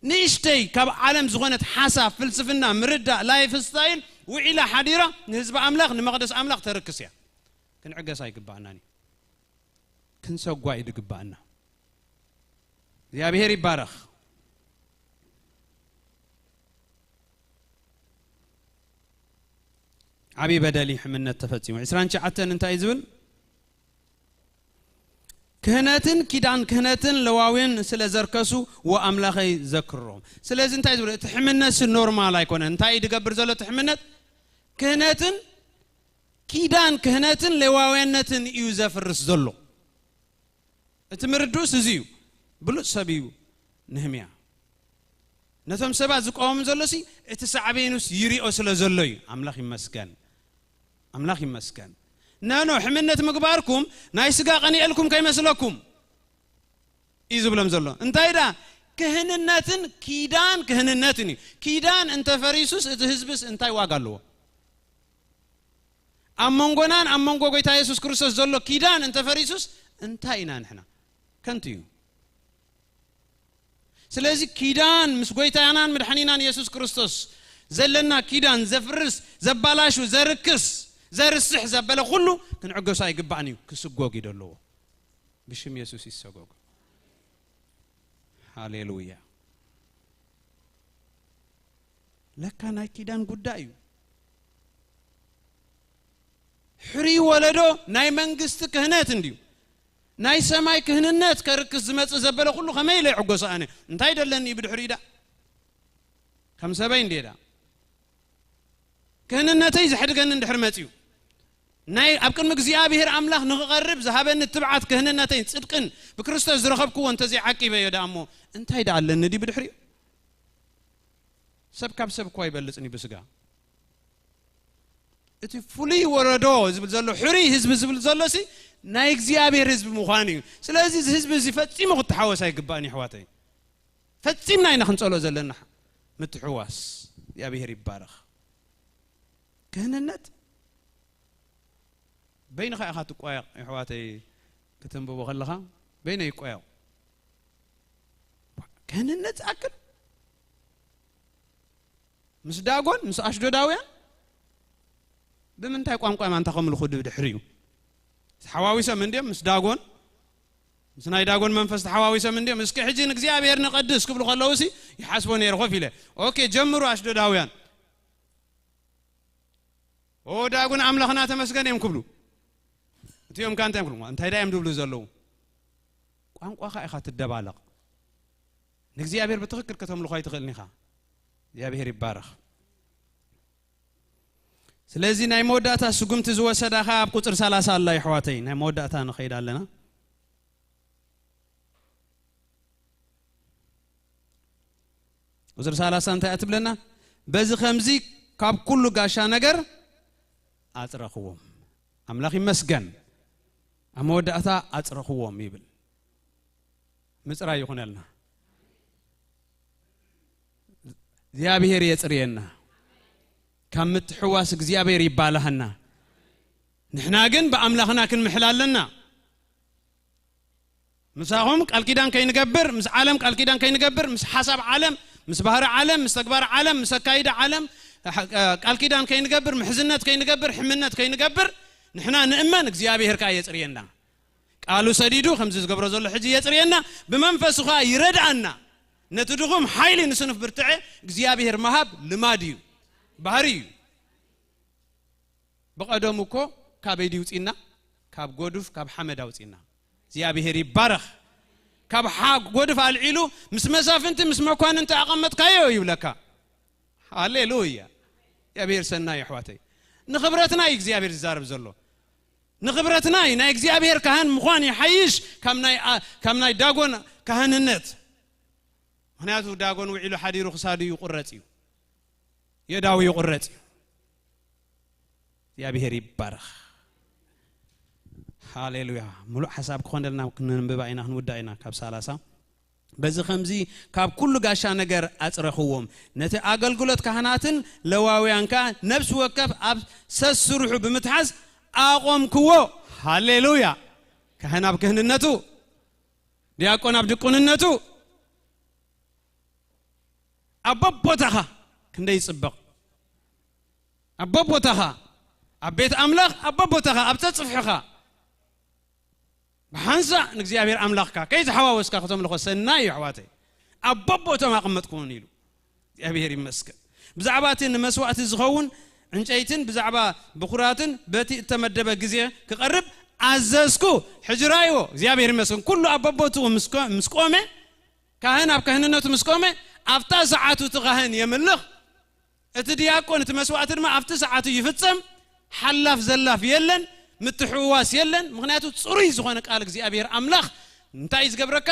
ንእሽተይ ካብ ዓለም ዝኾነት ሓሳብ፣ ፍልስፍና፣ ምርዳእ፣ ላይፍ ስታይል ውዒላ ሓዲራ ንህዝቢ ኣምላኽ፣ ንመቕደስ ኣምላኽ ተርክስ እያ። ክንዕገስ ኣይግባኣናን እዩ። ክንሰጓ እዩ ዝግባኣና። እግዚኣብሔር ይባረኽ። ዓብዪ በደል እዩ ሕምነት ተፈጺሙ። ዕስራን ትሽዓተን እንታይ እዩ ዝብል? ክህነትን ኪዳን ክህነትን ለዋውያን ስለ ዘርከሱ ወኣምላኸይ ዘክሮም። ስለዚ እንታይ ዝብል? እቲ ሕምነት ሲ ኖርማል ኣይኮነን። እንታይ እዩ ዝገብር ዘሎ እቲ ሕምነት? ክህነትን ኪዳን ክህነትን ሌዋውያነትን እዩ ዘፍርስ ዘሎ። እቲ ምርድኡስ እዚ እዩ። ብሉጽ ሰብ እዩ ነህምያ። ነቶም ሰባት ዝቃወም ዘሎ ሲ እቲ ሳዕቤኑስ ይሪኦ ስለ ዘሎ እዩ። ኣምላኽ ይመስገን። ኣምላኽ ይመስገን። ነኖ ሕምነት ምግባርኩም ናይ ስጋ ቀኒኤልኩም ከይመስለኩም እዩ ዝብሎም ዘሎ። እንታይ ደኣ? ክህንነትን ኪዳን ክህንነትን እዩ። ኪዳን እንተፈሪሱስ እቲ ህዝብስ እንታይ ዋጋ ኣለዎ? ኣብ መንጎናን ኣብ መንጎ ጎይታ የሱስ ክርስቶስ ዘሎ ኪዳን እንተፈሪሱስ እንታይ ኢና ንሕና? ከንቱ እዩ። ስለዚ ኪዳን ምስ ጎይታናን መድሓኒናን የሱስ ክርስቶስ ዘለና ኪዳን ዘፍርስ፣ ዘባላሹ፣ ዘርክስ፣ ዘርስሕ ዘበለ ኩሉ ክንዕገሶ ኣይግባእን እዩ። ክስጎግ እዩ ዘለዎ። ብሽም የሱስ ይሰጎግ። ሃሌሉያ። ለካ ናይ ኪዳን ጉዳይ እዩ። ሕሩይ ወለዶ ናይ መንግስቲ ክህነት እንድዩ። ናይ ሰማይ ክህንነት ከርክስ ዝመጽእ ዘበለ ኩሉ ከመይ ኢለ ይዕጎሶ ኣነ? እንታይ ደለኒ እዩ ብድሕሪኡ ዳ? ከም ሰበይ እንድየ ዳ? ክህንነተይ ዘሕድገኒ እንድሕር መጽዩ፣ ናይ ኣብ ቅድሚ እግዚኣብሔር ኣምላኽ ንኽቐርብ ዝሃበኒ ትብዓት ክህንነተይን ጽድቅን ብክርስቶስ ዝረኸብክዎ እንተዘይዓቂበዮ ደኣ እሞ እንታይ ደኣ ኣለኒ ድዩ ብድሕሪኡ? ሰብ ካብ ሰብ እኳ ይበልጽን እዩ ብስጋ። እቲ ፍሉይ ወረዶ ዝብል ዘሎ፣ ሕሩይ ህዝቢ ዝብል ዘሎ ሲ ናይ እግዚኣብሔር ህዝቢ ምዃን እዩ። ስለዚ እዚ ህዝቢ እዚ ፈጺሙ ክተሓወስ ኣይግባእን እዩ፣ ኣሕዋተይ። ፈጺምና ኢና ክንጸሎ ዘለና ምትሕዋስ። እግዚኣብሔር ይባረኽ። ክህንነት በይንኻ ኢኻ ትቋየቕ፣ ኣሕዋተይ፣ ክትንብቦ ከለኻ በይነ ይቋየቕ። ክህንነት ዝኣክል ምስ ዳጎን፣ ምስ ኣሽዶዳውያን ብምንታይ ቋንቋ እዮም ኣንታ ከምልኹ ድሕሪኡ? ተሓዋዊሶም እንድዮም ምስ ዳጎን፣ ምስ ናይ ዳጎን መንፈስ ተሓዋዊሶም እንድዮም። እስኪ ሕጂ ንእግዚኣብሔር ንቐድስ ክብሉ ከለዉ ሲ ይሓስቦ ነይረ ኮፍ ኢለ። ኦኬ፣ ጀምሩ ኣሽዶዳውያን። ኦ ዳጎን ኣምላኽና ተመስገን እዮም ክብሉ። እቲኦም ከ እንታይ እዮም ክብሉ? እንታይ ዳ እዮም ድብሉ ዘለዉ? ቋንቋኻ ኢኻ ትደባለቕ። ንእግዚኣብሔር ብትኽክል ከተምልኾ ኣይትኽእልን ኢኻ። እግዚኣብሔር ይባረኽ። ስለዚ ናይ መወዳእታ ስጉምቲ ዝወሰዳ ኸኣ ኣብ ቁጽሪ ሰላሳ ኣላ፣ የሕዋተይ። ናይ መወዳእታ ንኸይድ ኣለና። ቁጽሪ ሰላሳ እንታይ እያ ትብለና? በዚ ኸምዚ ካብ ኩሉ ጋሻ ነገር ኣጽረኽዎም። ኣምላኽ ይመስገን። ኣብ መወዳእታ ኣጽረኽዎም ይብል። ምጽራይ ይኹነልና። እግዚኣብሔር የጽርየና። ካብ ምትሕዋስ እግዚኣብሔር ይባላሃና። ንሕና ግን ብኣምላኽና ክንምሕል ኣለና። ምሳኹም ቃል ኪዳን ከይንገብር፣ ምስ ዓለም ቃል ኪዳን ከይንገብር፣ ምስ ሓሳብ ዓለም፣ ምስ ባህሪ ዓለም፣ ምስ ተግባር ዓለም፣ ምስ ኣካይዳ ዓለም ቃል ኪዳን ከይንገብር፣ ምሕዝነት ከይንገብር፣ ሕምነት ከይንገብር፣ ንሕና ንእመን፣ እግዚኣብሔር ከኣ የጽርየና። ቃሉ ሰዲዱ ከምዚ ዝገብሮ ዘሎ ሕጂ የጽርየና፣ ብመንፈሱ ከኣ ይረድኣና። ነቲ ድኹም ሓይሊ ንስኑፍ ብርትዐ እግዚኣብሔር ምሃብ ልማድ እዩ፣ ባህሪ እዩ። ብቐደሙ እኮ ካበይ ድዩ ውጺና? ካብ ጎዱፍ፣ ካብ ሓመድ ኣውጺና። እግዚኣብሔር ይባረኽ። ካብ ሓ-፣ ጎዱፍ ኣልዒሉ ምስ መሳፍንቲ፣ ምስ መኳንንቲ ኣቐመጥካዮ ይብለካ። ሃሌሉያ። እግዚኣብሔር ሰናይ ኣሕዋተይ። ንኽብረትና እዩ እግዚኣብሔር ዝዛረብ ዘሎ። ንኽብረትና እዩ። ናይ እግዚኣብሔር ካህን ምዃን ይሓይሽ ካብ ናይ ኣ-፣ ካብ ናይ ዳጎን ካህንነት። ምኽንያቱ ዳጎን ውዒሉ ሓዲሩ ክሳዱ ይቑረጽ እዩ። የእዳዉ ይቑረጽ እዩ። እግዚኣብሔር ይባረኽ። ሃሌሉያ። ምሉእ ሓሳብ ክኾነልና ክንንብባ ኢና፣ ክንውዳእ ኢና ካብ ሰላሳ። በዚ ኸምዚ ካብ ኩሉ ጋሻ ነገር ኣጽረኽዎም። ነቲ ኣገልግሎት ካህናትን ለዋውያን ከኣ ነፍሲ ወከፍ ኣብ ሰስርሑ ብምትሓዝ ኣቖምክዎ። ሃሌሉያ። ካህን ኣብ ክህንነቱ፣ ዲያቆን ኣብ ድቁንነቱ፣ ኣብ በቦታኻ ክንደይ ይጽበቕ። ኣብ በቦታኻ፣ ኣብ ቤት ኣምላኽ፣ ኣብ በቦታኻ፣ ኣብ ጸጽፍሕኻ፣ ብሓንሳእ ንእግዚኣብሔር ኣምላኽካ ከይተሓዋወስካ ከተምልኾ ሰናይ እዩ፣ ኣሕዋተይ። ኣብ በቦቶም ኣቐመጥኩውን ኢሉ። እግዚኣብሔር ይመስገን። ብዛዕባ እቲ ንመስዋእቲ ዝኸውን ዕንጨይትን ብዛዕባ ብኹራትን በቲ እተመደበ ግዜ ክቐርብ ኣዘዝኩ። ሕጂ ራእይዎ፣ እግዚኣብሔር ይመስገን፣ ኩሉ ኣብ በቦትኡ ምስ ኮ-፣ ምስ ቆመ፣ ካህን ኣብ ካህንነቱ ምስ ቆመ፣ ኣብታ ሰዓቱ እቲ ካህን የምልኽ፣ እቲ ዲያቆን እቲ መስዋዕቲ ድማ ኣብቲ ሰዓቱ ይፍጸም። ሓላፍ ዘላፍ የለን፣ ምትሕውዋስ የለን። ምኽንያቱ ጽሩይ ዝኾነ ቃል እግዚኣብሔር ኣምላኽ እንታይ እዩ ዝገብረካ?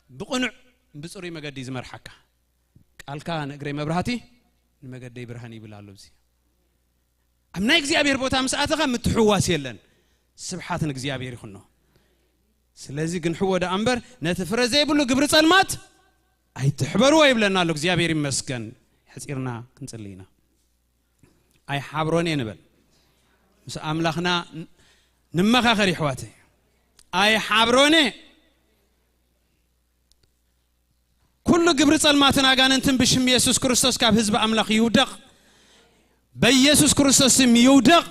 ብቕኑዕ ብጽሩይ መገዲ እዩ ዝመርሓካ። ቃልካ ንእግረይ መብራህቲ ንመገደይ ብርሃን ይብል ኣሎ። እዚ ኣብ ናይ እግዚኣብሔር ቦታ ምስ ኣተኻ ምትሕውዋስ የለን። ስብሓት ንእግዚኣብሔር ይኹኖ። ስለዚ ግን ሕዎ ደኣ እምበር ነቲ ፍረ ዘይብሉ ግብሪ ጸልማት ኣይትሕበርዎ ይብለና ኣሎ። እግዚኣብሔር ይመስገን። ሕጺርና ክንጽሊ ኢና። ኣይሓብሮን እየ ንበል። ምስ ኣምላኽና ን-፣ ንመኻኸር ይሕዋተይ። ኣይሓብሮን እየ። ኩሉ ግብሪ ጸልማትን ኣጋንንትን ብሽም የሱስ ክርስቶስ ካብ ህዝቢ ኣምላኽ ይውደቕ። በየሱስ ክርስቶስ ስም ይውደቕ።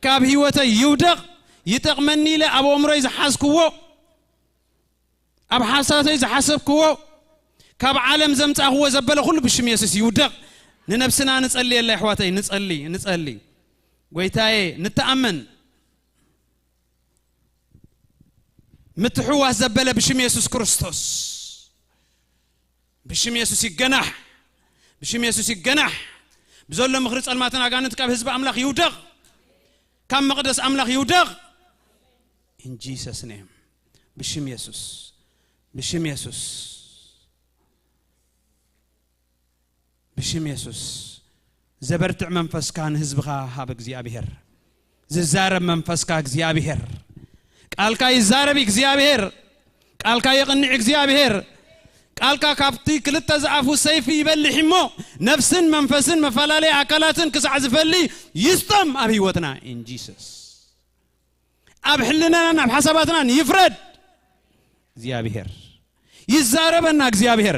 ካብ ህይወተይ ይውደቕ። ይጠቕመኒ ኢለ ኣብ ኣእምሮይ ዝሓዝክዎ፣ ኣብ ሓሳተይ ዝሓሰብክዎ፣ ካብ ዓለም ዘምጻእክዎ ዘበለ ኩሉ ብሽም የሱስ ይውደቕ። ንነብስና ንጸልየላ ኣሕዋተይ፣ ንጸሊ፣ ንጸሊ። ጎይታዬ፣ ንተኣመን። ምትሕዋስ ዘበለ ብሽም የሱስ ክርስቶስ። ብሽም የሱስ ይገናሕ። ብሽም የሱስ ይገናሕ። ብዘሎ ምኽሪ ጸልማትን ኣጋንንት ካብ ህዝቢ ኣምላኽ ይውደቕ። ካብ መቕደስ ኣምላኽ ይውደቕ። In Jesus name. ብሽም የሱስ። ብሽም የሱስ። ብሽም የሱስ። ዘበርትዕ መንፈስካ ንህዝብኻ ሃብ እግዚኣብሔር። ዝዛረብ መንፈስካ እግዚኣብሔር። ቃልካ ይዛረብ እግዚኣብሔር። ቃልካ የቕንዕ እግዚኣብሔር። ቃልካ ካብቲ ክልተ ዝኣፉ ሰይፊ ይበልሕ እሞ ነፍስን መንፈስን መፈላለይ ኣካላትን ክሳዕ ዝፈሊ ይስጠም ኣብ ህይወትና። In Jesus። ኣብ ሕልናናን ኣብ ሓሳባትናን ይፍረድ እግዚኣብሔር። ይዛረበና እግዚኣብሔር።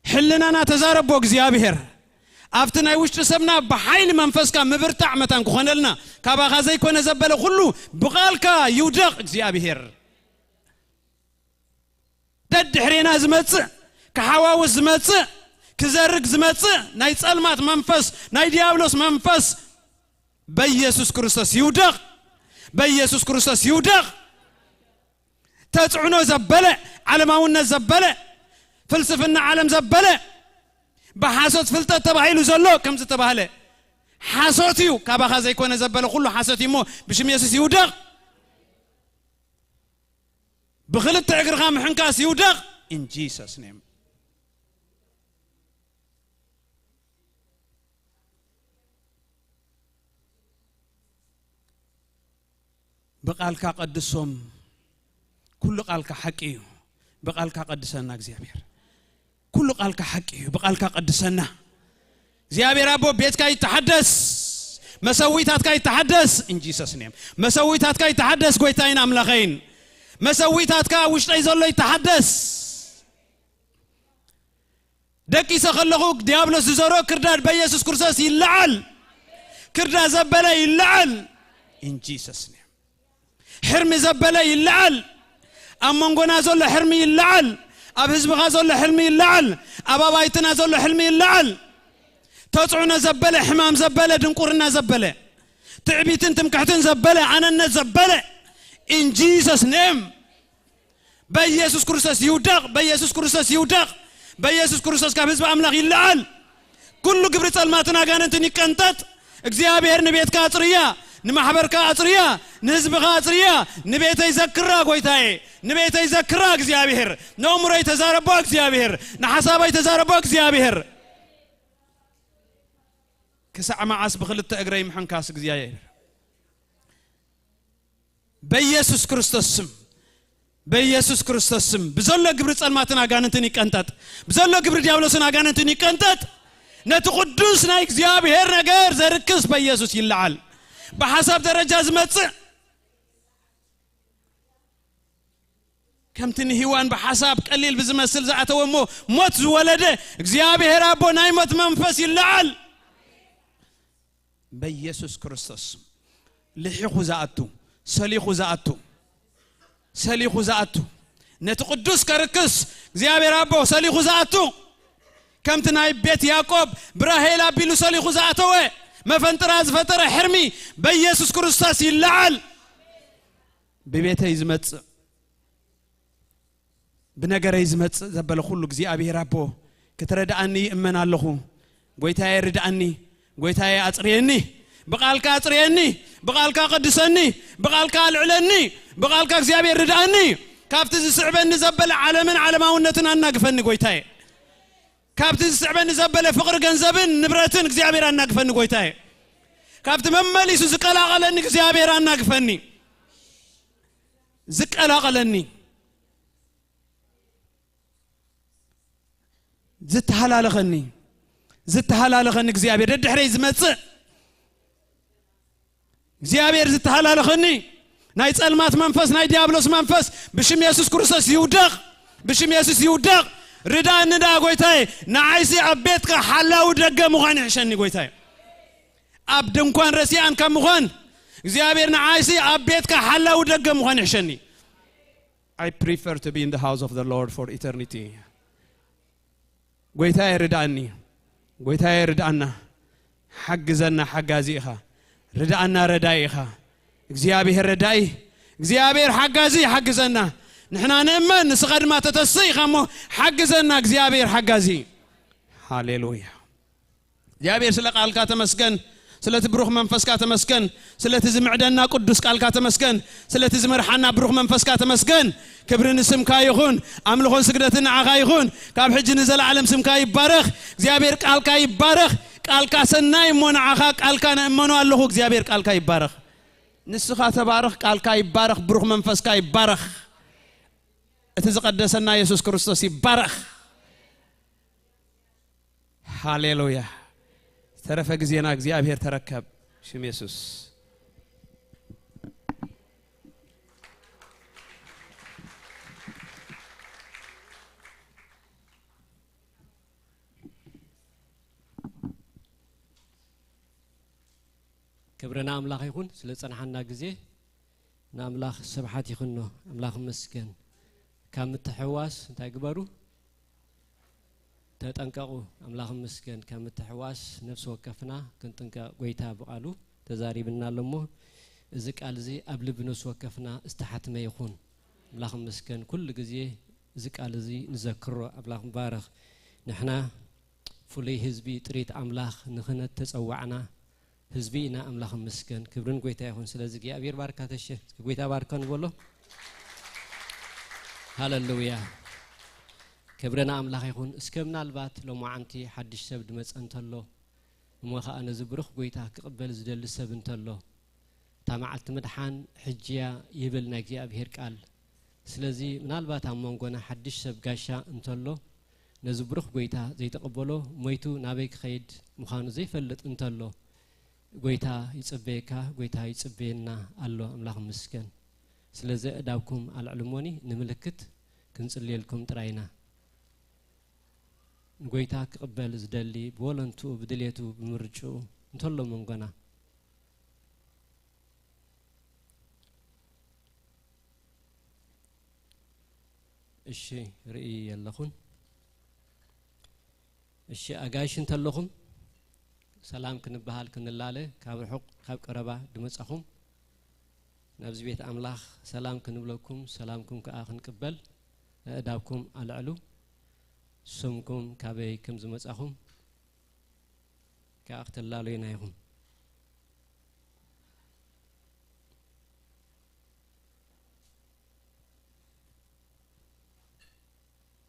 ሕልናና ተዛረቦ እግዚኣብሔር። ኣብቲ ናይ ውሽጢ ሰብና ብሓይሊ መንፈስካ ምብርታዕ መታን ክኾነልና፣ ካባኻ ዘይኮነ ዘበለ ኩሉ ብቓልካ ይውደቕ እግዚኣብሔር። ደድሕሬና ዝመጽእ፣ ክሓዋውስ ዝመጽእ፣ ክዘርግ ዝመጽእ ናይ ጸልማት መንፈስ፣ ናይ ዲያብሎስ መንፈስ በኢየሱስ ክርስቶስ ይውደቕ። በኢየሱስ ክርስቶስ ይውደቕ። ተጽዕኖ ዘበለ፣ ዓለማውነት ዘበለ፣ ፍልስፍና ዓለም ዘበለ፣ ብሓሶት ፍልጠት ተባሂሉ ዘሎ ከም ዝተባህለ ሓሶት እዩ። ካባኻ ዘይኮነ ዘበለ ኩሉ ሓሶት እዩ እሞ ብሽም የሱስ ይውደቕ። ብኽልተ እግርኻ ምሕንካስ ይውደቕ። In Jesus name። ብቓልካ ቀድሶም። ኩሉ ቃልካ ሓቂ እዩ። ብቓልካ ቀድሰና እግዚኣብሔር። ኩሉ ቃልካ ሓቂ እዩ። ብቓልካ ቀድሰና። እግዚኣብሔር ኣቦ ቤትካ ይተሓደስ። መሰዊታትካ ይተሓደስ። In Jesus name። መሰዊታትካ ይተሓደስ ጎይታይን ኣምላኸይን። መሰዊታትካ ውሽጠይ ዘሎ ይተሓደስ። ደቂሰ ከለኹ ዲያብሎስ ዝዘሮ ክርዳድ በኢየሱስ ክርስቶስ ይለዓል። ክርዳድ ዘበለ ይለዓል። In Jesus name። ሕርሚ ዘበለ ይለዓል። ኣብ መንጎና ዘሎ ሕርሚ ይለዓል። ኣብ ህዝብኻ ዘሎ ሕልሚ ይለዓል። ኣብ ኣባይትና ዘሎ ሕልሚ ይለዓል። ተጽዕኖ ዘበለ፣ ሕማም ዘበለ፣ ድንቁርና ዘበለ፣ ትዕቢትን ትምክሕትን ዘበለ፣ ኣነነት ዘበለ in Jesus name። በኢየሱስ ክርስቶስ ይውደቕ፣ በኢየሱስ ክርስቶስ ይውደቕ፣ በኢየሱስ ክርስቶስ ካብ ህዝቢ ኣምላኽ ይለዓል። ኩሉ ግብሪ ጸልማትን ኣጋንንትን ይቀንጠጥ። እግዚኣብሔር ንቤትካ ኣጽርያ፣ ንማሕበርካ ኣጽርያ፣ ንህዝብኻ ኣጽርያ። ንቤተይ ዘክራ ጎይታዬ፣ ንቤተይ ዘክራ እግዚኣብሔር፣ ንእምሮይ ተዛረቦ እግዚኣብሔር፣ ንሓሳበይ ተዛረቦ እግዚኣብሔር። ክሳዕ መዓስ ብኽልተ እግረይ ምሕንካስ እግዚኣብሔር? በኢየሱስ ክርስቶስ ስም፣ በኢየሱስ ክርስቶስ ስም ብዘሎ ግብሪ ጸልማትን ኣጋንንትን ይቀንጠጥ፣ ብዘሎ ግብሪ ዲያብሎስን ኣጋንንትን ይቀንጠጥ። ነቲ ቅዱስ ናይ እግዚኣብሔር ነገር ዘርክስ በኢየሱስ ይለዓል። ብሓሳብ ደረጃ ዝመጽእ ከምቲ ንሂዋን ብሓሳብ ቀሊል ብዝመስል ዝኣተወ እሞ ሞት ዝወለደ እግዚኣብሔር ኣቦ ናይ ሞት መንፈስ ይለዓል። በኢየሱስ ክርስቶስ ልሒኹ ዝኣቱ፣ ሰሊኹ ዝኣቱ፣ ሰሊኹ ዝኣቱ፣ ነቲ ቅዱስ ከርክስ እግዚኣብሔር ኣቦ ሰሊኹ ዝኣቱ፣ ከምቲ ናይ ቤት ያዕቆብ ብራሄል ኣቢሉ ሰሊኹ ዝኣተወ፣ መፈንጥራ ዝፈጠረ ሕርሚ በኢየሱስ ክርስቶስ ይለዓል። ብቤተይ ዝመጽእ፣ ብነገረይ ዝመጽእ ዘበለ ኩሉ እግዚኣብሔር ኣቦ ክትረድኣኒ ይእመን ኣለኹ። ጎይታየ ርድኣኒ፣ ጎይታየ ኣጽርየኒ፣ ብቓልካ ኣጽርየኒ፣ ብቓልካ ቅድሰኒ፣ ብቓልካ ኣልዕለኒ፣ ብቓልካ እግዚኣብሔር ርድኣኒ። ካብቲ ዝስዕበኒ ዘበለ ዓለምን ዓለማውነትን ኣናግፈኒ ጎይታየ። ካብቲ ዝስዕበኒ ዘበለ ፍቕሪ ገንዘብን ንብረትን እግዚኣብሔር ኣናግፈኒ ጎይታየ። ካብቲ መመሊሱ ዝቀላቐለኒ እግዚኣብሔር ኣናግፈኒ። ዝቀላቐለኒ፣ ዝተሃላለኸኒ፣ ዝተሃላለኸኒ እግዚኣብሔር ደድሕረይ ዝመጽእ እግዚኣብሔር ዝተሃላለኸኒ፣ ናይ ጸልማት መንፈስ፣ ናይ ዲያብሎስ መንፈስ ብሽም የሱስ ክርስቶስ ይውደቕ፣ ብሽም የሱስ ይውደቕ። ርዳእኒ ደኣ ጎይታየ፣ ንዓይሲ ኣብ ቤትካ ሓላዊ ደገ ምዃን ይሕሸኒ ጎይታየ። ኣብ ድንኳን ረሲኣን ካብ ምዃን እግዚኣብሔር ንዓይሲ ኣብ ቤትካ ሓላዊ ደገ ምዃን ይሕሸኒ። I prefer to be in the house of the Lord for eternity. ጎይታየ ርድኣኒ፣ ጎይታየ ርድኣና፣ ሓግዘና ሓጋዚ ኢኻ፣ ርድኣና ረዳኢ ኢኻ። እግዚኣብሔር ረዳኢ፣ እግዚኣብሔር ሓጋዚ ሓግዘና። ንሕና ንእመን፣ ንስኻ ድማ ተተስእ ኢኻ እሞ ሓግዘና እግዚኣብሔር ሓጋዚ። ሃሌሉያ። እግዚኣብሔር ስለ ቃልካ ተመስገን፣ ስለቲ ብሩኽ መንፈስካ ተመስገን፣ ስለቲ ዝምዕደና ቅዱስ ቃልካ ተመስገን፣ ስለቲ ዝመርሓና ብሩኽ መንፈስካ ተመስገን። ክብሪ ንስምካ ይኹን፣ ኣምልኾን ስግደትን ንዓኻ ይኹን። ካብ ሕጂ ንዘለዓለም ስምካ ይባረኽ። እግዚኣብሔር ቃልካ ይባረኽ። ቃልካ ሰናይ እሞ ንዓኻ ቃልካ ንእመኖ ኣለኹ። እግዚኣብሔር ቃልካ ይባረኽ። ንስኻ ተባረኽ፣ ቃልካ ይባረኽ፣ ብሩኽ መንፈስካ ይባረኽ። እቲ ዝቐደሰና የሱስ ክርስቶስ ይባረኽ። ሃሌሉያ። ዝተረፈ ግዜና እግዚኣብሔር ተረከብ። ሽም የሱስ። ክብሪ ንኣምላኽ ይኹን ስለ ዝጸንሓና ግዜ። ንኣምላኽ ስብሓት ይኹኖ። ኣምላኽ ይመስገን። ካብ ምትሕውዋስ እንታይ ግበሩ? ተጠንቀቑ። ኣምላኽ ይመስገን። ካብ ምትሕውዋስ ነፍሲ ወከፍና ክንጥንቀቕ ጎይታ ብቓሉ ተዛሪብና ኣሎ እሞ፣ እዚ ቃል እዚ ኣብ ልቢ ነፍሲ ወከፍና ዝተሓትመ ይኹን። ኣምላኽ ይመስገን። ኩሉ ግዜ እዚ ቃል እዚ ንዘክሮ። ኣምላኽ ይባረኽ። ንሕና ፍሉይ ህዝቢ፣ ጥሪት ኣምላኽ ንኽህነት ተጸዋዕና ህዝቢ ኢና። ኣምላኽ ይመስገን። ክብርን ጎይታ ይኹን። ስለዚ እግዚኣብሔር ባርካ ተሸ፣ ጎይታ ባርካ ንበሎ። ሃሌሉያ። ክብሪ ንኣምላኽ ይኹን። እስከ ምናልባት ሎማዓንቲ ሓድሽ ሰብ ድመጸ እንተሎ፣ እሞ ኸኣ ነዚ ብሩኽ ጎይታ ክቕበል ዝደሊ ሰብ እንተሎ፣ እታ መዓልቲ ምድሓን ሕጂ እያ ይብል ናይ እግዚኣብሔር ቃል። ስለዚ ምናልባት ኣብ መንጎና ሓድሽ ሰብ ጋሻ እንተሎ፣ ነዚ ብሩኽ ጎይታ ዘይተቐበሎ፣ ሞይቱ ናበይ ክኸይድ ምዃኑ ዘይፈልጥ እንተሎ፣ ጎይታ ይጽበየካ፣ ጎይታ ይጽበየና ኣሎ። ኣምላኽ ይመስገን። ስለዚ ኣእዳውኩም ኣልዕሉ እሞኒ፣ ንምልክት ክንጽልየልኩም ጥራይ ኢና። ንጎይታ ክቕበል ዝደሊ፣ ብወለንትኡ፣ ብድልየቱ፣ ብምርጭኡ እንተሎ መንጎና። እሺ፣ ርኢ የለኹን። እሺ፣ ኣጋይሽ እንተለኹም፣ ሰላም ክንበሃል ክንላለ፣ ካብ ርሑቕ ካብ ቀረባ ድመጻኹም፣ ናብዚ ቤት ኣምላኽ ሰላም ክንብለኩም፣ ሰላምኩም ከኣ ክንቅበል፣ ኣእዳውኩም ኣልዕሉ። ስምኩም፣ ካበይ ከም ዝመጻኹም ከኣ ክትላለዩና ኢኹም።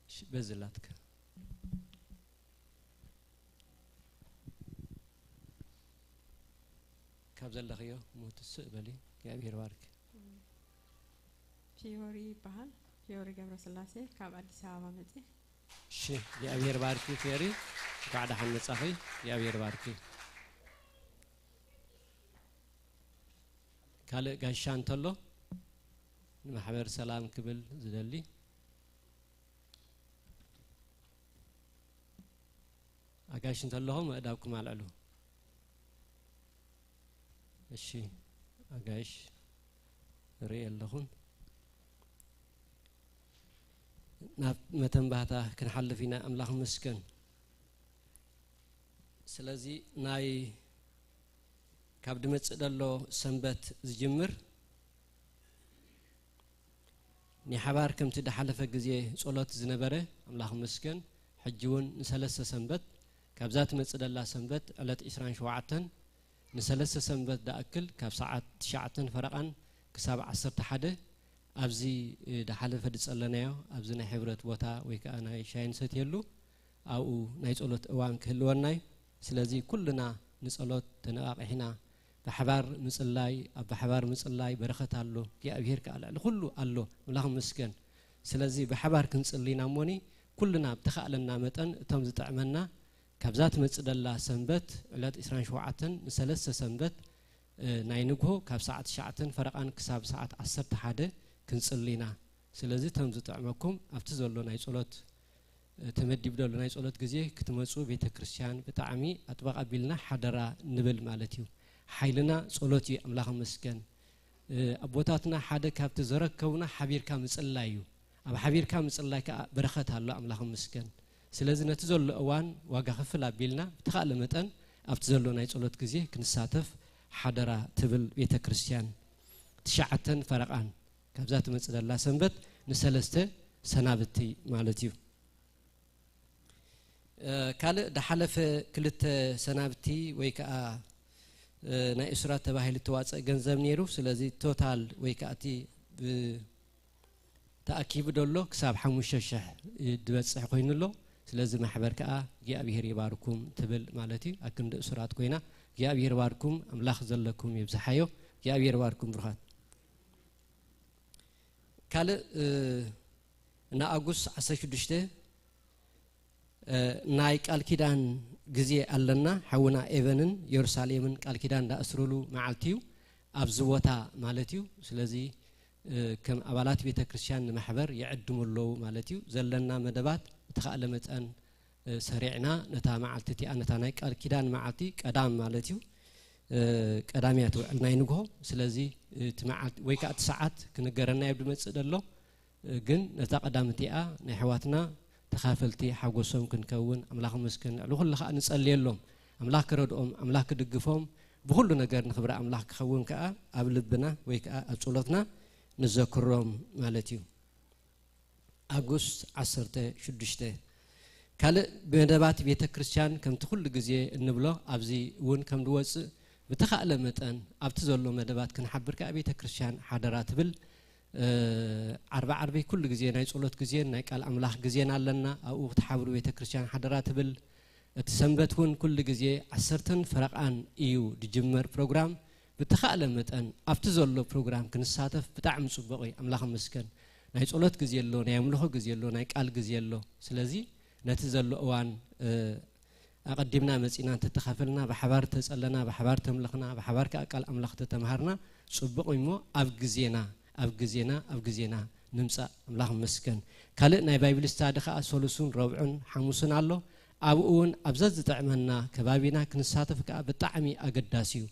እሺ፣ በዚ ላትካ። ካብ ዘለኽዮ እሞ ትስእ በሊ። እግዚኣብሔር ባርክ። ፊዮሪ ይበሃል። ፊዮሪ ገብረስላሴ ካብ ኣዲስ ኣበባ መጽየ። እሺ፣ እግዚኣብሔር ባርኪ ፊዮሪ። እንኳዕ ደሓን መጻኺ። እግዚኣብሔር ባርኪ። ካልእ ጋሻ እንተሎ ንማሕበር ሰላም ክብል ዝደሊ? ኣጋይሽ እንተለኹም ኣእዳውኩም ኣልዕሉ። እሺ፣ ኣጋይሽ እርኢ ኣለኹም። ናብ መተንባህታ ክንሓልፍ ኢና። ኣምላኽ ይመስገን። ስለዚ ናይ ካብ ድመጽእ ደሎ ሰንበት ዝጅምር ናይ ሓባር ከምቲ ድሓለፈ ግዜ ጸሎት ዝነበረ ኣምላኽ ይመስገን፣ ሕጂ እውን ንሰለስተ ሰንበት ካብዛ ትመጽእ ደላ ሰንበት ዕለት ዕስራን ሸውዓተን ንሰለስተ ሰንበት ድኣክል ካብ ሰዓት ትሽዓተን ፈረቓን ክሳብ ዓሰርተ ሓደ ኣብዚ ድሓለፈ ድጸለናዮ ኣብዚ ናይ ሕብረት ቦታ ወይ ከኣ ናይ ሻሂ ንሰትየሉ ኣብኡ ናይ ጸሎት እዋን ክህልወና እዩ። ስለዚ ኩልና ንጸሎት ተነቓቒሕና ብሓባር ምጽላይ፣ ኣብ ብሓባር ምጽላይ በረኸት ኣሎ፣ እግዚኣብሄር ከኣ ልዕሊ ኩሉ ኣሎ፣ ኣምላኽ ይመስገን። ስለዚ ብሓባር ክንጽሊ ኢና እሞኒ ኩልና ብተኻእለና መጠን እቶም ዝጥዕመና ካብዛ ትመጽእ ደላ ሰንበት ዕለት ዕስራን ሸውዓተን ንሰለስተ ሰንበት ናይ ንግሆ ካብ ሰዓት ትሽዓተን ፈረቓን ክሳብ ሰዓት ዓሰርተ ሓደ ክንጽሊ ኢና። ስለዚ እቶም ዝጥዕመኩም ኣብቲ ዘሎ ናይ ጸሎት ተመዲቡ ዘሎ ናይ ጸሎት ግዜ ክትመጹ ቤተ ክርስቲያን ብጣዕሚ ኣጥበቕ ኣቢልና ሓደራ ንብል ማለት እዩ። ሓይልና ጸሎት እዩ። ኣምላኽ ይመስገን። ኣቦታትና ሓደ ካብቲ ዘረከቡና ሓቢርካ ምጽላይ እዩ። ኣብ ሓቢርካ ምጽላይ ከኣ በረኸት ኣሎ። ኣምላኽ ይመስገን። ስለዚ ነቲ ዘሎ እዋን ዋጋ ክፍል ኣቢልና ብተኻእለ መጠን ኣብቲ ዘሎ ናይ ጸሎት ግዜ ክንሳተፍ ሓደራ ትብል ቤተ ክርስቲያን። ትሽዓተን ፈረቓን ካብዛ ትመጽእ ዘላ ሰንበት ንሰለስተ ሰናብቲ ማለት እዩ። ካልእ ድሓለፈ ክልተ ሰናብቲ ወይ ከኣ ናይ እሱራት ተባሂሉ እተዋጸእ ገንዘብ ነይሩ። ስለዚ ቶታል ወይ ከኣ እቲ ተኣኪቡ ደሎ ክሳብ ሓሙሽተ ሽሕ ድበጽሕ ኮይኑ ኣሎ። ስለዚ ማሕበር ከኣ እግዚኣብሄር ይባርኩም ትብል ማለት እዩ። ኣክንዲ እሱራት ኮይና እግዚኣብሄር ይባርኩም፣ ኣምላኽ ዘለኩም ይብዝሓዮ። እግዚኣብሄር ይባርኩም ብሩኻት። ካልእ ንኣጉስ ዓሰርተ ሽዱሽተ ናይ ቃል ኪዳን ግዜ ኣለና። ሓውና ኤቨንን የሩሳሌምን ቃል ኪዳን ዳእስሩሉ መዓልቲ እዩ፣ ኣብዚ ቦታ ማለት እዩ። ስለዚ ከም ኣባላት ቤተ ክርስቲያን ንማሕበር ይዕድሙ ኣለዉ ማለት እዩ። ዘለና መደባት ብተኻእለ መጠን ሰሪዕና ነታ መዓልቲ እቲኣ፣ ነታ ናይ ቃል ኪዳን መዓልቲ ቀዳም ማለት እዩ፣ ቀዳም እያ ትውዕል ናይ ንግሆ። ስለዚ እቲ መዓልቲ ወይ ከዓ እቲ ሰዓት ክንገረና እዩ ድመፅእ ደሎ። ግን ነታ ቀዳም እቲኣ ናይ ኣሕዋትና ተኻፈልቲ ሓጎሶም ክንከውን ኣምላኽ መስገን። ንዕሊ ኩሉ ከዓ ንጸልየሎም፣ ኣምላኽ ክረድኦም፣ ኣምላኽ ክድግፎም፣ ብኹሉ ነገር ንኽብሪ ኣምላኽ ክኸውን ከዓ ኣብ ልብና ወይ ከዓ ኣብ ጸሎትና ንዘክሮም ማለት እዩ። ኣጉስት ዓሰርተ ሽዱሽተ። ካልእ መደባት ቤተ ክርስቲያን ከምቲ ኩሉ ግዜ እንብሎ ኣብዚ እውን ከም ድወፅእ ብተኻእለ መጠን ኣብቲ ዘሎ መደባት ክንሓብር ከዓ ቤተ ክርስቲያን ሓደራ ትብል። ዓርቢ ዓርቢ ኩሉ ግዜ ናይ ጸሎት ግዜን ናይ ቃል ኣምላኽ ግዜን ኣለና። ኣብኡ ክትሓብሩ ቤተ ክርስቲያን ሓደራ ትብል። እቲ ሰንበት እውን ኩሉ ግዜ ዓሰርተን ፈረቓን እዩ ድጅመር ፕሮግራም። ብተኻእለ መጠን ኣብቲ ዘሎ ፕሮግራም ክንሳተፍ ብጣዕሚ ጽቡቕ እዩ። ኣምላኽ ይመስገን። ናይ ጸሎት ግዜ ኣሎ፣ ናይ ኣምልኾ ግዜ ኣሎ፣ ናይ ቃል ግዜ ኣሎ። ስለዚ ነቲ ዘሎ እዋን ኣቐዲምና መጺና እንተተኻፈልና፣ ብሓባር ተጸለና፣ ብሓባር ተምለኽና፣ ብሓባር ከኣ ቃል ኣምላኽ ተተምሃርና ጽቡቕ እሞ ኣብ ግዜና፣ ኣብ ግዜና፣ ኣብ ግዜና ንምጻእ ኣምላኽ ይመስገን። ካልእ ናይ ባይብል ስታዲ ከኣ ሰሉሱን ረብዑን ሓሙስን ኣሎ። ኣብኡ እውን ኣብዛ ዝጥዕመና ከባቢና ክንሳተፍ ከኣ ብጣዕሚ ኣገዳሲ እዩ።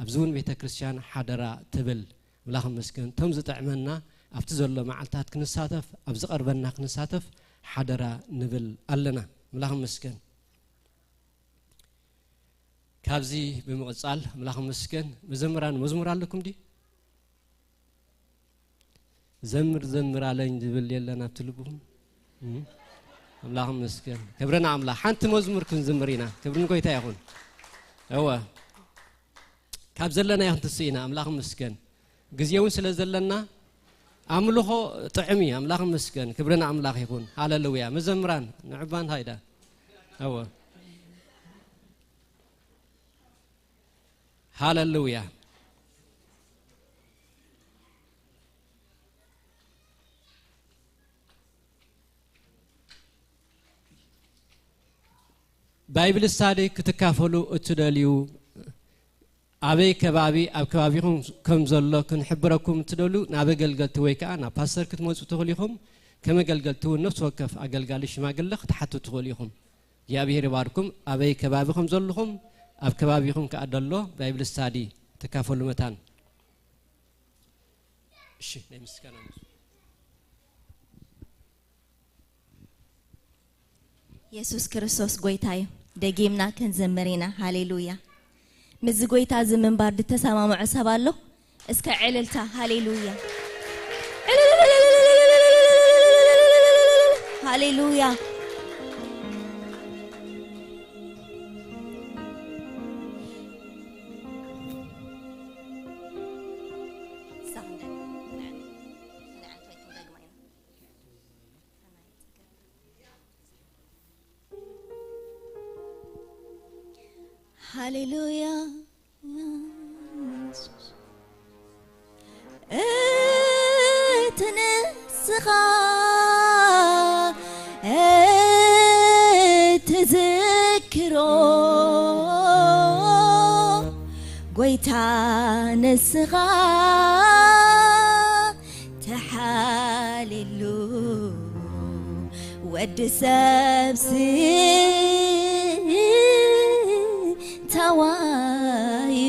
ኣብዚ እውን ቤተ ክርስቲያን ሓደራ ትብል። ኣምላኽ ይመስገን። እቶም ዝጥዕመና ኣብቲ ዘሎ መዓልታት ክንሳተፍ፣ ኣብ ዝቐርበና ክንሳተፍ ሓደራ ንብል ኣለና። ኣምላኽ ይመስገን። ካብዚ ብምቕጻል ኣምላኽ ይመስገን። መዘምራን መዝሙር ኣለኩም ድዩ? ዘምር ዘምር ኣለኝ ዝብል የለን ኣብቲ ልብኹም? እም? ኣምላኽ ይመስገን። ክብሪ ንኣምላኽ። ሓንቲ መዝሙር ክንዝምር ኢና። ክብሪ ንጎይታ ይኹን። እወ። ካብ ዘለናዮ ክንትስእ ኢና። ኣምላኽ ይመስገን። ግዜ እውን ስለ ዘለና ኣምልኾ ጥዑም እዩ። ኣምላኽ ይመስገን። ክብሪ ንኣምላኽ ይኹን። ሃሌሉያ። መዘምራን ንዕባ እንታይ ኢዳ? እወ። ሃሌሉያ። ባይብል ስታዲ ክትካፈሉ እትደልዩ፣ ኣበይ ከባቢ ኣብ ከባቢኹም ከም ዘሎ ክንሕብረኩም እትደልዩ፣ ናብ ኣገልገልቲ ወይ ከኣ ናብ ፓስተር ክትመጹ ትኽእሉ ኢኹም። ከም ኣገልገልቲ እውን ነፍሲ ወከፍ ኣገልጋሊ ሽማግለ ክትሓቱ ትኽእሉ ኢኹም። እግዚኣብሔር ይባርኩም። ኣበይ ከባቢ ከም ዘለኹም፣ ኣብ ከባቢኹም ከኣ ደሎ ባይብል ስታዲ ትካፈሉ መታን። እሺ፣ ናይ ምስጋና መዝሙር። የሱስ ክርስቶስ ጎይታ እዩ። ደጊምና ክንዝምር ኢና። ሃሌሉያ። ምስዚ ጎይታ እዚ ምንባር ዝተሰማምዖ ሰብ ኣሎ? እስከ ዕልልታ፣ ሃሌሉያ። ሃሌሉያ። ሃሌሉያ። እቲ ንስኻ እትዝክሮ፣ ጎይታ፣ ንስኻ ተሓልየሉ፣ ወዲ ሰብሲ ተዋዩ፣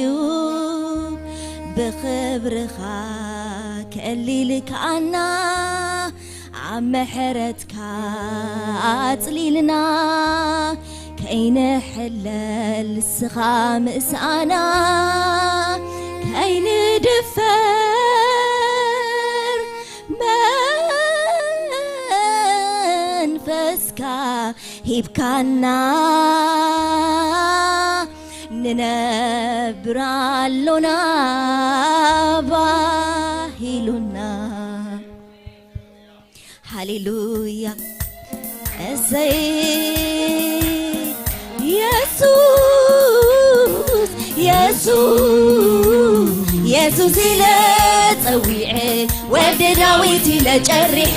ብኽብርኻ ከሊልካና፣ ኣብ ምሕረትካ ኣጽሊልና፣ ከይንሕለል ንስኻ ምስኣና፣ ከይንድፈር መንፈስካ ሂብካና፣ ንነብር ኣሎና ባህ ኢሉና። ሃሌሉያ። እሰይ የሱስ፣ የሱስ፣ የሱስ ኢለ ጸዊዐ፣ ወዲ ዳዊት ኢለ ጨሪሐ፣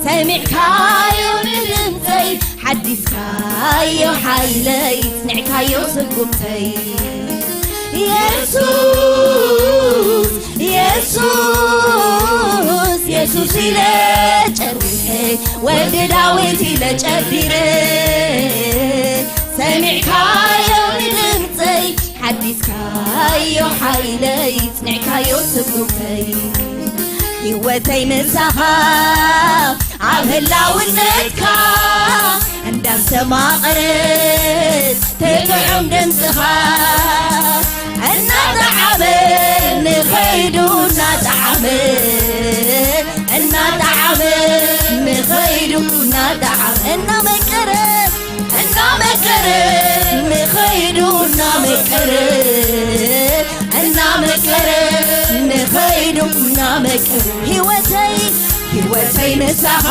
ሰሚዕካዮ ንድምጸይ፣ ሓዲስካዮ ሓይለይ፣ ጽኒዕካዮ ስጉምተይ። የሱስ፣ የሱስ፣ የሱስ ኢለ ጨሪሐ፣ ወዲ ዳዊት ኢለ ጨዲረ፣ ሰሚዕካዮ ንድምጸይ፣ ሓዲስካዮ ሓይለይ፣ ጽኒዕካዮ ስጉምተይ። ህይወተይ ምሳኻ ኣብ ህላውነትካ እንዳስተማቐረት፣ ትጥዑም ድምፅኻ እናጠዓመ ንኸይዱ፣ እናጠዓመ፣ እናጠዓመ ንኸይዱ፣ እናጠዓመ፣ እናመቀረ፣ እናመቀረ ንኸይዱ፣ እናመቀረ፣ እናመቀረ ንኸይዱ፣ እናመቀረ። ህይወተይ፣ ህይወተይ ምሳኻ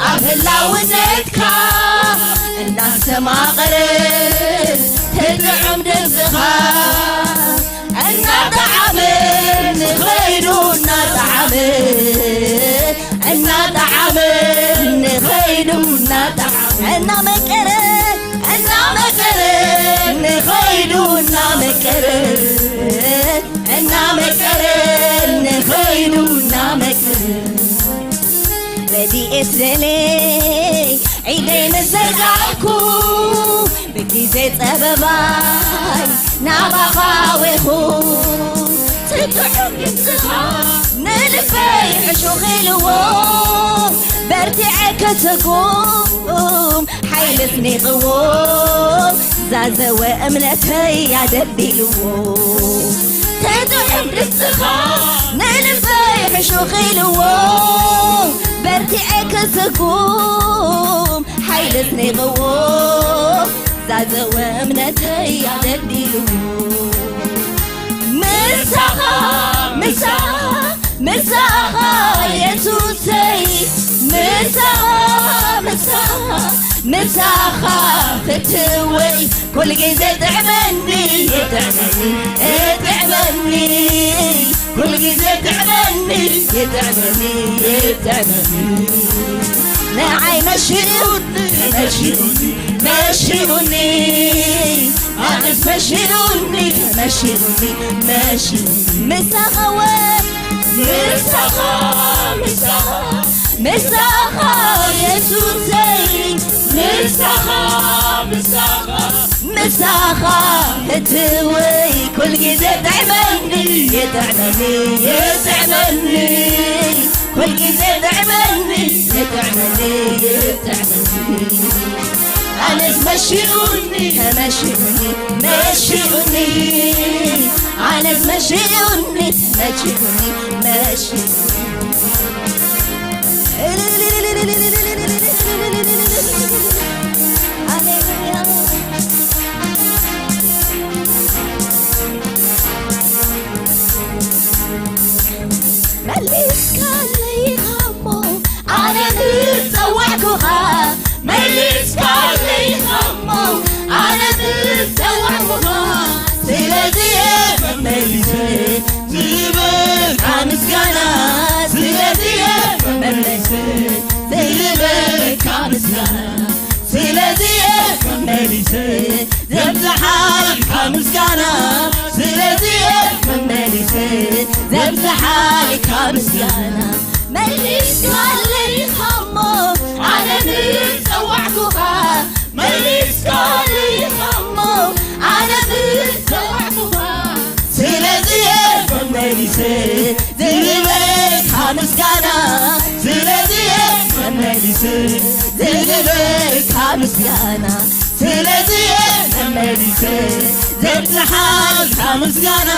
ኣብ ህላውነትካ እናስተማቐረ፣ ትጥዑም ድምፅኻ እናጠዓመ ንኸይዱ፣ እናጠዓመ፣ እናጠዓመ ንኸይዱ፣ እናጠዓመ፣ እናመቀረ፣ እናመቀረ ንኸይዱ፣ እናመቀረ፣ እናመቀረ ንኸይዱ፣ እናመቀረ። ረድኤት ደሌ ኢደይ ምስ ዘርጋሕኩ፣ ብግዜ ጸበባይ ናባኻ ኣዌኹ። ትጥዑም ድምፅኻ ንልበይ ሕሹኽ ኢልዎ፣ በርቲዐ ክስጉም ሓይሊ ስኒቕዎ፣ ዛዘወ እምነተይ ኣደልድልዎ። ትጥዑም ድምፅኻ ንልበይ ሕሹኽ ኢልዎ፣ በርቲዐ ክስጉም ሓይሊ ስኒቕዎ፣ ዛዘወ እምነተይ ኣደልድልዎ። ምሳኻ፣ ምሳኻ፣ ምሳኻ የሱሰይ፣ ምሳኻ፣ ምሳኻ፣ ምሳኻ ፍትወይ፣ ኩል ግዜ ጥዕመኒ፣ ጥዕመኒ፣ ጥዕመኒ፣ ኩል ግዜ ጥዕመኒ፣ ጥዕመኒ፣ ጥዕመኒ። ንዓይ መሺሉኒ፣ መሺሉኒ፣ መሺሉኒ፣ ኣነስ መሺሉኒ፣ መሺሉኒ፣ መሺሉኒ። ምሳኻ ወ-፣ ምሳኻ፣ ምሳኻ፣ ምሳኻ የሱሰይ፣ ምሳኻ፣ ምሳኻ፣ ምሳኻ ፍትወይ፣ ኩል ግዜ ጥዕመኒ፣ ጥዕመኒ፣ ጥዕመኒ፣ ኩል ግዜ ጥዕመኒ፣ ጥዕመኒ፣ ጥዕመኒ። ኣነስ መሺኡኒ፣ ተመሺኡኒ፣ መሺኡኒ። ኣነስ መሺኡኒ፣ ተመሺኡኒ፣ መሺኡኒ። ሃሌሉያ። መሊስካለይ ኢኻ እሞ ኣነ ምጸዋዕኩኻ፣ መሊስካለይ ኢኻ እሞ ኣነ ምጸዋዕኩኻ። ስለዚ እየ መመሊሰ ዝህበካ ምስጋና፣ ስለዚ እየ መመሊሰ ዝህበካ ምስጋና። ስለዚ እየ መመሊሰ ዘብዝሓልካ ምስጋና፣ ስለዚ እየ መመሊሰ ዘብዝሓልካ ምስጋና። መሊስካለይ ኢኻ እሞ ኣነ ምጸዋዕኩኻ፣ መሊስካለይ ኢኻ እሞ ኣነ ምጸዋዕኩኻ። ስለዚ እየ መመሊሰ ዝህበካ ምስጋና፣ ስለዚ እየ መመሊሰ ዝህበካ ምስጋና፣ ስለዚ እየ መመሊሰ ዘብዝሓልካ ምስጋና፣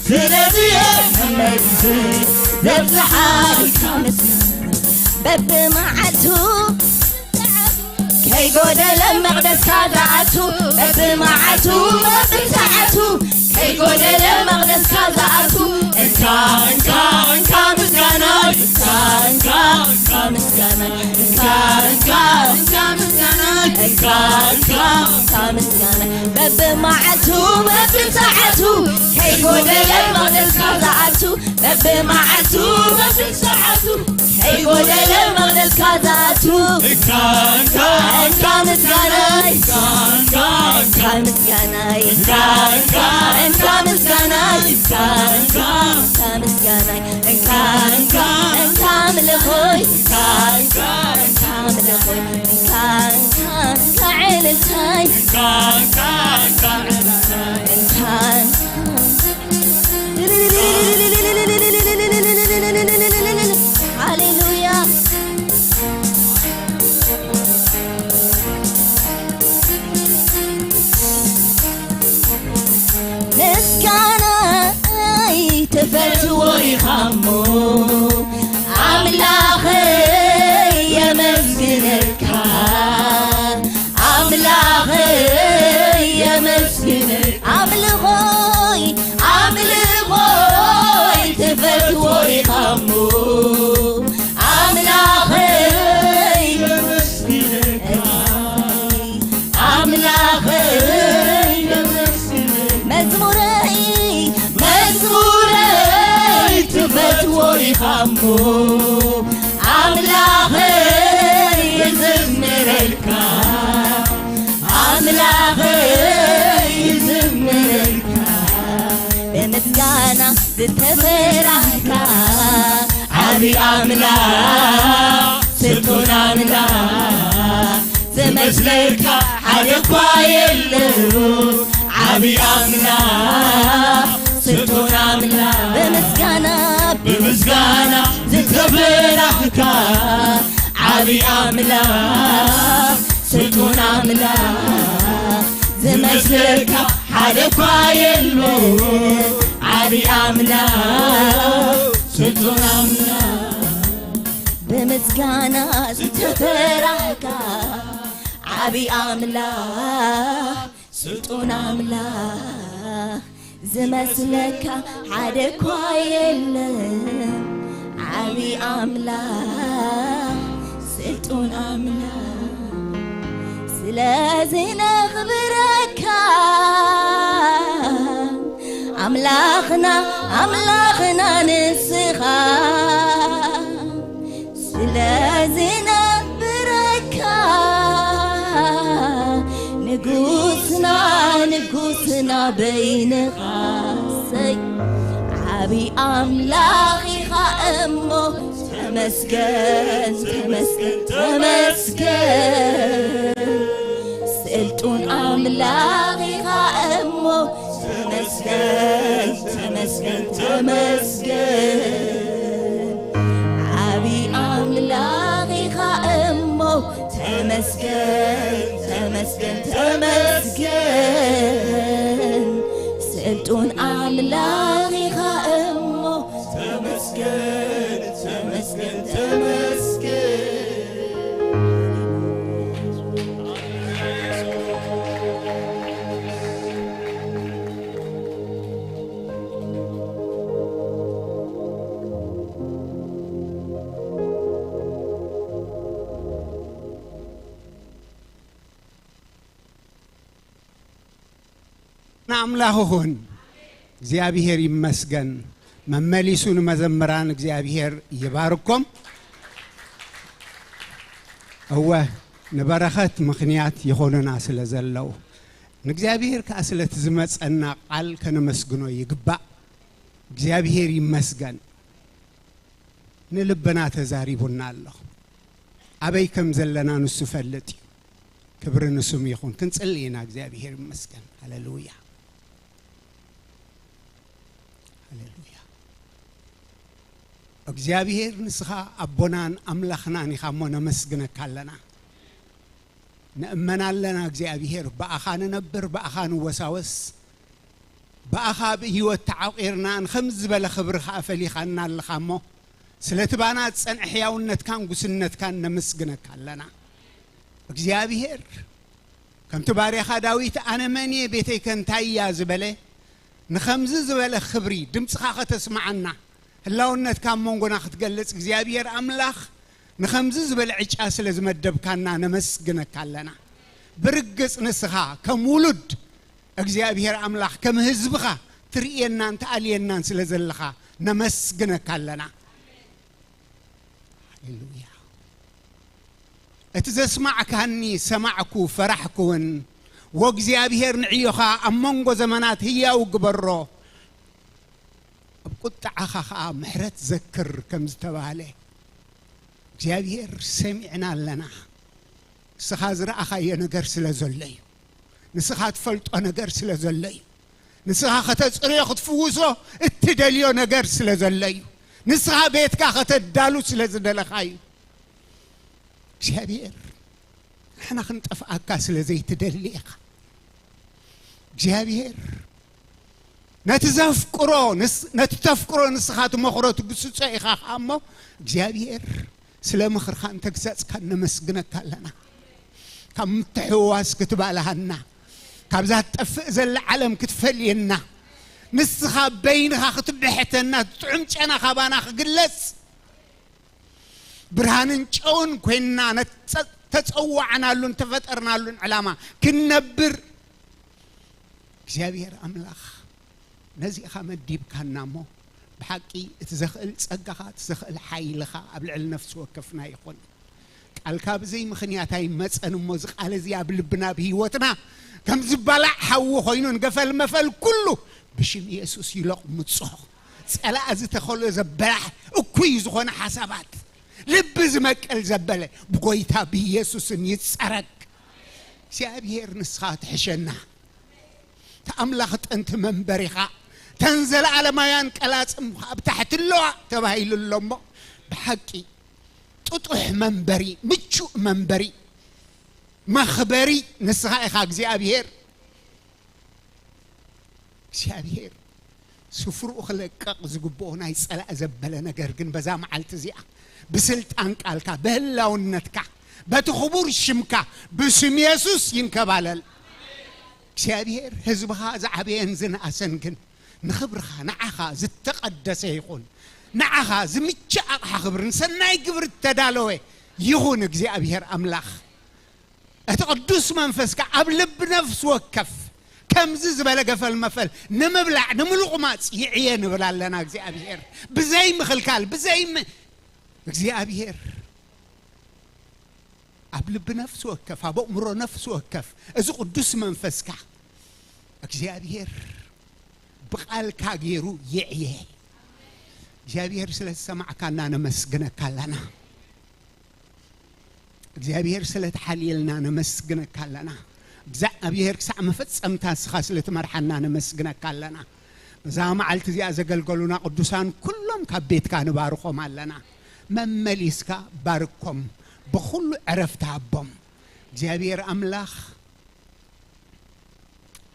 ስለዚ እየ መመሊሰ ዘብዝሓልካ ምስጋና። በብመዓልቱ ከይጎደለ መቕደስካ ዝኣቱ፣ በብመዓልቱ በብሰዓቱ ከይጎደለ መቕደስካ ዝኣቱ፣ እንካ እንካ እንካ ምስጋናይ፣ እንካ እንካ እንካ ምስጋናይ፣ እንካ እንካ እንካ ምስጋናይ፣ እንካ እንካ እንካ ምስጋናይ፣ በብመዓልቱ በብሰዓቱ ከይጎደለ መቕደስካ ዝኣቱ፣ በብመዓልቱ በብሰዓቱ ከይጎደለ መቕደስካ ዝኣቱ፣ እንካ እንካ እንካ ምስጋናይ፣ እንካ እንካ እንካ ምስጋናይ፣ እንካ እንካ እንካ ምስጋናይ፣ እንካ እንካ እንካ ምስጋናይ፣ እንካ እንካ እንካ ኣምልኾይ፣ እንካ እንካ እንካ ኣምልኾይ፣ እንካ እንካ እንካ ዕልልታይ፣ እንካ እንካ እንካ ዕልልታይ፣ እንካ ሃሌሉያ። ምስጋናይ ትፈትዎ ኢኻ እሞ ኣምላኸይ የመስግነካ፣ ኣምላኸይ የመስግነካ። ኣምልኾይ ኣምልኾይ ትፈትዎ ኢኻ እሞ ኣምላኸይ ኣምላኸይ መዝሙረይ መዝሙረይ ትፈትዎ ኢኻ እሞ ኣምላኸይ ይዝምረልካ ኣምላኸይ ይዝምረልካ ብምስጋና ዝተፈራህካ ዓቢ ኣምላኽ ስልጡን ኣምላኽ ዝመስለካ ሓደ እኳ የሎ ዓቢ ኣምላኽ ስልጡን ኣምላኽ ብምስጋና ብምስጋና ዝተፈራህካ ዓቢ ኣምላኽ ስልጡን ኣምላኽ ዝመስለካ ሓደ እኳ የሎ ዓቢ ኣምላኽ ስልጡን ኣምላኽ ብምስጋና ዝተፈራህካ ዓቢ ኣምላኽ ስልጡን ኣምላኽ ዝመስለካ ሓደ እኳ የለን ዓቢ ኣምላኽ ስልጡን ኣምላኽ ስለዚ ነኽብረካ ኣምላኽና ኣምላኽና ንስኻ ስለዚ ነኽብረካ ንጉስና ንጉስና በይንኻ ሰይ ዓቢ ኣምላኽ ኢኻ እሞ ተመስገን ተመስገን ተመስገን ስልጡን ኣምላኽ ኢኻ እሞ ተመስገን ተመስገን ተመስገን ዓቢ ኣምላኽ ኢኻ እሞ ተመስገን ተመስገን ዳኺኻ እሞ ተመስገን፣ ተመስገን፣ ተመስገን። ንኣምላኽ ይኹን። እግዚኣብሔር ይመስገን። መመሊሱ ንመዘምራን እግዚኣብሔር ይባርኮም። እወ፣ ንበረኸት ምኽንያት ይኾኑና ስለ ዘለዉ፣ ንእግዚኣብሔር ከኣ ስለቲ ዝመጸና ቃል ከነመስግኖ ይግባእ። እግዚኣብሔር ይመስገን። ንልብና ተዛሪቡና ኣሎ። ኣበይ ከም ዘለና ንሱ ይፈልጥ እዩ። ክብሪ ንስሙ ይኹን። ክንጽሊ ኢና። እግዚኣብሔር ይመስገን። ሃሌሉያ፣ ሃሌሉያ። እግዚኣብሔር ንስኻ ኣቦናን ኣምላኽናን ኢኻ እሞ ነመስግነካ ኣለና። ንእመን ኣለና እግዚኣብሔር፣ ብኣኻ ንነብር፣ ብኣኻ ንወሳወስ፣ ብኣኻ ኣብ ህይወት ተዓቂርና፣ ንኸምዚ ዝበለ ክብሪ ኸኣ ፈሊኻና ኣለኻ እሞ፣ ስለቲ ባና ዝጸንዐ ሕያውነትካን ጉስነትካን ነመስግነካ ኣለና። እግዚኣብሔር፣ ከምቲ ባርያኻ ዳዊት፣ "ኣነ መን እየ? ቤተይከ እንታይ እያ?" ዝበለ፣ ንኸምዚ ዝበለ ክብሪ ድምጽኻ ከተስምዓና፣ ህላውነትካ ኣብ መንጎና ክትገልጽ እግዚኣብሔር ኣምላኽ፣ ንኸምዚ ዝበለ ዕጫ ስለ ዝመደብካና ነመስግነካ ኣለና። ብርግጽ ንስኻ ከም ውሉድ እግዚኣብሔር ኣምላኽ፣ ከም ህዝብኻ ትርእየናን ትኣልየናን ስለ ዘለኻ ነመስግነካ ኣለና። ሃሌሉያ። እቲ ዘስማዕካኒ ሰማዕኩ፣ ፈራሕኩውን። ወእግዚኣብሔር ንዕዮኻ ኣብ መንጎ ዘመናት ህያው ግበሮ፣ ኣብ ቁጥዓኻ ኸኣ ምሕረት ዘክር ከም ዝተባህለ፣ እግዚኣብሔር ሰሚዕና ኣለና። ንስኻ ዝረኣኻዮ ነገር ስለ ዘሎ እዩ። ንስኻ ትፈልጦ ነገር ስለ ዘሎ እዩ። ንስኻ ከተጽርዮ ክትፍውሶ እትደልዮ ነገር ስለ ዘሎ እዩ። ንስኻ ቤትካ ከተዳሉ ስለ ዝደለኻ እዩ። እግዚኣብሔር፣ ንሕና ክንጠፍኣካ ስለ ዘይትደሊ ኢኻ። እግዚኣብሔር፣ ነቲ ዘፍቅሮ፣ ንስ-፣ ነቲ ተፍቅሮ ንስኻ ትመኽሮ ትግስጾ ኢኻ ኸኣ እሞ፣ እግዚኣብሔር፣ ስለ ምኽርኻን ተግሳጽካን ነመስግነካ ኣለና። ካብ ምትሕውዋስ ክትባልሃና፣ ካብዛ ትጠፍእ ዘላ ዓለም ክትፈልየና፣ ንስኻ በይንኻ ክትብሕተና፣ እቲ ጥዑም ጨና ካባና ክግለጽ፣ ብርሃንን ጨውን ኮይንና ነቲ ተጸዋዕናሉን ተፈጠርናሉን ዕላማ ክንነብር እግዚኣብሔር ኣምላኽ ነዚ ኢኻ መዲብካና እሞ፣ ብሓቂ እቲ ዘኽእል ጸጋኻ፣ እቲ ዘኽእል ሓይልኻ ኣብ ልዕሊ ነፍሲ ወከፍና ይኹን። ቃልካ ብዘይ ምኽንያት ኣይመጸን እሞ፣ እዚ ቃል እዚ ኣብ ልብና፣ ኣብ ህይወትና ከም ዝበላዕ ሓዊ ኮይኑ ንገፈል መፈል ኩሉ ብሽም የሱስ ይለቕ ምጾ። ጸላእ ዝተኸሎ ዘበላሕ እኩይ ዝኾነ ሓሳባት፣ ልቢ ዝመቅል ዘበለ ብጎይታ ብኢየሱስን ይጸረግ። እግዚኣብሔር ንስኻ ትሕሸና። እቲ ኣምላኽ ጥንቲ መንበሪኻ፣ ተን ዘለዓለማውያን ቀላጽምኻ ኣብ ታሕቲ ኣለዋ ተባሂሉ ኣሎ እሞ፣ ብሓቂ ጥጡሕ መንበሪ፣ ምቹእ መንበሪ፣ መኽበሪ ንስኻ ኢኻ እግዚኣብሔር። እግዚኣብሔር ስፍርኡ ክለቅቕ ዝግብኦ ናይ ጸላእ ዘበለ ነገር ግን በዛ መዓልቲ እዚኣ ብስልጣን ቃልካ፣ ብህላውነትካ፣ በቲ ክቡር ሽምካ፣ ብስም የሱስ ይንከባለል። እግዚኣብሔር ህዝብኻ ዝዓበየን ዝነኣሰን ግን ንኽብርኻ፣ ንዓኻ ዝተቐደሰ ይኹን። ንዓኻ ዝምችእ ኣቕሓ ክብሪ፣ ንሰናይ ግብሪ እተዳለወ ይኹን። እግዚኣብሔር ኣምላኽ፣ እቲ ቅዱስ መንፈስካ ኣብ ልቢ ነፍሲ ወከፍ ከምዚ ዝበለ ገፈል መፈል ንምብላዕ፣ ንምልቑማጽ ይዕየ ንብል ኣለና። እግዚኣብሔር ብዘይ ምኽልካል፣ ብዘይ ም-፣ እግዚኣብሔር ኣብ ልቢ ነፍሲ ወከፍ፣ ኣብ ኣእምሮ ነፍሲ ወከፍ እዚ ቅዱስ መንፈስካ እግዚኣብሔር ብቓልካ ገይሩ ይዕየ። እግዚኣብሔር ስለ ዝሰማዕካና ነመስግነካ ኣለና። እግዚኣብሔር ስለ ትሓልየልና ነመስግነካ ኣለና። እግዚኣብሔር ክሳዕ መፈጸምታ ንስኻ ስለ ትመርሓና ነመስግነካ ኣለና። በዛ መዓልቲ እዚኣ ዘገልገሉና ቅዱሳን ኩሎም ካብ ቤትካ ንባርኾም ኣለና። መመሊስካ ባርኮም፣ ብኹሉ ዕረፍቲ ሃቦም። እግዚኣብሔር ኣምላኽ፣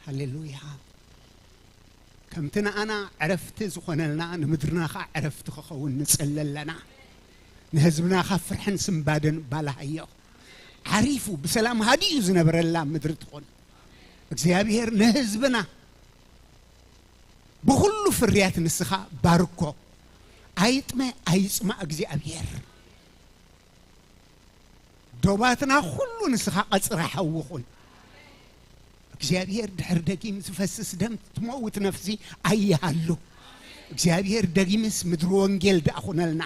ሃሌሉያ። ከምቲ ንኣና ዕረፍቲ ዝኾነልና፣ ንምድርና ኸዓ ዕረፍቲ ክኸውን ንጽሊ ኣለና። ንህዝብና ካብ ፍርሕን ስንባደን ባላሃዮ። ዓሪፉ ብሰላም ሃዲኡ ዝነበረላ ምድሪ ትኹን። እግዚኣብሔር ንህዝብና ብኹሉ ፍርያት ንስኻ ባርኮ። ኣይጥመ ኣይጽማእ እግዚኣብሔር። ዶባትና ኩሉ ንስኻ ቀጽሪ ሓዊ ኹን። እግዚኣብሔር ድሕሪ ደጊም ዝፈስስ ደም ትመውት ነፍሲ ኣይሃሉ። እግዚኣብሔር ደጊምስ ምድሪ ወንጌል ደኣ ኹነልና፣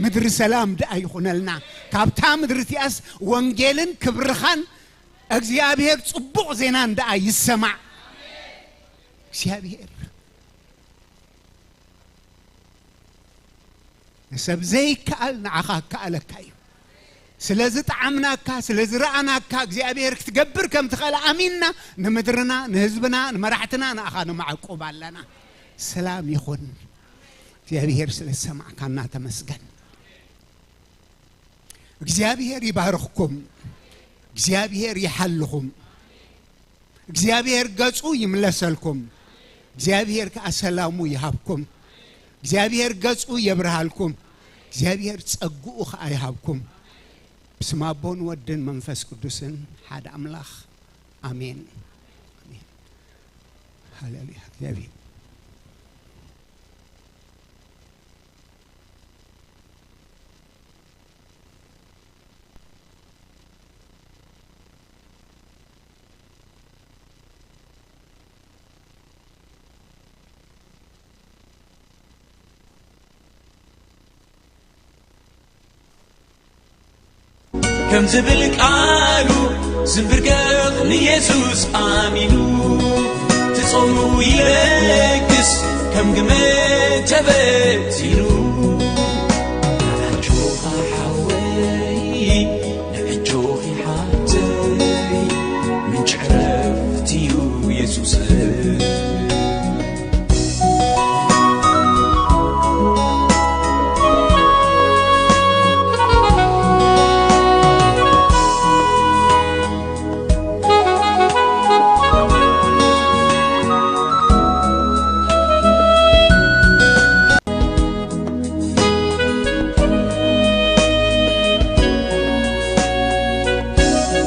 ምድሪ ሰላም ደኣ ይኹነልና። ካብታ ምድሪ እቲኣስ ወንጌልን ክብርኻን እግዚኣብሔር ጽቡቕ ዜናን ደኣ ይሰማዕ። እግዚኣብሔር ንሰብ ዘይከኣል ንዓኻ ከኣለካ እዩ። ስለ ዝጠዓምናካ፣ ስለ ዝረኣናካ፣ እግዚኣብሔር ክትገብር ከም ትኽእል ኣሚንና፣ ንምድርና፣ ንህዝብና፣ ንመራሕትና ንኣኻ ንማዕቁብ ኣለና። ሰላም ይኹን። እግዚኣብሔር ስለ ዝሰማዕካና ተመስገን። እግዚኣብሔር ይባርኽኩም። እግዚኣብሔር ይሓልኹም። እግዚኣብሔር ገጹ ይምለሰልኩም። እግዚኣብሔር ከኣ ሰላሙ ይሃብኩም። እግዚኣብሔር ገጹ የብርሃልኩም። እግዚኣብሔር ጸግኡ ከኣ ይሃብኩም። ብስም ኣቦን ወድን መንፈስ ቅዱስን ሓደ ኣምላኽ ኣሜን። ኣሜን። ሃሌሉያ። እግዚኣብሔር ከም ዝብል ቃሉ ዝንብርከኽ ንየሱስ ኣሚኑ ትጾሙ ይለግስ ከም ግመ ተበቲኑ